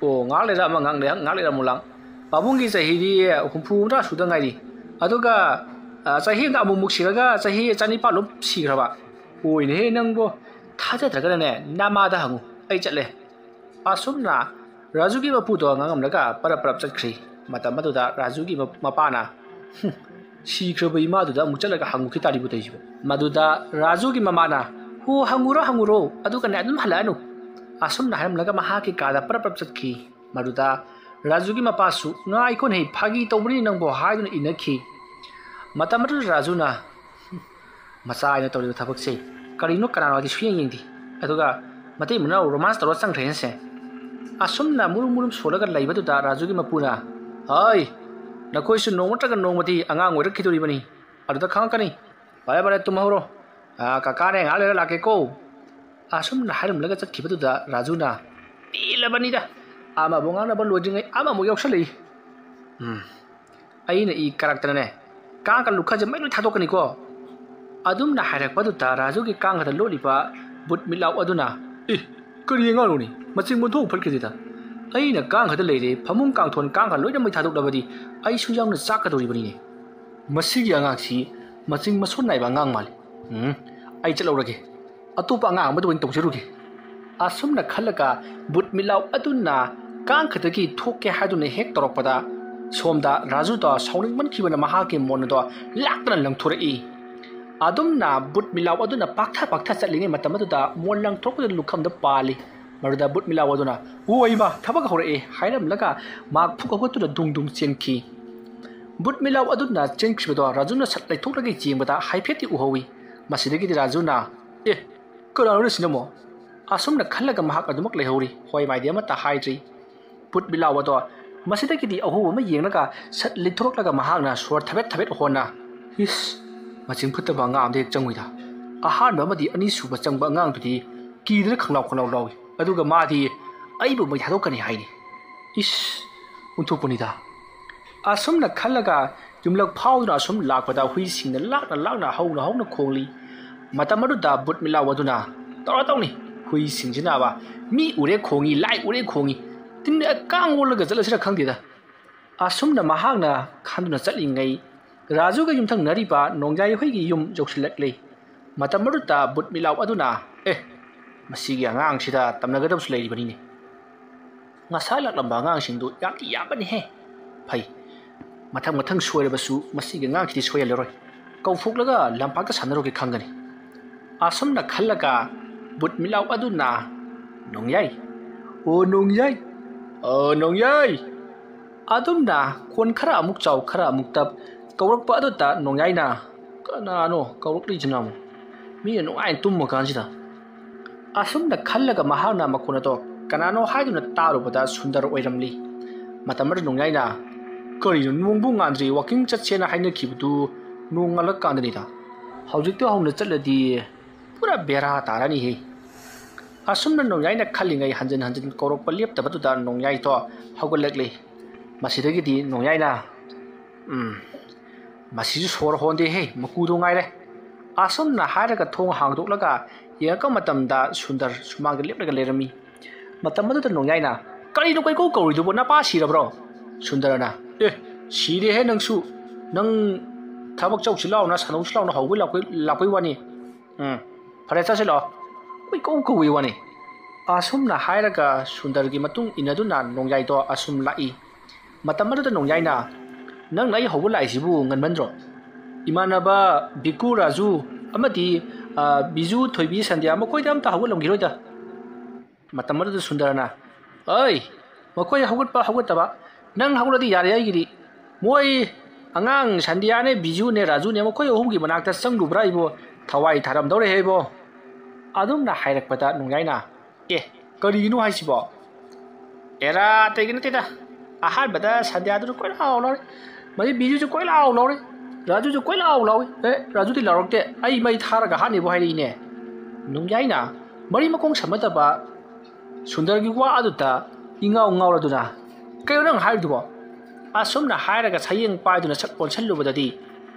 "ꯑꯣ, ꯉꯥꯏꯍꯥꯛ ꯂꯩꯔ ꯑꯃ, ꯉꯥꯏꯍꯥꯛ ꯂꯩꯔ, ꯉꯥꯏꯍꯥꯛ ꯂꯩꯔ ꯑꯃꯨꯛ ꯂꯥꯡ꯫ ꯄꯥꯕꯨꯡꯒꯤ ꯆꯍꯤꯗꯤ ꯍꯨꯝꯐꯨ ꯍꯨꯝꯗ꯭ꯔꯥ ꯁꯨꯗ ꯉꯥꯏꯔꯤ꯫ ꯑꯗꯨꯒ, ꯑ, ꯆꯍꯤ ꯑꯃꯗ ꯑꯃꯨꯛꯃꯨꯛ ꯁꯤꯔꯒ ꯆꯍꯤ ꯆꯅꯤꯄꯥꯟ ꯂꯣꯝ ꯁꯤꯈ꯭ꯔꯕ?" "ꯑꯣꯏꯅꯦꯍꯦ ꯅꯪꯕꯣ꯫ ꯊꯥꯖꯗ꯭ꯔꯒꯅꯅꯦ, ꯅꯃꯥꯗ ꯍꯪꯉꯨ꯫ ꯑꯩ ꯆꯠꯂꯦ"꯫ ꯑꯁꯨꯝꯅ ꯔꯥꯖꯨꯒꯤ ꯃꯄꯨꯗꯣ ꯉꯥꯡꯉꯝꯂꯒ ꯄꯔꯞ ꯄꯔꯞ ꯆꯠꯈ꯭ꯔꯤ꯫ ꯃꯇꯝ ꯑꯗꯨꯗ ꯔꯥꯖꯨꯒꯤ ꯃ-, ꯃꯄꯥꯅ, "ꯍꯨꯝ, ꯁꯤꯈ꯭ꯔꯕ ꯏꯃꯥꯗꯨꯗ ꯑꯃꯨꯛ ꯆꯠꯂꯒ ꯍꯪꯉꯨꯈꯤ ꯇꯥꯔꯤꯕ ꯇꯧꯔꯤꯁꯤꯕꯣ?" ꯃꯗꯨꯗ ꯔꯥꯖꯨꯒꯤ ꯃꯃꯥꯅ, "ꯍꯣ, ꯍꯪꯉꯨꯔꯣ, ꯍꯪꯉꯨꯔꯣ, ꯑꯗꯨꯒꯅꯦ ꯑꯗꯨꯝ ꯍꯜꯂꯛꯑꯅꯨ"꯫ ꯑꯁꯨꯝꯅ ꯍꯥꯏꯔꯝꯂꯒ ꯃꯍꯥꯛꯀꯤ ꯀꯥꯗ ꯄꯔꯞ ꯄꯔꯞ ꯆꯠꯈꯤ꯫ ꯃꯗꯨꯗ ꯔꯥꯖꯨꯒꯤ ꯃꯄꯥꯁꯨ, "ꯉꯥꯏꯈꯣꯅꯦ, ꯐꯥꯒꯤ ꯇꯧꯕꯅꯤ ꯅꯪꯕꯣ" ꯍꯥꯏꯗꯨꯅ ꯏꯟꯅꯈꯤ꯫ ꯃꯇꯝ ꯑꯗꯨꯗ ꯔꯥꯖꯨꯅ, "ꯃꯆꯥ ꯑꯩꯅ ꯇꯧꯔꯤꯕ ꯊꯕꯛꯁꯦ ꯀꯔꯤꯅꯣ ꯀꯅꯥꯅꯣ ꯍꯥꯏꯗꯤ ꯁꯨꯌꯦꯡ ꯌꯦꯡꯗꯦ꯫ ꯑꯗꯨꯒ ꯃꯇꯩ ꯃꯅꯥꯎ ꯔꯣꯃꯥꯟꯁ ꯇꯧꯔ ꯆꯪꯈ꯭ꯔꯦꯅꯦꯁꯦ"꯫ ꯑꯁꯨꯝꯅ ꯃꯨꯔꯨꯝ ꯃꯨꯔꯨꯝ ꯁꯣꯜꯂꯒ ꯂꯩꯕꯗꯨꯗ ꯔꯥꯖꯨꯒꯤ ꯃꯄꯨꯅ, "ꯍꯣꯏ, ꯅꯈꯣꯏꯁꯨ ꯅꯣꯡꯃ ꯅꯠꯇ꯭ꯔꯒ ꯅꯣꯡꯃꯗꯤ ꯑꯉꯥꯡ ꯑꯣꯏꯔꯛꯈꯤꯗꯣꯔꯤꯕꯅꯤ, ꯑꯗꯨꯗ ꯈꯪꯉꯛꯀꯅꯤ꯫ ꯐꯔꯦ ꯐꯔꯦ, ꯇꯨꯝꯍꯧꯔꯣ꯫ ꯑꯥ, ꯀꯀꯥꯅꯦ ꯉꯥꯏꯍꯥꯛ ꯂꯩꯔ ꯂꯥꯛꯀꯦꯀꯣ"꯫ ꯑꯁꯨꯝꯅ ꯍꯥꯏꯔꯝꯂꯒ ꯆꯠꯈꯤꯕꯗꯨꯗ ꯔꯥꯖꯨꯅ, "ꯄꯦꯜꯂꯕꯅꯤꯗ, ꯑꯃꯕꯨ ꯉꯥꯡꯅꯕ ꯂꯣꯏꯗ꯭ꯔꯤꯉꯩ ꯑꯃꯃꯨꯛ ꯌꯥꯎꯁꯜꯂꯛꯏ꯫ ꯎꯝ, ꯑꯩꯅ ꯏ ꯀꯥꯔꯛꯇꯅꯅꯦ, ꯀꯥꯡꯒ ꯂꯨꯈꯥꯁꯦ ꯃꯩ ꯂꯣꯏ ꯊꯥꯗꯣꯛꯀꯅꯤꯀꯣ"꯫ ꯑꯗꯨꯝꯅ ꯍꯥꯏꯔꯛꯄꯗꯨꯗ ꯔꯥꯖꯨꯒꯤ ꯀꯥꯡꯒꯗ ꯂꯣꯠꯂꯤꯕ ꯕꯨꯠ ꯃꯤꯠꯂꯥꯎ ꯑꯗꯨꯅ, "ꯑꯦ, ꯀꯔꯤ ꯑꯉꯥꯡꯅꯣꯅꯦ? ꯃꯆꯤꯡ ꯑꯣꯟꯊꯣꯛ ꯐꯠꯈꯤꯗꯦꯗ꯫ ꯑꯩꯅ ꯀꯥꯡꯒꯗ ꯂꯩꯔꯦ, ꯐꯃꯨꯡ ꯀꯥꯡꯊꯣꯟ ꯀꯥꯡꯒ ꯂꯣꯏꯅ ꯃꯩ ꯊꯥꯗꯣꯛꯂꯕꯗꯤ ꯑꯩꯁꯨ ꯌꯥꯎꯅ ꯆꯥꯛꯀꯗꯧꯔꯤꯕꯅꯤꯅꯦ꯫ ꯃꯁꯤꯒꯤ ꯑꯉꯥꯡꯁꯤ ꯃꯆꯤꯡ ꯃꯁꯣꯟ ꯅꯥꯏꯕ ꯑꯉꯥꯡ ꯃꯥꯜꯂꯤ꯫ ꯎꯝ, ꯑꯩ ꯆꯠꯍꯧꯔꯒꯦ꯫ ꯑꯇꯣꯞꯄ ꯑꯉꯥꯡ ꯑꯃꯗ ꯑꯣꯏꯅ ꯇꯧꯖꯔꯨꯒꯦ"꯫ ꯑꯁꯨꯝꯅ ꯈꯜꯂꯒ ꯕꯨꯠ ꯃꯤꯠꯂꯥꯎ ꯑꯗꯨꯅ ꯀꯥꯡꯈꯗꯒꯤ ꯊꯣꯛꯀꯦ ꯍꯥꯏꯗꯨꯅ ꯍꯦꯛ ꯇꯧꯔꯛꯄꯗ, ꯁꯣꯝꯗ ꯔꯥꯖꯨꯗꯣ ꯁꯥꯎꯅꯤꯡꯃꯟꯈꯤꯕꯅ ꯃꯍꯥꯛꯀꯤ ꯃꯣꯟ ꯑꯗꯣ ꯂꯥꯛꯇꯅ ꯂꯪꯊꯣꯔꯛꯏ꯫ ꯑꯗꯨꯝꯅ ꯕꯨꯠ ꯃꯤꯠꯂꯥꯎ ꯑꯗꯨꯅ ꯄꯥꯛꯊ ꯄꯥꯛꯊ ꯆꯠꯂꯤꯉꯩ ꯃꯇꯝ ꯑꯗꯨꯗ ꯃꯣꯟ ꯂꯪꯊꯣꯔꯛꯄꯗꯨ ꯂꯨꯈꯝꯗ ꯄꯥꯜꯂꯤ꯫ ꯃꯗꯨꯗ ꯕꯨꯠ ꯃꯤꯠꯂꯥꯎ ꯑꯗꯨꯅ, "ꯑꯣ ꯏꯃꯥ, ꯊꯕꯛ ꯍꯧꯔꯛꯑꯦ" ꯍꯥꯏꯔꯝꯂꯒ ꯃꯍꯥꯛ ꯐꯨꯛ ꯍꯧꯒꯠꯇꯨꯅ ꯗꯨꯡ ꯗꯨꯡ ꯆꯦꯟꯈꯤ꯫ ꯕꯨꯠ ꯃꯤꯠꯂꯥꯎ ꯑꯗꯨꯅ ꯆꯦꯟꯈꯤꯕꯗꯣ ꯔꯥꯖꯨꯅ ꯁꯠ ꯂꯩꯊꯣꯛꯂꯒ ꯌꯦꯡꯕꯗ ꯍꯥꯏꯐꯦꯠꯇꯤ ꯎꯍꯧꯏ꯫ ꯃꯁꯤꯗꯒꯤꯗꯤ ꯔꯥꯖꯨꯅ, "ꯑꯦ, ꯀꯅꯥꯅꯣꯅꯦ ꯁꯤꯅꯃꯣ?" ꯑꯁꯨꯝꯅ ꯈꯜꯂꯒ ꯃꯍꯥꯛ ꯑꯗꯨꯃꯛ ꯂꯩꯍꯧꯔꯤ, ꯍꯣꯏ ꯃꯥꯏꯗꯤ ꯑꯃꯠꯇ ꯍꯥꯏꯗ꯭ꯔꯤ꯫ ꯕꯨꯠ ꯃꯤꯠꯂꯥꯎ ꯑꯗꯣ ꯃꯁꯤꯗꯒꯤꯗꯤ ꯑꯍꯣꯕ ꯑꯃ ꯌꯦꯡꯂꯒ ꯁꯠ ꯂꯤꯠꯊꯣꯔꯛꯂꯒ ꯃꯍꯥꯛꯅ ꯁꯣꯔ ꯊꯕꯦꯠ ꯊꯕꯦꯠ ꯍꯣꯟꯅ, "ꯏꯁ, ꯃꯆꯤꯡ ꯐꯠꯇꯕ ꯑꯉꯥꯡ ꯑꯝꯗ ꯍꯦꯛ ꯆꯪꯉꯨꯏꯗ꯫ ꯑꯍꯥꯟꯕ ꯑꯃꯗꯤ ꯑꯅꯤꯁꯨꯕ ꯆꯪꯕ ꯑꯉꯥꯡꯗꯨꯗꯤ ꯀꯤꯗꯅ ꯈꯪꯂꯥꯎ ꯈꯪꯂꯥꯎ ꯂꯥꯎꯏ꯫ ꯑꯗꯨꯒ ꯃꯥꯗꯤ ꯑꯩꯕꯨ ꯃꯩ ꯊꯥꯗꯣꯛꯀꯅꯤ ꯍꯥꯏꯅꯤ꯫ ꯏꯁ, ꯑꯣꯟꯊꯣꯛꯄꯅꯤꯗ"꯫ ꯑꯁꯨꯝꯅ ꯈꯜꯂꯒ ꯌꯨꯝꯂꯛ ꯐꯥꯎꯗꯨꯅ ꯑꯁꯨꯝ ꯂꯥꯛꯄꯗ ꯍꯨꯏꯁꯤꯡꯅ ꯂꯥꯛꯅ ꯂꯥꯛꯅ ꯍꯧꯅ ꯍꯧꯅ ꯈꯣꯡꯂꯤ꯫ ꯃꯇꯝ ꯑꯗꯨꯗ ꯕꯨꯠ ꯃꯤꯠꯂꯥꯎ ꯑꯗꯨꯅ, "ꯇꯧꯔ ꯇꯧꯅꯤ, ꯍꯨꯏꯁꯤꯡꯁꯤꯅꯕ ꯃꯤ ꯎꯔꯦ ꯈꯣꯡꯉꯤ, ꯂꯥꯏ ꯎꯔꯦ ꯈꯣꯡꯉꯤ, ꯇꯤꯟ ꯀꯥꯡ ꯑꯣꯜꯂꯒ ꯆꯠꯂꯁꯤꯔ ꯈꯪꯗꯦꯗ"꯫ ꯑꯁꯨꯝꯅ ꯃꯍꯥꯛꯅ ꯈꯟꯗꯨꯅ ꯆꯠꯂꯤꯉꯩ, ꯔꯥꯖꯨꯒ ꯌꯨꯝꯊꯪꯅꯔꯤꯕ ꯅꯣꯡꯌꯥꯏ ꯍꯣꯏꯒꯤ ꯌꯨꯝ ꯌꯧꯁꯤꯜꯂꯛꯂꯦ꯫ ꯃꯇꯝ ꯑꯗꯨꯗ ꯕꯨꯠ ꯃꯤꯠꯂꯥꯎ ꯑꯗꯨꯅ, "ꯑꯦ, ꯃꯁꯤꯒꯤ ꯑꯉꯥꯡꯁꯤꯗ ꯇꯝꯅꯒꯗꯕꯁꯨ ꯂꯩꯔꯤꯕꯅꯤꯅꯦ꯫ ꯉꯁꯥꯏ ꯂꯥꯛꯂꯝꯕ ꯑꯉꯥꯡꯁꯤꯡꯗꯨ ꯌꯥꯝꯗꯤ ꯌꯥꯝꯕꯅꯤꯍꯦ꯫ ꯐꯩ, ꯃꯊꯪ ꯃꯊꯪ ꯁꯣꯏꯔꯕꯁꯨ ꯃꯁꯤꯒꯤ ꯑꯉꯥꯡꯁꯤꯗꯤ ꯁꯣꯏꯍꯜꯂꯔꯣꯏ꯫ ꯀꯧꯊꯣꯛꯂꯒ ꯂꯝꯄꯥꯛꯇ ꯁꯥꯟꯅꯔꯨꯒꯦ ꯈꯪꯒꯅꯤ"꯫ ꯑꯁꯨꯝꯅ ꯈꯜꯂꯒ ꯕꯨꯠ ꯃꯤꯠꯂꯥꯎ ꯑꯗꯨꯅ, "ꯅꯣꯡꯌꯥꯏ, ꯑꯣ ꯅꯣꯡꯌꯥꯏ, ꯑꯣ ꯅꯣꯡꯌꯥꯏ"꯫ ꯑꯗꯨꯝꯅ ꯈꯣꯟ ꯈꯔ ꯑꯃꯨꯛ ꯆꯥꯎ, ꯈꯔ ꯑꯃꯨꯛ ꯇꯞ ꯀꯧꯔꯛꯄ ꯑꯗꯨꯗ ꯅꯣꯡꯌꯥꯏꯅ, "ꯀꯅꯥꯅꯣ ꯀꯧꯔꯛꯂꯤꯁꯤꯅ ꯑꯃꯨꯛ? ꯃꯤꯅ ꯅꯨꯡꯉꯥꯏꯅ ꯇꯨꯝꯃ ꯀꯥꯟꯁꯤꯗ"꯫ ꯑꯁꯨꯝꯅ ꯈꯜꯂꯒ ꯃꯍꯥꯛꯅ ꯃꯈꯣꯟ ꯑꯗꯣ ꯀꯅꯥꯅꯣ ꯍꯥꯏꯗꯨꯅ ꯇꯥꯔꯨꯕꯗ ꯁꯨꯟꯗꯔ ꯑꯣꯏꯔꯝꯂꯤ꯫ ꯃꯇꯝ ꯑꯗꯨꯗ ꯅꯣꯡꯌꯥꯏꯅ, "ꯀꯔꯤꯅꯣ, ꯅꯣꯡꯕꯨ ꯉꯥꯟꯗ꯭ꯔꯤ, ꯋꯥꯀꯤꯡ ꯆꯠꯁꯦꯅ ꯍꯥꯏꯅꯈꯤꯕꯗꯨ ꯅꯣꯡ ꯉꯥꯜꯂꯛꯀꯥꯟꯗꯅꯤꯗ꯫ ꯍꯧꯖꯤꯛꯇ ꯍꯧꯅ ꯆꯠꯂꯗꯤ ꯄꯨꯔꯥ ꯕꯦꯔꯥ ꯇꯥꯔꯅꯤꯍꯦ"꯫ ꯑꯁꯨꯝꯅ ꯅꯣꯡꯌꯥꯏꯅ ꯈꯜꯂꯤꯉꯩ ꯍꯟꯖꯤꯟ ꯍꯟꯖꯤꯟ ꯀꯧꯔꯛꯄ ꯂꯦꯞꯇꯕꯗꯨꯗ ꯅꯣꯡꯌꯥꯏꯗꯣ ꯍꯧꯒꯠꯂꯛꯂꯤ꯫ ꯃꯁꯤꯗꯒꯤꯗꯤ ꯅꯣꯡꯌꯥꯏꯅ, "ꯎꯝ, ꯃꯁꯤꯁꯨ ꯁꯣꯔ ꯍꯣꯟꯗꯦꯍꯦ, ꯃꯀꯨꯗꯣ ꯉꯥꯏꯔꯦ"꯫ ꯑꯁꯨꯝꯅ ꯍꯥꯏꯔꯒ ꯊꯣꯡ ꯍꯥꯡꯗꯣꯛꯂꯒ ꯌꯦꯡꯉꯛꯄ ꯃꯇꯝꯗ ꯁꯨꯟꯗꯔ ꯁꯨꯃꯥꯡꯗ ꯂꯦꯞꯂꯒ ꯂꯩꯔꯝꯃꯤ꯫ ꯃꯇꯝ ꯑꯗꯨꯗ ꯅꯣꯡꯌꯥꯏꯅ, "ꯀꯔꯤꯅꯣ ꯀꯣꯏꯀꯧ ꯀꯧꯔꯤꯗꯨꯕꯣ? ꯅꯄꯥ ꯁꯤꯔꯕ꯭ꯔꯣ?" ꯁꯨꯟꯗꯔꯅ, "ꯑꯦ, ꯁꯤꯔꯦꯍꯦ ꯅꯪꯁꯨ꯫ ꯅꯪ ꯊꯕꯛ ꯆꯧꯁꯤ ꯂꯥꯎꯅ, ꯁꯥꯟꯅꯧꯁꯤ ꯂꯥꯎꯅ ꯍꯧꯕ ꯂꯥꯛꯄꯩ, ꯂꯥꯛꯄꯩ ꯋꯥꯅꯤ꯫ ꯎꯝ, ꯐꯔꯦ, ꯆꯠꯁꯤ ꯂꯥꯛꯑꯣ꯫ ꯀꯣꯏꯀꯧ ꯀꯧꯏ ꯋꯥꯅꯤ"꯫ ꯑꯁꯨꯝꯅ ꯍꯥꯏꯔꯒ ꯁꯨꯟꯗꯔꯒꯤ ꯃꯇꯨꯡ ꯏꯟꯅꯗꯨꯅ ꯅꯣꯡꯌꯥꯏꯗꯣ ꯑꯁꯨꯝ ꯂꯥꯛꯏ꯫ ꯃꯇꯝ ꯑꯗꯨꯗ ꯅꯣꯡꯌꯥꯏꯅ, "ꯅꯪꯅ ꯑꯩ ꯍꯧꯕ ꯂꯥꯛꯏꯁꯤꯕꯨ ꯉꯟꯃꯟꯗ꯭ꯔꯣ? ꯏꯃꯥꯟꯅꯕ ꯕꯤꯀꯨ, ꯔꯥꯖꯨ ꯑꯃꯗꯤ, ꯑ, ꯕꯤꯖꯨ, ꯊꯣꯏꯕꯤ, ꯁꯟꯙ꯭ꯌꯥ ꯃꯈꯣꯏꯗ ꯑꯝꯇ ꯍꯧꯒꯠꯂꯝꯈꯤꯔꯣꯏꯗ"꯫ ꯃꯇꯝ ꯑꯗꯨꯗ ꯁꯨꯟꯗꯔꯅ, "ꯑꯩ, ꯃꯈꯣꯏ ꯍꯧꯒꯠꯄ ꯍꯧꯒꯠꯇꯕ, ꯅꯪ ꯍꯧꯒꯠꯂꯗꯤ ꯌꯥꯔꯦ ꯑꯩꯒꯤꯗꯤ꯫ ꯃꯣꯏ ꯑꯉꯥꯡ ꯁꯟꯙ꯭ꯌꯥꯅꯦ, ꯕꯤꯖꯨꯅꯦ, ꯔꯥꯖꯨꯅꯦ, ꯃꯈꯣꯏ ꯑꯍꯨꯝꯒꯤ ꯃꯅꯥꯛꯇ ꯆꯪꯂꯨꯕ꯭ꯔꯥ ꯑꯩꯕꯨ ꯊꯋꯥꯏ ꯊꯥꯔꯝꯗꯧꯔꯦꯍꯦ ꯏꯕꯣ"꯫ ꯑꯗꯨꯝꯅ ꯍꯥꯏꯔꯛꯄꯗ ꯅꯣꯡꯌꯥꯏꯅ, "ꯑꯦ, ꯀꯔꯤꯒꯤꯅꯣ ꯍꯥꯏꯁꯤꯕꯣ?" "ꯑꯦꯔꯥ, ꯑꯇꯩꯒꯤ ꯅꯠꯇꯦꯗ꯫ ꯑꯍꯥꯟꯕꯗ ꯁꯟꯙ꯭ꯌꯥꯗꯨꯅ ꯀꯣꯏꯂꯥꯎ ꯂꯥꯎꯔꯦ꯫ ꯃꯁꯤ ꯕꯤꯖꯨꯁꯨ ꯀꯣꯏꯂꯥꯎ ꯂꯥꯎꯔꯦ꯫ ꯔꯥꯖꯨꯁꯨ ꯀꯣꯏꯂꯥꯎ ꯂꯥꯎꯔꯦ꯫ ꯑꯦ, ꯔꯥꯖꯨꯗꯤ ꯂꯥꯎꯔꯛꯇꯦ꯫ ꯑꯩ ꯃꯩ ꯊꯥꯔꯒ ꯍꯥꯠꯅꯤꯕꯨ ꯍꯥꯏꯔꯛꯏꯅꯦ"꯫ ꯅꯣꯡꯌꯥꯏꯅ ꯃꯔꯤ ꯃꯈꯣꯡ ꯁꯝꯅꯗꯕ ꯁꯨꯟꯗꯔꯒꯤ ꯋꯥ ꯑꯗꯨꯗ ꯏꯉꯥꯎ ꯉꯥꯎꯔꯗꯨꯅ, "ꯀꯩꯅꯣ ꯅꯪ ꯍꯥꯏꯔꯤꯗꯨꯕꯣ?" ꯑꯁꯨꯝꯅ ꯍꯥꯏꯔꯒ ꯁꯌꯦꯡ ꯄꯥꯏꯗꯨꯅ ꯁꯛ ꯑꯣꯟꯁꯤꯜꯂꯨꯕꯗꯗꯤ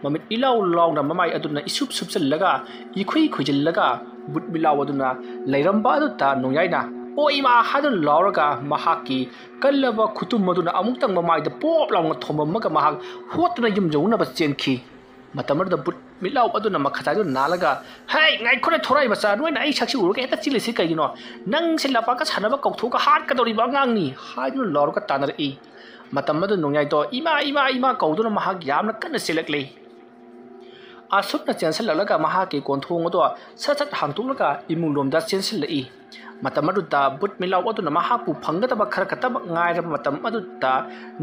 ꯃꯃꯤꯠ ꯏꯂꯥꯎ ꯂꯥꯎꯅ ꯃꯃꯥꯏ ꯑꯗꯨꯅ ꯏꯁꯨꯞ ꯁꯨꯞꯆꯜꯂꯒ, ꯏꯈꯨꯏ ꯈꯨꯏꯖꯤꯜꯂꯒ ꯕꯨꯠ ꯃꯤꯠꯂꯥꯎ ꯑꯗꯨꯅ ꯂꯩꯔꯝꯕ ꯑꯗꯨꯗ ꯅꯣꯡꯌꯥꯏꯅ "ꯑꯣ ꯏꯃꯥ" ꯍꯥꯏꯗꯨꯅ ꯂꯥꯎꯔꯒ ꯃꯍꯥꯛꯀꯤ ꯀꯜꯂꯕ ꯈꯨꯇꯨꯝ ꯑꯗꯨꯅ ꯑꯃꯨꯛꯇꯪ ꯃꯃꯥꯏꯗ ꯄꯣꯞ ꯂꯥꯎꯅ ꯊꯣꯝꯃꯝꯃꯒ ꯃꯍꯥꯛ ꯍꯣꯠꯇꯨꯅ ꯌꯨꯝ ꯌꯧꯅꯕ ꯆꯦꯟꯈꯤ꯫ ꯃꯇꯝ ꯑꯗꯨꯗ ꯕꯨꯠ ꯃꯤꯠꯂꯥꯎ ꯑꯗꯨꯅ ꯃꯈꯥꯗꯥꯏꯗꯨ ꯅꯥꯜꯂꯒ, "ꯍꯦ, ꯉꯥꯏꯈꯣꯅꯦ ꯊꯣꯔꯥꯏ ꯃꯆꯥ, ꯅꯣꯏꯅ ꯑꯩ ꯁꯛꯁꯤ ꯎꯔꯒ ꯍꯦꯛꯇ ꯆꯦꯜꯂꯤꯁꯤ ꯀꯩꯒꯤꯅꯣ? ꯅꯪꯁꯦ ꯂꯝꯄꯥꯛꯀ ꯁꯥꯟꯅꯕ ꯀꯧꯊꯣꯛꯑꯒ ꯍꯥꯠꯀꯗꯧꯔꯤꯕ ꯑꯉꯥꯡꯅꯤ" ꯍꯥꯏꯗꯨꯅ ꯂꯥꯎꯔꯒ ꯇꯥꯟꯅꯔꯛꯏ꯫ ꯃꯇꯝ ꯑꯗꯨ ꯅꯣꯡꯌꯥꯏꯗꯣ "ꯏꯃꯥ, ꯏꯃꯥ, ꯏꯃꯥ" ꯀꯧꯗꯨꯅ ꯃꯍꯥꯛ ꯌꯥꯝꯅ ꯀꯟꯅ ꯆꯦꯜꯂꯛꯂꯤ꯫ ꯑꯁꯨꯝꯅ ꯆꯦꯟꯁꯤꯜꯂꯛꯂꯒ ꯃꯍꯥꯛꯀꯤ ꯀꯣꯟꯊꯣꯡ ꯑꯗꯣ ꯁꯠ ꯁꯠ ꯍꯥꯡꯇꯣꯛꯂꯒ ꯏꯃꯨꯡꯂꯣꯝꯗ ꯆꯦꯟꯁꯤꯜꯂꯛꯏ꯫ ꯃꯇꯝ ꯑꯗꯨꯗ ꯕꯨꯠ ꯃꯤꯠꯂꯥꯎ ꯑꯗꯨꯅ ꯃꯍꯥꯛꯄꯨ ꯐꯪꯒꯗꯕ ꯈꯔ ꯈꯛꯇꯃꯛ ꯉꯥꯏꯔꯕ ꯃꯇꯝ ꯑꯗꯨꯗ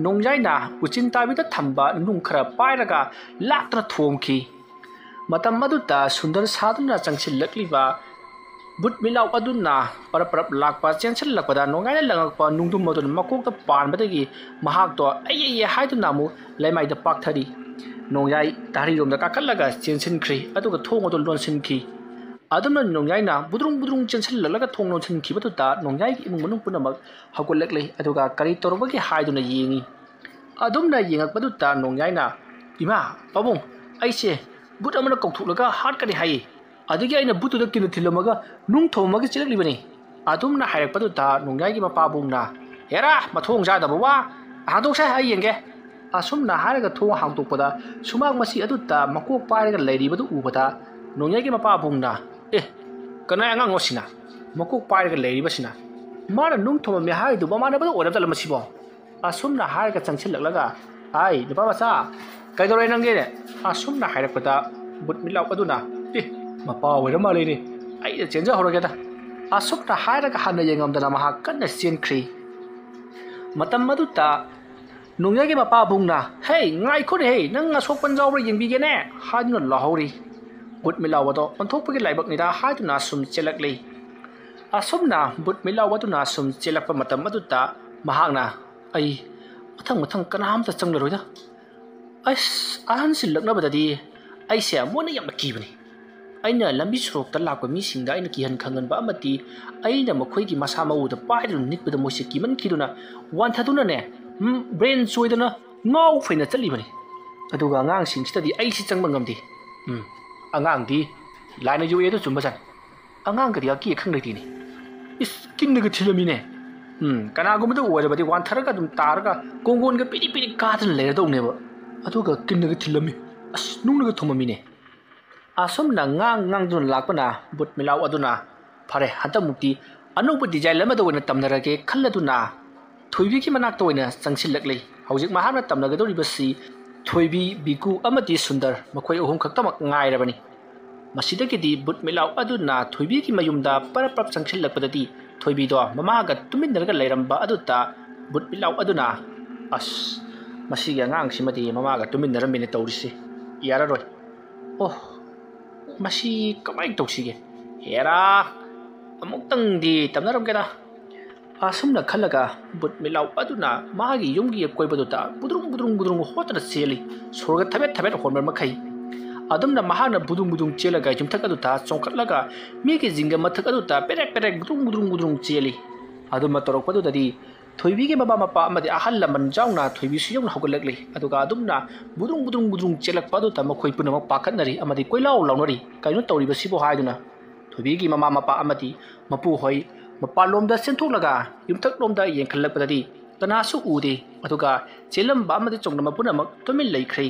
ꯅꯣꯡꯌꯥꯏꯅ ꯎꯆꯤꯟ ꯇꯥꯕꯤꯗ ꯊꯝꯕ ꯅꯨꯡ ꯈꯔ ꯄꯥꯏꯔꯒ ꯂꯥꯛꯇꯨꯅ ꯊꯣꯝꯈꯤ꯫ ꯃꯇꯝ ꯑꯗꯨꯗ ꯁꯨꯟꯗꯔ ꯁꯥꯗꯨꯅ ꯆꯪꯁꯤꯜꯂꯛꯂꯤꯕ ꯕꯨꯠ ꯃꯤꯠꯂꯥꯎ ꯑꯗꯨꯅ ꯄꯔꯞ ꯄꯔꯞ ꯂꯥꯛꯄ ꯆꯦꯟꯁꯤꯜꯂꯛꯄꯗ ꯅꯣꯡꯌꯥꯏꯅ ꯂꯪꯉꯛꯄ ꯅꯨꯡꯗꯨꯝ ꯑꯗꯨꯅ ꯃꯀꯣꯛꯇ ꯄꯥꯟꯕꯗꯒꯤ ꯃꯍꯥꯛꯇꯣ "ꯑꯩ, ꯑꯩ, ꯑꯩ" ꯍꯥꯏꯗꯨꯅ ꯑꯃꯨꯛ ꯂꯩꯃꯥꯏꯗ ꯄꯥꯛꯊꯔꯤ꯫ ꯅꯣꯡꯌꯥꯏ ꯇꯥꯔꯤꯔꯣꯝꯗ ꯀꯥꯈꯠꯂꯒ ꯆꯦꯟꯁꯤꯟꯈ꯭ꯔꯤ, ꯑꯗꯨꯒ ꯊꯣꯡ ꯑꯗꯨ ꯂꯣꯟꯁꯤꯟꯈꯤ꯫ ꯑꯗꯨꯝꯅ ꯅꯣꯡꯌꯥꯏꯅ ꯕꯨꯗ꯭ꯔꯨꯡ ꯕꯨꯗ꯭ꯔꯨꯡ ꯆꯦꯟꯁꯤꯜꯂꯛꯂꯒ ꯊꯣꯡ ꯂꯣꯟꯁꯤꯟꯈꯤꯕꯗꯨꯗ ꯅꯣꯡꯌꯥꯏꯒꯤ ꯏꯃꯨꯡ ꯃꯅꯨꯡ ꯄꯨꯝꯅꯃꯛ ꯍꯧꯒꯠꯂꯛꯂꯦ, ꯑꯗꯨꯒ ꯀꯔꯤ ꯇꯧꯔꯕꯒꯦ ꯍꯥꯏꯗꯨꯅ ꯌꯦꯡꯉꯤ꯫ ꯑꯗꯨꯝꯅ ꯌꯦꯡꯉꯛꯄꯗꯨꯗ ꯅꯣꯡꯌꯥꯏꯅ, "ꯏꯃꯥ, ꯄꯥꯕꯨꯡ, ꯑꯩꯁꯦ ꯕꯨꯠ ꯑꯃꯅ ꯀꯧꯊꯣꯛꯂꯒ ꯍꯥꯠꯀꯅꯤ ꯍꯥꯏꯌꯦ꯫ ꯑꯗꯒꯤ ꯑꯩꯅ ꯕꯨꯠꯇꯨꯗ ꯀꯤꯟꯅ ꯊꯤꯜꯂꯝꯃꯒ ꯅꯨꯡ ꯊꯣꯝꯃꯒ ꯆꯦꯜꯂꯛꯂꯤꯕꯅꯤ"꯫ ꯑꯗꯨꯝꯅ ꯍꯥꯏꯔꯛꯄꯗꯨꯗ ꯅꯣꯡꯌꯥꯏꯒꯤ ꯃꯄꯥꯕꯨꯡꯅ, "ꯍꯦꯔꯥ, ꯃꯊꯣꯡ ꯆꯥꯗꯕ ꯋꯥ! ꯍꯥꯡꯗꯣꯛꯁꯦ, ꯑꯩ ꯌꯦꯡꯒꯦ"꯫ ꯑꯁꯨꯝꯅ ꯍꯥꯏꯔꯒ ꯊꯣꯡ ꯍꯥꯡꯗꯣꯛꯄꯗ ꯁꯨꯃꯥꯡ ꯃꯁꯤ ꯑꯗꯨꯗ ꯃꯀꯣꯛ ꯄꯥꯏꯔꯒ ꯂꯩꯔꯤꯕꯗꯨ ꯎꯕꯗ ꯅꯣꯡꯌꯥꯏꯒꯤ ꯃꯄꯥꯕꯨꯡꯅ, "ꯑꯦ, ꯀꯅꯥꯏ ꯑꯉꯥꯡꯅꯣ ꯁꯤꯅ? ꯃꯀꯣꯛ ꯄꯥꯏꯔꯒ ꯂꯩꯔꯤꯕꯁꯤꯅ? ꯃꯥꯅ ꯅꯨꯡ ꯊꯣꯝꯃꯝꯃꯦ ꯍꯥꯏꯗꯨ ꯃꯃꯥꯟꯅꯕꯗ ꯑꯣꯏꯔꯕꯖꯥꯠꯂ ꯃꯁꯤꯕꯣ?" ꯑꯁꯨꯝꯅ ꯍꯥꯏꯔꯒ ꯆꯪꯁꯤꯜꯂꯛꯂꯒ, "ꯍꯥꯏ, ꯅꯨꯄꯥ ꯃꯆꯥ, ꯀꯩꯗꯧꯔꯦ ꯅꯪꯒꯤ?" ꯑꯁꯨꯝꯅ ꯍꯥꯏꯔꯛꯄꯗ ꯕꯨꯠ ꯃꯤꯠꯂꯥꯎ ꯑꯗꯨꯅ, "ꯑꯦ, ꯃꯄꯥ ꯑꯣꯏꯔ ꯃꯥꯜꯂꯦꯅꯦ, ꯑꯩ ꯆꯦꯟꯖꯍꯧꯔꯒꯦꯗ"꯫ ꯑꯁꯨꯝꯅ ꯍꯥꯏꯔꯒ ꯍꯟꯅ ꯌꯦꯡꯉꯝꯗꯅ ꯃꯍꯥꯛ ꯀꯟꯅ ꯆꯦꯟꯈ꯭ꯔꯤ꯫ ꯃꯇꯝ ꯑꯗꯨꯗ ꯅꯣꯡꯌꯥꯏꯒꯤ ꯃꯄꯥꯕꯨꯡꯅ, "ꯍꯦ, ꯉꯥꯏꯈꯣꯅꯦ ꯍꯦ, ꯅꯪ ꯑꯁꯣꯛꯄꯟ ꯌꯥꯎꯕ꯭ꯔꯥ ꯌꯦꯡꯕꯤꯒꯦꯅꯦ" ꯍꯥꯏꯗꯨꯅ ꯂꯥꯎꯍꯧꯔꯤ꯫ ꯕꯨꯠ ꯃꯤꯠꯂꯥꯎ ꯑꯗꯣ "ꯑꯣꯟꯊꯣꯛꯄꯒꯤ ꯂꯥꯏꯕꯛꯅꯤꯗ" ꯍꯥꯏꯗꯨꯅ ꯁꯨꯝ ꯆꯦꯜꯂꯛꯂꯤ꯫ ꯑꯁꯨꯝꯅ ꯕꯨꯠ ꯃꯤꯠꯂꯥꯎ ꯑꯗꯨꯅ ꯁꯨꯝ ꯆꯦꯜꯂꯛꯄ ꯃꯇꯝ ꯑꯗꯨꯗ ꯃꯍꯥꯛꯅ, "ꯑꯩ ꯃꯊꯪ ꯃꯊꯪ ꯀꯅꯥꯝꯇ ꯆꯪꯂꯔꯣꯏꯗ꯫ ꯑꯁ, ꯑꯍꯟꯁꯤꯡ ꯂꯛꯅꯕꯗꯗꯤ ꯑꯩꯁꯦ ꯃꯣꯏꯅ ꯌꯥꯝꯅ ꯀꯤꯕꯅꯤ꯫ ꯑꯩꯅ ꯂꯝꯕꯤ ꯁꯣꯔꯣꯛꯇ ꯂꯥꯛꯄ ꯃꯤꯁꯤꯡꯗ ꯑꯩꯅ ꯀꯤꯍꯟ ꯈꯪꯍꯟꯕ ꯑꯃꯗꯤ ꯑꯩꯅ ꯃꯈꯣꯏꯒꯤ ꯃꯁꯥ ꯃꯎꯗ ꯄꯥꯏꯗꯨꯅ ꯅꯤꯛꯄꯗ ꯃꯣꯏꯁꯦ ꯀꯤꯃꯟꯈꯤꯗꯨꯅ ꯋꯥꯟꯊꯗꯨꯅꯅꯦ, ꯎꯝ, ꯕ꯭ꯔꯦꯟ ꯆꯣꯏꯗꯅ ꯉꯥꯎ ꯐꯩꯅ ꯆꯠꯂꯤꯕꯅꯤ꯫ ꯑꯗꯨꯒ ꯑꯉꯥꯡꯁꯤꯡꯁꯤꯗꯗꯤ ꯑꯩꯁꯤ ꯆꯪꯕ ꯉꯝꯗꯦ꯫ ꯎꯝ, ꯑꯉꯥꯡꯗꯤ ꯂꯥꯏꯅ ꯌꯣꯛꯑꯦ, ꯑꯗꯨ ꯆꯨꯝꯕꯖꯥꯠꯅꯤ꯫ ꯑꯉꯥꯡꯒꯗꯤ ꯑꯀꯤ ꯑꯈꯪ ꯂꯩꯇꯦꯅꯦ꯫ ꯏꯁ, ꯀꯤꯟꯅꯒ ꯊꯤꯜꯂꯝꯃꯤꯅꯦ꯫ ꯎꯝ, ꯀꯅꯥꯒꯨꯝꯕꯗ ꯑꯣꯏꯔꯕꯗꯤ ꯋꯥꯟꯊꯔꯒ ꯑꯗꯨꯝ ꯇꯥꯔꯒ ꯀꯣꯡꯒꯣꯟꯒ ꯄꯤꯔꯤ ꯄꯤꯔꯤ ꯀꯥꯗꯅ ꯂꯩꯔꯗꯧꯅꯦꯕ꯫ ꯑꯗꯨꯒ ꯀꯤꯟꯅꯒ ꯊꯤꯜꯂꯝꯃꯤ꯫ ꯑꯁ, ꯅꯨꯡꯅꯒ ꯊꯣꯝꯃꯝꯃꯤꯅꯦ"꯫ ꯑꯁꯨꯝꯅ ꯉꯥꯡ ꯉꯥꯡꯗꯨꯅ ꯂꯥꯛꯄꯅ ꯕꯨꯠ ꯃꯤꯠꯂꯥꯎ ꯑꯗꯨꯅ, "ꯐꯔꯦ, ꯍꯟꯗꯛꯃꯨꯛꯇꯤ ꯑꯅꯧꯕ ꯗꯤꯖꯥꯏꯟ ꯑꯃꯗ ꯑꯣꯏꯅ ꯇꯝꯅꯔꯒꯦ" ꯈꯜꯂꯗꯨꯅ ꯊꯣꯏꯕꯤꯒꯤ ꯃꯅꯥꯛꯇ ꯑꯣꯏꯅ ꯆꯪꯁꯤꯜꯂꯛꯂꯤ꯫ ꯍꯧꯖꯤꯛ ꯃꯍꯥꯛꯅ ꯇꯝꯅꯒꯗꯧꯔꯤꯕꯁꯤ ꯊꯣꯏꯕꯤ, ꯕꯤꯀꯨ ꯑꯃꯗꯤ ꯁꯨꯟꯗꯔ, ꯃꯈꯣꯏ ꯑꯍꯨꯝ ꯈꯛꯇꯃꯛ ꯉꯥꯏꯔꯕꯅꯤ꯫ ꯃꯁꯤꯗꯒꯤꯗꯤ ꯕꯨꯠ ꯃꯤꯠꯂꯥꯎ ꯑꯗꯨꯅ ꯊꯣꯏꯕꯤꯒꯤ ꯃꯌꯨꯝꯗ ꯄꯔꯞ ꯄꯔꯞ ꯆꯪꯁꯤꯜꯂꯛꯄꯗꯗꯤ ꯊꯣꯏꯕꯤꯗꯣ ꯃꯃꯥꯒ ꯇꯨꯃꯤꯟꯅꯔꯒ ꯂꯩꯔꯝꯕ ꯑꯗꯨꯗ ꯕꯨꯠ ꯃꯤꯠꯂꯥꯎ ꯑꯗꯨꯅ, "ꯑꯁ, ꯃꯁꯤꯒꯤ ꯑꯉꯥꯡꯁꯤꯃꯗꯤ ꯃꯃꯥꯒ ꯇꯨꯃꯤꯟꯅꯔꯝꯃꯤꯅꯦ ꯇꯧꯔꯤꯁꯤ꯫ ꯌꯥꯔꯔꯣꯏ꯫ ꯑꯣ, ꯃꯁꯤ ꯀꯃꯥꯏꯅ ꯇꯧꯁꯤꯒꯦ? ꯍꯦꯔꯥ, ꯑꯃꯨꯛꯇꯪꯗꯤ ꯇꯝꯅꯔꯝꯒꯦꯗ꯫ ꯑꯁꯨꯝꯅ ꯈꯜꯂꯒ ꯕꯨꯠ ꯃꯤꯠꯂꯥꯎ ꯑꯗꯨꯅ ꯃꯥꯒꯤ ꯌꯨꯝꯒꯤ ꯑꯀꯣꯏꯕꯗꯨꯗ ꯕꯨꯗ꯭ꯔꯨꯡ ꯕꯨꯗ꯭ꯔꯨꯡ ꯕꯨꯗ꯭ꯔꯨꯡ ꯍꯣꯠꯇꯨꯅ ꯆꯦꯜꯂꯤ, ꯁꯣꯔꯒ ꯊꯕꯦꯠ ꯊꯕꯦꯠ ꯍꯣꯟꯕ ꯃꯈꯩ꯫ ꯑꯗꯨꯝꯅ ꯃꯍꯥꯛꯅ ꯕꯨꯗ꯭ꯔꯨꯡ ꯕꯨꯗ꯭ꯔꯨꯡ ꯆꯦꯜꯂꯒ ꯌꯨꯝꯊꯛ ꯑꯗꯨꯗ ꯆꯣꯡꯈꯠꯂꯒ ꯃꯤꯒꯤ ꯖꯤꯡꯒ ꯃꯊꯛ ꯑꯗꯨꯗ ꯄꯦꯔꯦꯛ ꯄꯦꯔꯦꯛ ꯕꯨꯗ꯭ꯔꯨꯡ ꯕꯨꯗ꯭ꯔꯨꯡ ꯕꯨꯗ꯭ꯔꯨꯡ ꯆꯦꯜꯂꯤ꯫ ꯑꯗꯨꯝꯅ ꯇꯧꯔꯛꯄꯗꯨꯗꯗꯤ ꯊꯣꯏꯕꯤꯒꯤ ꯃꯃꯥ ꯃꯄꯥ ꯑꯃꯗꯤ ꯑꯍꯜ ꯂꯃꯟ ꯌꯥꯎꯅ ꯊꯣꯏꯕꯤꯁꯨ ꯌꯥꯎꯅ ꯍꯧꯒꯠꯂꯛꯂꯤ꯫ ꯑꯗꯨꯒ ꯑꯗꯨꯝꯅ ꯕꯨꯗ꯭ꯔꯨꯡ ꯕꯨꯗ꯭ꯔꯨꯡ ꯕꯨꯗ꯭ꯔꯨꯡ ꯆꯦꯜꯂꯛꯄ ꯑꯗꯨꯗ ꯃꯈꯣꯏ ꯄꯨꯝꯅꯃꯛ ꯄꯥꯈꯠꯅꯔꯤ ꯑꯃꯗꯤ ꯀꯣꯏꯂꯥꯎ ꯂꯥꯎꯅꯔꯤ, "ꯀꯩꯅꯣ ꯇꯧꯔꯤꯕꯁꯤꯕꯨ?" ꯍꯥꯏꯗꯨꯅ꯫ ꯊꯣꯏꯕꯤꯒꯤ ꯃꯃꯥ ꯃꯄꯥ ꯑꯃꯗꯤ ꯃꯄꯨꯍꯣꯏ ꯃꯄꯥꯟꯂꯣꯝꯗ ꯆꯦꯟꯊꯣꯛꯂꯒ ꯌꯨꯝꯊꯛꯂꯣꯝꯗ ꯌꯦꯡꯈꯠꯂꯛꯄꯗꯗꯤ ꯀꯅꯥꯁꯨ ꯎꯗꯦ꯫ ꯑꯗꯨꯒ ꯆꯦꯜꯂꯝꯕ ꯑꯃꯗꯤ ꯆꯣꯡꯂꯝꯕ ꯄꯨꯝꯅꯃꯛ ꯇꯨꯃꯤꯟ ꯂꯩꯈ꯭ꯔꯦ꯫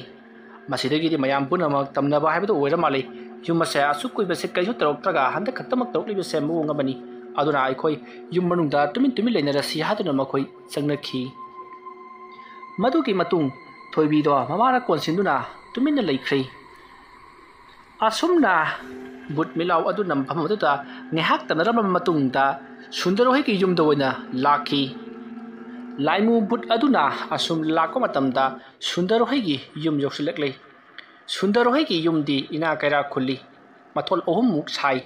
ꯃꯁꯤꯗꯒꯤꯗꯤ ꯃꯌꯥꯝ ꯄꯨꯝꯅꯃꯛ ꯇꯝꯅꯕ ꯍꯥꯏꯕꯗꯨ ꯑꯣꯏꯔ ꯃꯥꯜꯂꯦ꯫ ꯌꯨꯝ ꯑꯁꯦ ꯑꯁꯨꯛ ꯀꯨꯏꯕꯁꯦ ꯀꯩꯁꯨ ꯇꯧꯔꯛꯇ꯭ꯔꯒ ꯍꯟꯗꯛ ꯈꯛꯇꯃꯛ ꯇꯧꯔꯛꯂꯤꯕꯁꯦ ꯃꯑꯣꯡ ꯑꯃꯅꯤ꯫ ꯑꯗꯨꯅ ꯑꯩꯈꯣꯏ ꯌꯨꯝ ꯃꯅꯨꯡꯗ ꯇꯨꯃꯤꯟ ꯇꯨꯃꯤꯟ ꯂꯩꯅꯔꯁꯤ ꯍꯥꯏꯗꯨꯅ ꯃꯈꯣꯏ ꯆꯪꯅꯈꯤ꯫ ꯃꯗꯨꯒꯤ ꯃꯇꯨꯡ ꯊꯣꯏꯕꯤꯗꯣ ꯃꯃꯥꯅ ꯀꯣꯟꯁꯤꯟꯗꯨꯅ ꯇꯨꯃꯤꯟꯅ ꯂꯩꯈ꯭ꯔꯦ꯫ ꯑꯁꯨꯝꯅ ꯕꯨꯠ ꯃꯤꯠꯂꯥꯎ ꯑꯗꯨꯅ ꯃꯐꯝ ꯑꯗꯨꯗ ꯉꯥꯏꯍꯥꯛ ꯇꯝꯅꯔꯝꯂꯕ ꯃꯇꯨꯡꯗ ꯁꯨꯟꯗꯔ ꯍꯣꯏꯒꯤ ꯌꯨꯝꯗ ꯑꯣꯏꯅ ꯂꯥꯛꯈꯤ꯫ ꯂꯥꯏꯃꯨ ꯕꯨꯠ ꯑꯗꯨꯅ ꯑꯁꯨꯝ ꯂꯥꯛꯄ ꯃꯇꯝꯗ ꯁꯨꯟꯗꯔ ꯍꯣꯏꯒꯤ ꯌꯨꯝ ꯌꯧꯁꯤꯜꯂꯛꯂꯦ꯫ ꯁꯨꯟꯗꯔ ꯍꯣꯏꯒꯤ ꯌꯨꯝꯗꯤ ꯏꯅꯥ ꯀꯩꯔꯥ ꯈꯨꯜꯂꯤ꯫ ꯃꯊꯣꯜ ꯑꯍꯨꯝꯃꯨꯛ ꯁꯥꯏ꯫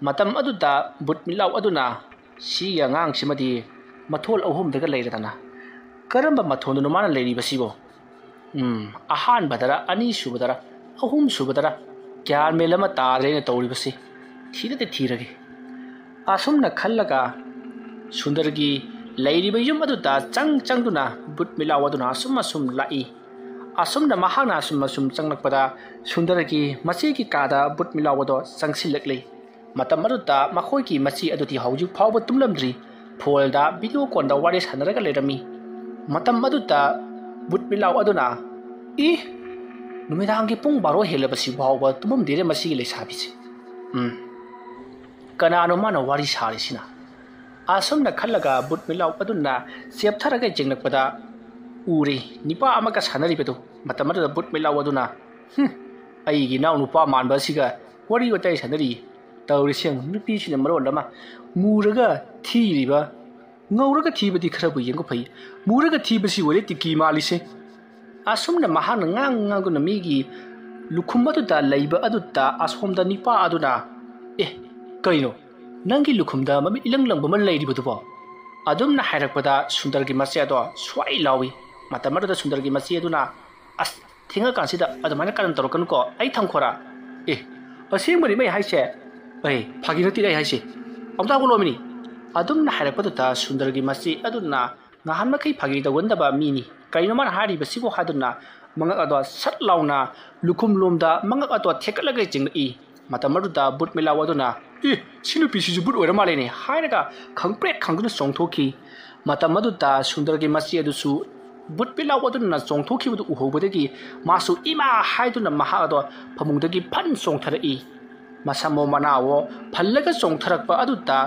ꯃꯇꯝ ꯑꯗꯨꯗ ꯕꯨꯠ ꯃꯤꯠꯂꯥꯎ ꯑꯗꯨꯅ, "ꯁꯤꯒꯤ ꯑꯉꯥꯡꯁꯤꯃꯗꯤ ꯃꯊꯣꯜ ꯑꯍꯨꯝꯗꯒ ꯂꯩꯔꯗꯅ ꯀꯔꯝꯕ ꯃꯊꯣꯟꯗꯅꯣ ꯃꯥꯅ ꯂꯩꯔꯤꯕꯁꯤꯕꯣ? ꯎꯝ, ꯑꯍꯥꯟꯕꯗꯔ, ꯑꯅꯤꯁꯨꯕꯗꯔ, ꯑꯍꯨꯝꯁꯨꯕꯗꯔ, ꯒ꯭ꯌꯥꯟ ꯃꯦꯟ ꯑꯃ ꯇꯥꯗ꯭ꯔꯦꯅ ꯇꯧꯔꯤꯕꯁꯤ꯫ ꯊꯤꯗꯗꯤ ꯊꯤꯔꯒꯦ꯫" ꯑꯁꯨꯝꯅ ꯈꯜꯂꯒ ꯁꯨꯟꯗꯔꯒꯤ ꯂꯩꯔꯤꯕ ꯌꯨꯝ ꯑꯗꯨꯗ ꯆꯪ ꯆꯪꯗꯨꯅ ꯕꯨꯠ ꯃꯤꯠꯂꯥꯎ ꯑꯗꯨꯅ ꯑꯁꯨꯝ ꯑꯁꯨꯝ ꯂꯥꯛꯏ꯫ ꯑꯁꯨꯝꯅ ꯃꯍꯥꯛꯅ ꯑꯁꯨꯝ ꯑꯁꯨꯝ ꯆꯪꯂꯛꯄꯗ ꯁꯨꯟꯗꯔꯒꯤ ꯃꯆꯦꯒꯤ ꯀꯥꯗ ꯕꯨꯠ ꯃꯤꯠꯂꯥꯎ ꯑꯗꯣ ꯆꯪꯁꯤꯜꯂꯛꯂꯤ꯫ ꯃꯇꯝ ꯑꯗꯨꯗ ꯃꯈꯣꯏꯒꯤ ꯃꯆꯦ ꯑꯗꯨꯗꯤ ꯍꯧꯖꯤꯛ ꯐꯥꯎꯕ ꯇꯨꯝꯂꯝꯗ꯭ꯔꯤ꯫ ꯐꯣꯟꯗ ꯚꯤꯗꯤꯑꯣ ꯀꯣꯜꯗ ꯋꯥꯔꯤ ꯁꯥꯟꯅꯔꯒ ꯂꯩꯔꯝꯃꯤ꯫ ꯃꯇꯝ ꯑꯗꯨꯗ ꯕꯨꯠ ꯃꯤꯠꯂꯥꯎ ꯑꯗꯨꯅ, "ꯏ, ꯅꯨꯃꯤꯗꯥꯡꯒꯤ ꯄꯨꯡ ꯕꯥꯔꯣ ꯍꯦꯜꯂꯕꯁꯤ ꯐꯥꯎꯕ ꯇꯨꯝꯃꯝꯗꯦꯅꯦ ꯃꯁꯤꯒꯤ ꯂꯩꯁꯥꯕꯤꯁꯤ꯫ ꯎꯝ, ꯀꯅꯥꯅꯣ ꯃꯥꯅ ꯋꯥꯔꯤ ꯁꯥꯔꯤꯁꯤꯅ?" ꯑꯁꯨꯝꯅ ꯈꯜꯂꯒ ꯕꯨꯠ ꯃꯤꯠꯂꯥꯎ ꯑꯗꯨꯅ ꯆꯦꯞꯊꯔꯒ ꯌꯦꯡꯂꯛꯄꯗ ꯎꯔꯦ ꯅꯤꯄꯥ ꯑꯃꯒ ꯁꯥꯟꯅꯔꯤꯕꯗꯨ꯫ ꯃꯇꯝ ꯑꯗꯨꯗ ꯕꯨꯠ ꯃꯤꯠꯂꯥꯎ ꯑꯗꯨꯅ, "ꯍꯨꯝ, ꯑꯩꯒꯤ ꯏꯅꯥꯎ ꯅꯨꯄꯥ ꯃꯥꯟꯕ ꯑꯁꯤꯒ ꯋꯥꯔꯤ ꯋꯥꯇꯥꯏ ꯁꯥꯟꯅꯔꯤ꯫ ꯇꯧꯔꯤꯁꯤ ꯌꯦꯡꯉꯨ, ꯅꯨꯄꯤꯁꯤꯅ ꯃꯔꯣꯜ ꯑꯃ ꯃꯨꯔꯒ ꯊꯤꯔꯤꯕ, ꯉꯧꯔꯒ ꯊꯤꯕꯗꯤ ꯈꯔꯕꯨ ꯌꯦꯡꯕ ꯐꯩ, ꯃꯨꯔꯒ ꯊꯤꯕꯁꯤ ꯑꯣꯏꯔꯦ ꯇꯤꯀꯤ ꯃꯥꯜꯂꯤꯁꯦ꯫" ꯑꯁꯨꯝꯅ ꯃꯍꯥꯛꯅ ꯉꯥꯡ ꯉꯥꯡꯗꯨꯅ ꯃꯤꯒꯤ ꯂꯨꯈꯨꯝ ꯑꯗꯨꯗ ꯂꯩꯕ ꯑꯗꯨꯗ ꯑꯁꯣꯝꯗ ꯅꯤꯄꯥ ꯑꯗꯨꯅ, "ꯑꯦ, ꯀꯩꯅꯣ? "ꯅꯪꯒꯤ ꯂꯨꯈꯨꯝꯗ ꯃꯃꯤꯠ ꯏꯂꯪ ꯂꯪꯕ ꯑꯃ ꯂꯩꯔꯤꯕꯗꯨꯕꯣ?" ꯑꯗꯨꯝꯅ ꯍꯥꯏꯔꯛꯄꯗ ꯁꯨꯟꯗꯔꯒꯤ ꯃꯆꯦ ꯑꯗꯣ ꯁ꯭ꯋꯥꯏ ꯂꯥꯎꯏ꯫ ꯃꯇꯝ ꯑꯗꯨꯗ ꯁꯨꯟꯗꯔꯒꯤ ꯃꯆꯦ ꯑꯗꯨꯅ, "ꯑꯁ, ꯊꯦꯡꯉꯀꯥꯟꯁꯤꯗ ꯑꯗꯨꯃꯥꯏꯅ ꯀꯔꯟ ꯇꯧꯔꯛꯀꯅꯨꯀꯣ, ꯑꯩ ꯊꯝꯈꯣꯔꯥ?" "ꯑꯦ, ꯑꯁꯦꯡꯕꯅꯤ ꯑꯩ ꯍꯥꯏꯁꯦ꯫ ꯑꯩ ꯐꯥꯒꯤ ꯅꯠꯇꯦ ꯑꯩ ꯍꯥꯏꯁꯦ꯫ ꯑꯝꯇ ꯍꯧꯒꯠꯂꯣꯃꯤꯅꯤ!" ꯑꯗꯨꯝꯅ ꯍꯥꯏꯔꯛꯄꯗꯨꯗ ꯁꯨꯟꯗꯔꯒꯤ ꯃꯆꯦ ꯑꯗꯨꯅ ꯉꯍꯥꯟ ꯃꯈꯩ ꯐꯥꯒꯤ ꯇꯧꯒꯟꯗꯕ ꯃꯤꯅꯤ꯫ "ꯀꯔꯤꯅꯣ ꯃꯥꯅ ꯍꯥꯏꯔꯤꯕꯁꯤꯕꯨ?" ꯍꯥꯏꯗꯨꯅ ꯃꯉꯛ ꯑꯗꯣ ꯁꯠ ꯂꯥꯎꯅ ꯂꯨꯈꯨꯝ ꯂꯣꯝꯗ ꯃꯉꯛ ꯑꯗꯣ ꯊꯦꯛꯀꯠꯂꯒ ꯆꯤꯡꯂꯛꯏ꯫ ꯃꯇꯝ ꯑꯗꯨꯗ ꯕꯨꯠ ꯃꯤꯂꯥꯎ ꯑꯗꯨꯅ, "ꯑꯦ, ꯁꯤ ꯅꯨꯄꯤꯁꯤꯁꯨ ꯕꯨꯠ ꯑꯣꯏꯔ ꯃꯥꯜꯂꯦꯅꯦ" ꯍꯥꯏꯔꯒ ꯈꯪꯄ꯭ꯔꯦꯛ ꯈꯪꯗꯨꯅ ꯆꯣꯡꯊꯣꯛꯈꯤ꯫ ꯃꯇꯝ ꯑꯗꯨꯗ ꯁꯨꯟꯗꯔꯒꯤ ꯃꯆꯦ ꯑꯗꯨꯁꯨ ꯕꯨꯠ ꯃꯤꯂꯥꯎ ꯑꯗꯨꯅ ꯆꯣꯡꯊꯣꯛꯈꯤꯕꯗꯨ ꯎꯍꯧꯕꯗꯒꯤ ꯃꯥꯁꯨ "ꯏꯃꯥ!" ꯍꯥꯏꯗꯨꯅ ꯃꯍꯥꯛ ꯑꯗꯣ ꯐꯃꯨꯡꯗꯒꯤ ꯐꯟ ꯆꯣꯡꯊꯔꯛꯏ꯫ ꯃꯁꯝꯃꯣ ꯃꯅꯥꯋꯣ ꯐꯜꯂꯒ ꯆꯣꯡꯊꯔꯛꯄ ꯑꯗꯨꯗ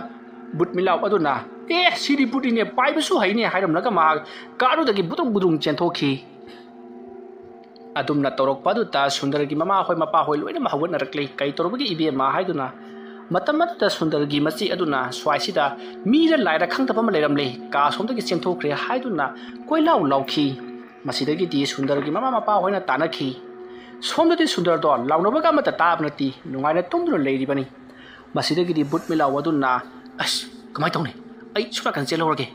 ꯕꯨꯠ ꯃꯤꯂꯥꯎ ꯑꯗꯨꯅ, "ꯑꯦ, ꯁꯤꯗꯤ ꯕꯨꯠꯅꯤꯅꯦ, ꯄꯥꯏꯕꯁꯨ ꯍꯩꯅꯦ" ꯍꯥꯏꯔꯝꯂꯒ ꯃꯍꯥꯛ ꯀꯥꯔꯨꯗꯒꯤ ꯕꯨꯗꯨꯡ ꯕꯨꯗꯨꯡ ꯆꯦꯟꯊꯣꯛꯈꯤ꯫ ꯑꯗꯨꯝꯅ ꯇꯧꯔꯛꯄ ꯑꯗꯨꯗ ꯁꯨꯟꯗꯔꯒꯤ ꯃꯃꯥ ꯍꯣꯏ ꯃꯄꯥ ꯍꯣꯏ ꯂꯣꯏꯅꯃꯛ ꯍꯧꯒꯠꯅꯔꯛꯂꯤ꯫ "ꯀꯩ ꯇꯧꯔꯕꯒꯦ ꯏꯕꯦꯝꯃ?" ꯍꯥꯏꯗꯨꯅ꯫ ꯃꯇꯝ ꯑꯗꯨꯗ ꯁꯨꯟꯗꯔꯒꯤ ꯃꯆꯦ ꯑꯗꯨꯅ ꯁ꯭ꯋꯥꯏꯁꯤꯗ ꯃꯤꯔ ꯂꯥꯏꯔ ꯈꯪꯗꯕ ꯑꯃ ꯂꯩꯔꯝꯂꯦ, ꯀꯥ ꯑꯁꯣꯝꯗꯒꯤ ꯆꯦꯟꯊꯣꯛꯈ꯭ꯔꯦ ꯍꯥꯏꯗꯨꯅ ꯀꯣꯏꯂꯥꯎ ꯂꯥꯎꯈꯤ꯫ ꯃꯁꯤꯗꯒꯤꯗꯤ ꯁꯨꯟꯗꯔꯒꯤ ꯃꯃꯥ ꯃꯄꯥ ꯍꯣꯏꯅ ꯇꯥꯅꯈꯤ꯫ ꯁꯣꯝꯗꯗꯤ ꯁꯨꯟꯗꯔꯗꯣ ꯂꯥꯎꯅꯕꯒ ꯑꯃꯠꯇ ꯇꯥꯕ ꯅꯠꯇꯦ, ꯅꯨꯡꯉꯥꯏꯅ ꯇꯨꯝꯗꯨꯅ ꯂꯩꯔꯤꯕꯅꯤ꯫ ꯃꯁꯤꯗꯒꯤꯗꯤ ꯕꯨꯠ ꯃꯤꯂꯥꯎ ꯑꯗꯨꯅ, "ꯑꯁ, ꯀꯃꯥꯏꯅ ꯇꯧꯅꯤ? ꯑꯩ ꯁꯣꯝ ꯅꯥꯀꯟ ꯆꯦꯜꯍꯧꯔꯒꯦ"꯫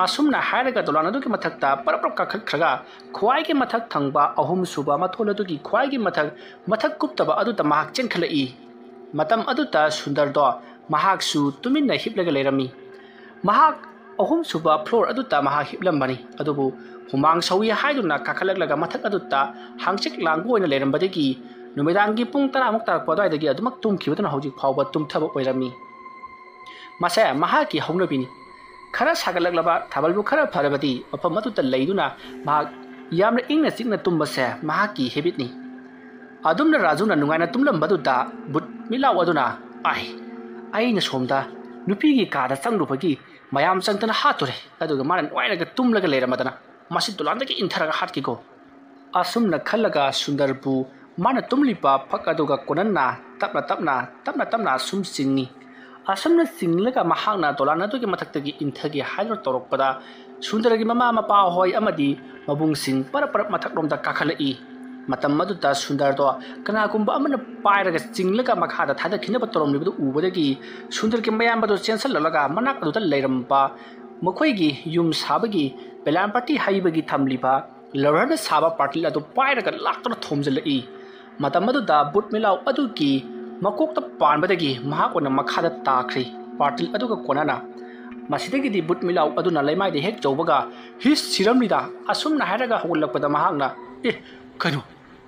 ꯑꯁꯨꯝꯅ ꯍꯥꯏꯔꯒ ꯗꯣꯂꯥꯟ ꯑꯗꯨꯒꯤ ꯃꯊꯛꯇ ꯄꯔꯞ ꯄꯔꯞ ꯀꯥꯈꯠꯈ꯭ꯔꯒ ꯈ꯭ꯋꯥꯏꯒꯤ ꯃꯊꯛ ꯊꯪꯕ ꯑꯍꯨꯝꯁꯨꯕ ꯃꯊꯣꯜ ꯑꯗꯨꯒꯤ ꯈ꯭ꯋꯥꯏꯒꯤ ꯃꯊꯛ, ꯃꯊꯛ ꯀꯨꯞꯇꯕ ꯑꯗꯨꯗ ꯃꯍꯥꯛ ꯆꯦꯟꯈꯠꯂꯛꯏ꯫ ꯃꯇꯝ ꯑꯗꯨꯗ ꯁꯨꯟꯗꯔꯗꯣ ꯃꯍꯥꯛꯁꯨ ꯇꯨꯃꯤꯟꯅ ꯍꯤꯞꯂꯒ ꯂꯩꯔꯝꯃꯤ꯫ ꯃꯍꯥꯛ ꯑꯍꯨꯝꯁꯨꯕ floor ꯑꯗꯨꯗ ꯃꯍꯥꯛ ꯍꯤꯞꯂꯝꯕꯅꯤ, ꯑꯗꯨꯕꯨ ꯍꯨꯃꯥꯡ ꯁꯧꯏ ꯍꯥꯏꯗꯨꯅ ꯀꯥꯈꯠꯂꯛꯂꯒ ꯃꯊꯛ ꯑꯗꯨꯗ ꯍꯥꯡꯆꯤꯛ ꯂꯥꯡꯕ ꯑꯣꯏꯅ ꯂꯩꯔꯝꯕꯗꯒꯤ ꯅꯨꯃꯤꯗꯥꯡꯒꯤ ꯄꯨꯡ ꯇꯔꯥꯃꯨꯛ ꯇꯥꯔꯛꯄ ꯑꯗꯨꯋꯥꯏꯗꯒꯤ ꯑꯗꯨꯃꯛ ꯇꯨꯝꯈꯤꯕꯗꯨꯅ ꯍꯧꯖꯤꯛ ꯐꯥꯎꯕ ꯇꯨꯝꯊꯕ ꯑꯣꯏꯔꯝꯃꯤ꯫ ꯃꯁꯦ ꯃꯍꯥꯛꯀꯤ ꯍꯧꯅꯕꯤꯅꯤ꯫ ꯈꯔ ꯁꯥꯒꯠꯂꯛꯂꯕ, ꯊꯥꯕꯜꯕꯨ ꯈꯔ ꯐꯔꯕꯗꯤ ꯃꯐꯝ ꯑꯗꯨꯗ ꯂꯩꯗꯨꯅ ꯃꯍꯥꯛ ꯌꯥꯝꯅ ꯏꯪꯅ ꯆꯤꯛꯅ ꯇꯨꯝꯕꯁꯦ ꯃꯍꯥꯛꯀꯤ habitꯅꯤ꯫ ꯑꯗꯨꯝꯅ ꯔꯥꯖꯨꯅ ꯅꯨꯡꯉꯥꯏꯅ ꯇꯨꯝꯂꯝꯕꯗꯨꯗ ꯕꯨꯠ ꯃꯤꯂꯥꯎ ꯑꯗꯨꯅ, "ꯑꯥꯏ, ꯑꯩꯅ ꯁꯣꯝꯗ ꯅꯨꯄꯤꯒꯤ ꯀꯥꯗ ꯆꯪꯂꯨꯕꯒꯤ ꯃꯌꯥꯝ ꯆꯪꯗꯅ ꯍꯥꯠꯇꯣꯔꯦ, ꯑꯗꯨꯒ ꯃꯥꯅ ꯅꯨꯡꯉꯥꯏꯅꯒ ꯇꯨꯝꯂꯒ ꯂꯩꯔꯝꯃꯗꯅ ꯃꯁꯤ ꯗꯣꯂꯥꯟꯗꯒꯤ ꯏꯟꯊꯔꯒ ꯍꯥꯠꯀꯦꯀꯣ"꯫ ꯑꯁꯨꯝꯅ ꯈꯜꯂꯒ ꯁꯨꯟꯗꯔꯕꯨ ꯃꯥꯅ ꯇꯨꯝꯂꯤꯕ ꯐꯛ ꯑꯗꯨꯒ ꯀꯣꯟꯅꯅ ꯇꯞꯅ ꯇꯞꯅ, ꯇꯞꯅ ꯇꯞꯅ ꯑꯁꯨꯝ ꯆꯤꯡꯏ꯫ ꯑꯁꯨꯝꯅ ꯆꯤꯡꯂꯒ ꯃꯍꯥꯛꯅ ꯗꯣꯂꯥꯟ ꯑꯗꯨꯒꯤ ꯃꯊꯛꯇꯒꯤ ꯏꯟꯊꯒꯦ ꯍꯥꯏꯗꯨꯅ ꯇꯧꯔꯛꯄꯗ ꯁꯨꯟꯗꯔꯒꯤ ꯃꯃꯥ ꯃꯄꯥ ꯍꯣꯏ ꯑꯃꯗꯤ ꯃꯕꯨꯡꯁꯤꯡ ꯄꯔꯞ ꯄꯔꯞ ꯃꯊꯛꯂꯣꯝꯗ ꯀꯥꯈꯠꯂꯛꯏ꯫ ꯃꯇꯝ ꯑꯗꯨꯗ ꯁꯨꯟꯗꯔꯗꯣ ꯀꯅꯥꯒꯨꯝꯕ ꯑꯃꯅ ꯄꯥꯏꯔꯒ ꯆꯤꯡꯂꯒ ꯃꯈꯥꯗ ꯊꯥꯗꯈꯤꯅꯕ ꯇꯧꯔꯝꯂꯤꯕꯗꯨ ꯎꯕꯗꯒꯤ ꯁꯨꯟꯗꯔꯒꯤ ꯃꯌꯥꯝꯕꯗꯣ ꯆꯦꯟꯁꯤꯜꯂꯛꯂꯒ ꯃꯅꯥꯛ ꯑꯗꯨꯗ ꯂꯩꯔꯝꯕ ꯃꯈꯣꯏꯒꯤ ꯌꯨꯝ ꯁꯥꯕꯒꯤ ꯕꯦꯂꯥꯝꯄꯥꯇꯤ ꯍꯩꯕꯒꯤ ꯊꯝꯂꯤꯕ ꯂꯧꯍꯔꯅ ꯁꯥꯕ ꯕꯥꯔꯇꯤꯜ ꯑꯗꯨ ꯄꯥꯏꯔꯒ ꯂꯥꯛꯇꯨꯅ ꯊꯣꯝꯖꯤꯜꯂꯛꯏ꯫ ꯃꯇꯝ ꯑꯗꯨꯗ ꯕꯨꯠ ꯃꯤꯂꯥꯎ ꯑꯗꯨꯒꯤ ꯃꯀꯣꯛꯇ ꯄꯥꯟꯕꯗꯒꯤ ꯃꯍꯥꯛ ꯑꯣꯏꯅ ꯃꯈꯥꯗ ꯇꯥꯈ꯭ꯔꯤ꯫ ꯕꯥꯔꯇꯤꯜ ꯑꯗꯨꯒ ꯀꯣꯟꯅꯅ ꯃꯁꯤꯗꯒꯤꯗꯤ ꯕꯨꯠ ꯃꯤꯂꯥꯎ ꯑꯗꯨꯅ ꯂꯩꯃꯥꯏꯗ ꯍꯦꯛ ꯌꯧꯕꯒ, "ꯍꯤꯁ, ꯁꯤꯔꯝꯂꯤꯗ!" ꯑꯁꯨꯝꯅ ꯍꯥꯏꯔꯒ ꯍꯧꯒꯠꯂꯛꯄꯗ ꯃꯍꯥꯛꯅ, "ꯑꯦ, ꯀꯩꯅꯣ,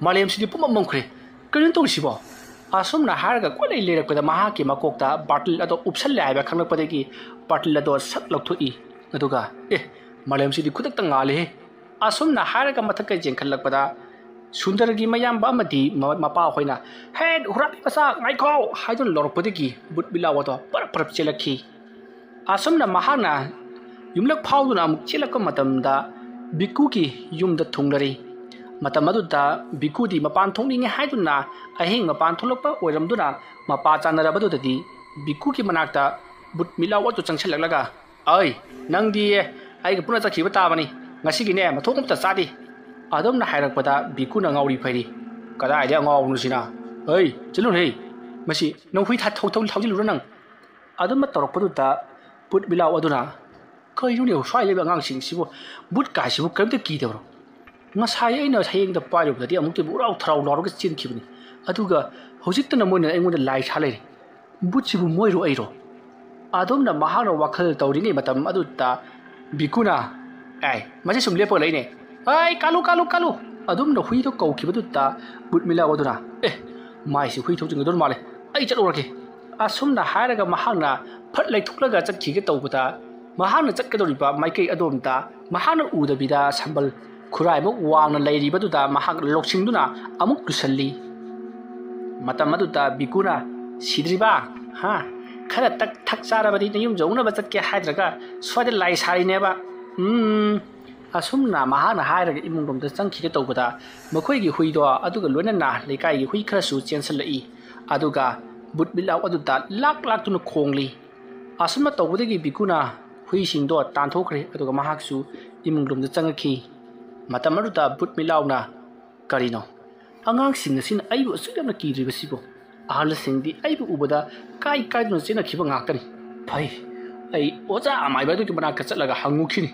ꯃꯥꯂꯦꯝꯁꯤꯗꯤ ꯄꯨꯝꯃꯝ ꯃꯝꯈ꯭ꯔꯦ꯫ ꯀꯔꯤꯅꯣ ꯇꯧꯔꯤꯁꯤꯕꯣ?" ꯑꯁꯨꯝꯅ ꯍꯥꯏꯔꯒ ꯀꯣꯏꯂꯩ ꯂꯩꯔꯛꯄꯗ ꯃꯍꯥꯛꯀꯤ ꯃꯀꯣꯛꯇ ꯕꯥꯔꯇꯤꯜ ꯑꯗꯣ ꯎꯞꯁꯜꯂꯦ ꯍꯥꯏꯕ ꯈꯪꯂꯛꯄꯗꯒꯤ ꯕꯥꯔꯇꯤꯜ ꯑꯗꯣ ꯁꯛ ꯂꯧꯊꯣꯛꯏ꯫ ꯑꯗꯨꯒ, "ꯑꯦ, ꯃꯥꯂꯦꯝꯁꯤꯗꯤ ꯈꯨꯗꯛꯇ ꯉꯥꯜꯂꯦꯍꯦ!" ꯑꯁꯨꯝꯅ ꯍꯥꯏꯔꯒ ꯃꯊꯛꯀ ꯌꯦꯡꯈꯠꯂꯛꯄꯗ ꯁꯨꯟꯗꯔꯒꯤ ꯃꯌꯥꯝꯕ ꯑꯃꯗꯤ ꯃ-, ꯃꯄꯥ ꯍꯣꯏꯅ, "ꯍꯦꯠ, ꯍꯨꯔꯥꯟꯕꯤ ꯃꯆꯥ, ꯉꯥꯏꯈꯣ!" ꯍꯥꯏꯗꯨꯅ ꯂꯧꯔꯛꯄꯗꯒꯤ ꯕꯨꯠ ꯃꯤꯂꯥꯎ ꯑꯗꯣ ꯄꯔꯞ ꯄꯔꯞ ꯆꯦꯜꯂꯛꯈꯤ꯫ ꯑꯁꯨꯝꯅ ꯃꯍꯥꯛꯅ ꯌꯨꯝꯂꯛ ꯐꯥꯎꯗꯨꯅ ꯑꯃꯨꯛ ꯆꯦꯜꯂꯛꯄ ꯃꯇꯝꯗ ꯕꯤꯀꯨꯒꯤ ꯌꯨꯝꯗ ꯊꯨꯡꯂꯔꯤ꯫ ꯃꯇꯝ ꯑꯗꯨꯗ ꯕꯤꯀꯨꯗꯤ ꯃꯄꯥꯟ ꯊꯣꯛꯅꯤꯡꯉꯦ ꯍꯥꯏꯗꯨꯅ ꯑꯍꯤꯡ ꯃꯄꯥꯟ ꯊꯣꯛꯂꯛꯄ ꯑꯣꯏꯔꯝꯗꯨꯅ ꯃꯄꯥ ꯆꯥꯅꯔꯕꯗꯨꯗꯗꯤ ꯕꯤꯀꯨꯒꯤ ꯃꯅꯥꯛꯇ ꯕꯨꯠ ꯃꯤꯂꯥꯎ ꯑꯗꯨ ꯆꯪꯁꯤꯜꯂꯛꯂꯒ, "ꯑꯩ, ꯅꯪꯗꯤ ꯑꯩꯒ ꯄꯨꯟꯅ ꯆꯠꯈꯤꯕ ꯇꯥꯕꯅꯤ꯫ ꯉꯁꯤꯒꯤꯅꯦ ꯃꯊꯣꯡ ꯑꯃꯇ ꯆꯥꯗꯦ!" ꯑꯗꯨꯝꯅ ꯍꯥꯏꯔꯛꯄꯗ ꯕꯤꯀꯨꯅ ꯉꯥꯎꯔꯤ ꯐꯩꯔꯤ꯫ "ꯀꯗꯥꯏꯗ ꯑꯉꯥꯎꯕꯅꯣ ꯁꯤꯅ? ꯍꯩ, ꯆꯠꯂꯨꯅꯦ! ꯃꯁꯤ ꯅꯪ ꯍꯨꯏ ꯊꯥ-, ꯊꯧ-, ꯊꯧ-, ꯊꯧꯖꯤꯜꯂꯨꯔ ꯅꯪ?" ꯑꯗꯨꯝꯅ ꯇꯧꯔꯛꯄꯗꯨꯗ ꯕꯨꯠ ꯃꯤꯂꯥꯎ ꯑꯗꯨꯅ, "ꯀꯩꯅꯣꯅꯦ ꯁ꯭ꯋꯥꯏ ꯂꯩꯕ ꯑꯉꯥꯡꯁꯤꯡꯁꯤꯕꯨ? ꯕꯨꯠ ꯀꯥꯏꯁꯤꯕꯨ ꯀꯔꯤꯝꯇ ꯀꯤꯗꯕ꯭ꯔꯣ? ꯉꯁꯥꯏ ꯑꯩꯅ ꯍꯌꯦꯡꯗ ꯄꯥꯏꯔꯨꯕꯗꯗꯤ ꯑꯃꯨꯛꯇꯣꯏꯕ ꯎꯔꯥꯎ ꯊꯔꯥꯎ ꯂꯥꯎꯔꯒ ꯆꯦꯟꯈꯤꯕꯅꯤ꯫ ꯑꯗꯨꯒ ꯍꯧꯖꯤꯛꯇꯅ ꯃꯣꯏꯅ ꯑꯩꯉꯣꯟꯗ ꯂꯥꯏ ꯁꯥ ꯂꯩꯔꯦ꯫ ꯕꯨꯠꯁꯤꯕꯨ ꯃꯣꯏꯔꯣ ꯑꯩꯔꯣ?" ꯑꯗꯣꯝꯅ ꯃꯍꯥꯛꯅ ꯋꯥꯈꯜ ꯇꯧꯔꯤꯉꯩ ꯃꯇꯝ ꯑꯗꯨꯗ ꯕꯤꯀꯨꯅ, "ꯑꯦ, ꯃꯁꯤ ꯁꯨꯝ ꯂꯦꯞꯄꯒ ꯂꯩꯅꯦ꯫ ꯑꯩ, ꯀꯥꯂꯨ, ꯀꯥꯂꯨ, ꯀꯥꯂꯨ!" ꯑꯗꯣꯝꯅ ꯍꯨꯏꯗꯣ ꯀꯧꯈꯤꯕꯗꯨꯗ ꯕꯨꯠ ꯃꯤꯂꯥꯎ ꯑꯗꯨꯅ, "ꯑꯦ, ꯃꯥꯏꯁꯤ ꯍꯨꯏ ꯊꯧꯖꯤꯟꯒꯗꯧꯔ ꯃꯥꯜꯂꯦ꯫ ꯑꯩ ꯆꯠꯂꯨꯔꯒꯦ!" ꯑꯁꯨꯝꯅ ꯍꯥꯏꯔꯒ ꯃꯍꯥꯛꯅ ꯐꯠ ꯂꯩꯊꯣꯛꯂꯒ ꯆꯠꯈꯤꯒꯦ ꯇꯧꯕꯗ, ꯃꯍꯥꯛꯅ ꯆꯠꯀꯗꯧꯔꯤꯕ ꯃꯥꯏꯀꯩ ꯑꯗꯣꯝꯗ ꯃꯍꯥꯛꯅ ꯎꯗꯕꯤꯗ ꯁꯝꯕꯜ ꯈꯨꯔꯥꯏꯃꯨꯛ ꯋꯥꯡꯅ ꯂꯩꯔꯤꯕꯗꯨꯗ ꯃꯍꯥꯛ ꯂꯧꯁꯤꯡꯗꯨꯅ ꯑꯃꯨꯛ ꯂꯨꯁꯜꯂꯤ꯫ ꯃꯇꯝ ꯑꯗꯨꯗ ꯕꯤꯀꯨꯅ, "ꯁꯤꯗ꯭ꯔꯤꯕ? ꯍꯥ? ꯈꯔ ꯇꯛ ꯊꯛ ꯆꯥꯔꯕꯗꯤ ꯅꯌꯨꯝ ꯌꯧꯅꯕ ꯆꯠꯀꯦ ꯍꯥꯏꯗ꯭ꯔꯒ ꯁ꯭ꯋꯥꯏꯗ ꯂꯥꯏ ꯁꯥꯔꯤꯅꯦꯕ꯫ ꯎꯝ?" ꯑꯁꯨꯝꯅ ꯃꯍꯥꯛꯅ ꯍꯥꯏꯔꯒ ꯏꯃꯨꯡꯂꯣꯝꯗ ꯆꯪꯈꯤꯒꯦ ꯇꯧꯕꯗ ꯃꯈꯣꯏꯒꯤ ꯍꯨꯏꯗꯣ ꯑꯗꯨꯒ ꯂꯣꯏꯅꯅ ꯂꯩꯀꯥꯏꯒꯤ ꯍꯨꯏ ꯈꯔꯁꯨ ꯆꯦꯟꯁꯤꯜꯂꯛꯏ꯫ ꯑꯗꯨꯒ ꯕꯨꯠ ꯃꯤꯠꯂꯥꯎ ꯑꯗꯨꯗ ꯂꯥꯛ ꯂꯥꯛꯇꯨꯅ ꯈꯣꯡꯂꯤ꯫ ꯑꯁꯨꯝꯅ ꯇꯧꯕꯗꯒꯤ ꯕꯤꯀꯨꯅ ꯍꯨꯏꯁꯤꯡꯗꯣ ꯇꯥꯟꯊꯣꯛꯈ꯭ꯔꯦ, ꯑꯗꯨꯒ ꯃꯍꯥꯛꯁꯨ ꯏꯃꯨꯡꯂꯣꯝꯗ ꯆꯪꯉꯛꯈꯤ꯫ ꯃꯇꯝ ꯑꯗꯨꯗ ꯕꯨꯠ ꯃꯤꯠꯂꯥꯎꯅ ꯀꯔꯤꯅꯣ? ꯑꯉꯥꯡꯁꯤꯡ ꯑꯁꯤꯅ ꯑꯩꯕꯨ ꯑꯁꯨꯛ ꯌꯥꯝꯅ ꯀꯤꯗ꯭ꯔꯤꯕꯁꯤꯕꯨ? ꯑꯍꯜꯁꯤꯡꯗꯤ ꯑꯩꯕꯨ ꯎꯕꯗ ꯀꯥꯏ ꯀꯥꯏꯗꯨꯅ ꯆꯦꯟꯅꯈꯤꯕ ꯉꯥꯛꯇꯅꯤ꯫ ꯐꯩ, ꯑꯩ ꯑꯣꯖꯥ ꯑꯃꯥꯏꯕ ꯑꯗꯨꯒꯤ ꯃꯅꯥꯛꯇ ꯆꯠꯂꯒ ꯍꯪꯉꯨꯈꯤꯅꯤ꯫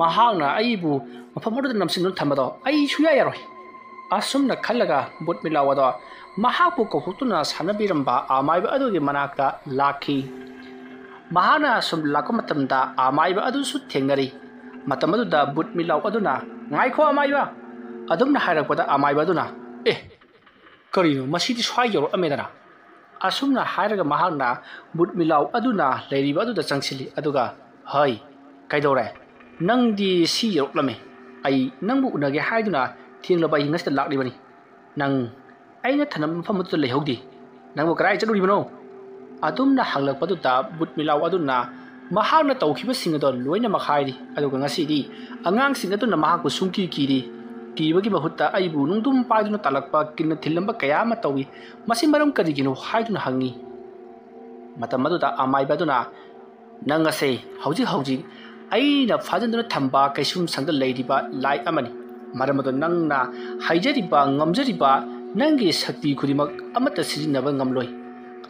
ꯃꯍꯥꯛꯅ ꯑꯩꯕꯨ ꯃꯐꯝ ꯑꯗꯨꯗ ꯅꯝꯁꯤꯟꯗꯨꯅ ꯊꯝꯕꯗꯣ ꯑꯩ ꯁꯨꯌꯥ ꯌꯥꯔꯣꯏ꯫ ꯑꯁꯨꯝꯅ ꯈꯜꯂꯒ ꯕꯨꯠ ꯃꯤꯂꯥꯎ ꯑꯗꯣ ꯃꯍꯥꯛꯄꯨ ꯀꯧꯊꯣꯛꯇꯨꯅ ꯁꯥꯟꯅꯕꯤꯔꯝꯕ ꯑꯃꯥꯏꯕ ꯑꯗꯨꯒꯤ ꯃꯅꯥꯛꯇ ꯂꯥꯛꯈꯤ꯫ ꯃꯍꯥꯛꯅ ꯑꯁꯨꯝ ꯂꯥꯛꯄ ꯃꯇꯝꯗ ꯑꯃꯥꯏꯕ ꯑꯗꯨꯁꯨ ꯊꯦꯡꯅꯔꯤ꯫ ꯃꯇꯝ ꯑꯗꯨꯗ ꯕꯨꯠ ꯃꯤꯂꯥꯎ ꯑꯗꯨꯅ, "ꯉꯥꯏꯈꯣ ꯑꯃꯥꯏꯕ!" ꯑꯗꯨꯝꯅ ꯍꯥꯏꯔꯛꯄꯗ ꯑꯃꯥꯏꯕ ꯑꯗꯨꯅ, "ꯑꯦ, ꯀꯔꯤꯅꯣ, ꯃꯁꯤꯗꯤ ꯁ꯭ꯋꯥꯏ ꯌꯧꯔꯛꯂꯝꯃꯦꯗꯅ?" ꯑꯁꯨꯝꯅ ꯍꯥꯏꯔꯒ ꯃꯍꯥꯛꯅ ꯕꯨꯠ ꯃꯤꯂꯥꯎ ꯑꯗꯨꯅ ꯂꯩꯔꯤꯕ ꯑꯗꯨꯗ ꯆꯪꯁꯤꯜꯂꯤ꯫ ꯑꯗꯨꯒ, "ꯍꯩ, ꯀꯩꯗꯧꯔꯦ? ꯅꯪꯗꯤ ꯁꯤ ꯌꯧꯔꯛꯂꯝꯃꯦ꯫ ꯑꯩ ꯅꯪꯕꯨ ꯎꯅꯒꯦ ꯍꯥꯏꯗꯨꯅ ꯊꯦꯡꯂꯕ ꯑꯍꯤꯡ ꯑꯁꯤꯗ ꯂꯥꯛꯂꯤꯕꯅꯤ꯫ ꯅꯪ ꯑꯩꯅ ꯊꯅꯝꯕ ꯃꯐꯝ ꯑꯗꯨꯗ ꯂꯩꯍꯧꯗꯦ꯫ ꯅꯪꯕꯨ ꯀꯗꯥꯏ ꯆꯠꯂꯨꯔꯤꯕꯅꯣ?" ꯑꯗꯨꯝꯅ ꯍꯪꯂꯛꯄꯗꯨꯗ ꯕꯨꯠ ꯃꯤꯂꯥꯎ ꯑꯗꯨꯅ ꯃꯍꯥꯛꯅ ꯇꯧꯈꯤꯕꯁꯤꯡ ꯑꯗꯣ ꯂꯣꯏꯅꯃꯛ ꯍꯥꯏꯔꯤ꯫ ꯑꯗꯨꯒ ꯉꯁꯤꯗꯤ ꯑꯉꯥꯡꯁꯤꯡ ꯑꯗꯨꯅ ꯃꯍꯥꯛꯄꯨ ꯁꯨꯡꯀꯤ ꯀꯤꯗꯦ꯫ ꯀꯤꯕꯒꯤ ꯃꯍꯨꯠꯇ ꯑꯩꯕꯨ ꯅꯨꯡꯗꯨꯝ ꯄꯥꯏꯗꯨꯅ ꯇꯥꯜꯂꯛꯄ, ꯀꯤꯟꯅ ꯊꯤꯜꯂꯝꯕ ꯀꯌꯥ ꯑꯃ ꯇꯧꯏ꯫ ꯃꯁꯤ ꯃꯔꯝ ꯀꯔꯤꯒꯤꯅꯣ ꯍꯥꯏꯗꯨꯅ ꯍꯪꯉꯤ꯫ ꯃꯇꯝ ꯑꯗꯨꯗ ꯑꯃꯥꯏꯕ ꯑꯗꯨꯅ, "ꯅꯪ ꯑꯁꯦ ꯍꯧꯖꯤꯛ ꯍꯧꯖꯤꯛ ꯑꯩꯅ ꯐꯥꯖꯤꯟꯗꯨꯅ ꯊꯝꯕ ꯀꯩꯁꯨꯝꯁꯪꯗ ꯂꯩꯔꯤꯕ ꯂꯥꯏ ꯑꯃꯅꯤ꯫ ꯃꯔꯝ ꯑꯗꯨꯅ ꯅꯪꯅ ꯍꯩꯖꯔꯤꯕ, ꯉꯝꯖꯔꯤꯕ ꯅꯪꯒꯤ ꯁꯛꯇꯤ ꯈꯨꯗꯤꯡꯃꯛ ꯑꯃꯠꯇ ꯁꯤꯖꯤꯟꯅꯕ ꯉꯝꯂꯣꯏ꯫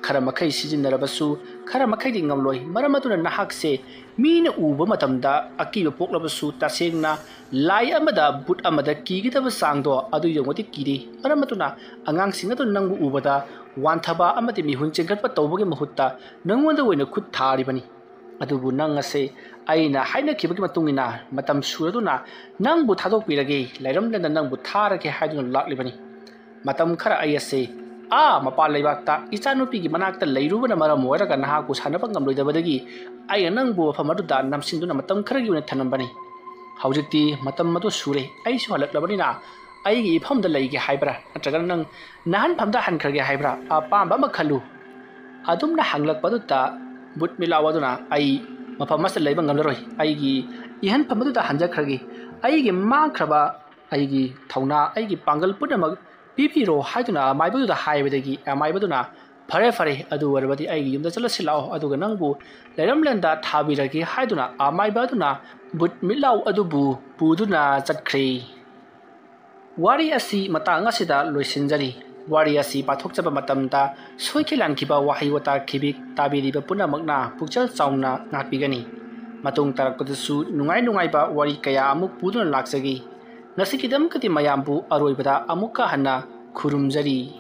ꯈꯔ ꯃꯈꯩ ꯁꯤꯖꯤꯟꯅꯔꯕꯁꯨ ꯈꯔ ꯃꯈꯩꯗꯤ ꯉꯝꯂꯣꯏ꯫ ꯃꯔꯝ ꯑꯗꯨꯅ ꯅꯍꯥꯛꯁꯦ ꯃꯤꯅ ꯎꯕ ꯃꯇꯝꯗ ꯑꯀꯤꯕ ꯄꯣꯛꯂꯕꯁꯨ ꯇꯁꯦꯡꯅ ꯂꯥꯏ ꯑꯃꯗ, ꯕꯨꯠ ꯑꯃꯗ ꯀꯤꯒꯗꯕ ꯆꯥꯡꯗꯣ ꯑꯗꯨ ꯌꯧꯅꯗꯤ ꯀꯤꯗꯦ꯫ ꯃꯔꯝ ꯑꯗꯨꯅ ꯑꯉꯥꯡꯁꯤꯡ ꯑꯗꯨ ꯅꯪꯕꯨ ꯎꯕꯗ ꯋꯥꯟꯊꯕ ꯑꯃꯗꯤ ꯃꯤꯍꯨꯟ ꯆꯦꯟꯈꯠꯄ ꯇꯧꯕꯒꯤ ꯃꯍꯨꯠꯇ ꯅꯪꯉꯣꯟꯗ ꯑꯣꯏꯅ ꯈꯨꯠ ꯊꯥꯔꯤꯕꯅꯤ꯫ ꯑꯗꯨꯕꯨ ꯅꯪ ꯑꯁꯦ ꯑꯩꯅ ꯍꯥꯏꯅꯈꯤꯕꯒꯤ ꯃꯇꯨꯡ ꯏꯟꯅ ꯃꯇꯝ ꯁꯨꯔꯗꯨꯅ ꯅꯪꯕꯨ ꯊꯥꯗꯣꯛꯄꯤꯔꯒꯦ, ꯂꯩꯔꯝꯂꯦꯟꯗ ꯅꯪꯕꯨ ꯊꯥꯔꯒꯦ ꯍꯥꯏꯗꯨꯅ ꯂꯥꯛꯂꯤꯕꯅꯤ꯫ ꯃꯇꯝ ꯈꯔ ꯑꯩ ꯑꯁꯦ ꯑꯥ ꯃꯄꯥꯟ ꯂꯩꯕꯥꯛꯇ ꯏꯆꯥꯅꯨꯄꯤꯒꯤ ꯃꯅꯥꯛꯇ ꯂꯩꯔꯨꯕꯅ ꯃꯔꯝ ꯑꯣꯏꯔꯒ ꯅꯍꯥꯛꯄꯨ ꯁꯥꯟꯅꯕ ꯉꯝꯂꯣꯏꯗꯕꯗꯒꯤ ꯑꯩꯅ ꯅꯪꯕꯨ ꯃꯐꯝ ꯑꯗꯨꯗ ꯅꯝꯁꯤꯟꯗꯨꯅ ꯃꯇꯝ ꯈꯔꯒꯤ ꯑꯣꯏꯅ ꯊꯝꯂꯝꯕꯅꯤ꯫ ꯍꯧꯖꯤꯛꯇꯤ ꯃꯇꯝ ꯑꯗꯨ ꯁꯨꯔꯦ, ꯑꯩꯁꯨ ꯍꯜꯂꯛꯂꯕꯅꯤꯅ ꯑꯩꯒꯤ ꯏꯐꯝꯗ ꯂꯩꯒꯦ ꯍꯥꯏꯕ꯭ꯔꯥ, ꯅꯠꯇ꯭ꯔꯒꯅ ꯅꯪ ꯅꯍꯟꯐꯝꯗ ꯍꯟꯈ꯭ꯔꯒꯦ ꯍꯥꯏꯕ꯭ꯔꯥ? ꯑꯄꯥꯝꯕ ꯑꯃ ꯈꯜꯂꯨ꯫" ꯑꯗꯨꯝꯅ ꯍꯪꯂꯛꯄꯗꯨꯗ ꯕꯨꯠ ꯃꯤꯂꯥꯎ ꯑꯗꯨꯅ, "ꯑꯩ ꯃꯐꯝ ꯑꯃꯁꯤꯗ ꯂꯩꯕ ꯉꯝꯂꯔꯣꯏ꯫ ꯑꯩꯒꯤ ꯏꯍꯟꯐꯝ ꯑꯗꯨꯗ ꯍꯟꯖꯈ꯭ꯔꯒꯦ꯫ ꯑꯩꯒꯤ ꯃꯥꯡꯈ꯭ꯔꯕ ꯑꯩꯒꯤ ꯊꯧꯅꯥ, ꯑꯩꯒꯤ ꯄꯥꯡꯒꯜ ꯄꯨꯝꯅꯃꯛ ꯄꯤꯕꯤꯔꯣ" ꯍꯥꯏꯗꯨꯅ ꯑꯃꯥꯏꯕꯗꯨꯗ ꯍꯥꯏꯕꯗꯒꯤ ꯑꯃꯥꯏꯕꯗꯨꯅ, "ꯐꯔꯦ, ꯐꯔꯦ, ꯑꯗꯨ ꯑꯣꯏꯔꯕꯗꯤ ꯑꯩꯒꯤ ꯌꯨꯝꯗ ꯆꯠꯂꯁꯤ ꯂꯥꯛꯑꯣ, ꯑꯗꯨꯒ ꯅꯪꯕꯨ ꯂꯩꯔꯝꯂꯦꯟꯗ ꯊꯥꯕꯤꯔꯒꯦ" ꯍꯥꯏꯗꯨꯅ ꯑꯃꯥꯏꯕ ꯑꯗꯨꯅ ꯕꯨꯠ ꯃꯤꯠꯂꯥꯎ ꯑꯗꯨꯕꯨ ꯄꯨꯗꯨꯅ ꯆꯠꯈ꯭ꯔꯦ꯫ ꯋꯥꯔꯤ ꯑꯁꯤ ꯃꯇꯥꯡ ꯑꯁꯤꯗ ꯂꯣꯏꯁꯤꯟꯖꯔꯤ꯫ ꯋꯥꯔꯤ ꯑꯁꯤ ꯄꯥꯊꯣꯛꯆꯕ ꯃꯇꯝꯗ ꯁꯣꯏꯈꯤ ꯂꯥꯟꯈꯤꯕ ꯋꯥꯍꯩ ꯋꯥꯇꯥ ꯈꯤꯕꯤꯛ ꯇꯥꯕꯤꯔꯤꯕ ꯄꯨꯝꯅꯃꯛꯅ ꯄꯨꯛꯆꯦꯜ ꯆꯥꯎꯅ ꯉꯥꯛꯄꯤꯒꯅꯤ꯫ ꯃꯇꯨꯡ ꯇꯥꯔꯛꯄꯗꯁꯨ ꯅꯨꯡꯉꯥꯏ ꯅꯨꯡꯉꯥꯏꯕ ꯋꯥꯔꯤ ꯀꯌꯥ ꯑꯃꯨꯛ ꯄꯨꯗꯨꯅ ꯂꯥꯛꯆꯒꯦ꯫ ꯉꯁꯤꯒꯤꯗꯃꯛꯇꯗꯤ ꯃꯌꯥꯝꯕꯨ ꯑꯔꯣꯏꯕꯗ ꯑꯃꯨꯛꯀ ꯍꯟꯅ ꯈꯨꯔꯨꯝꯖꯔꯤ꯫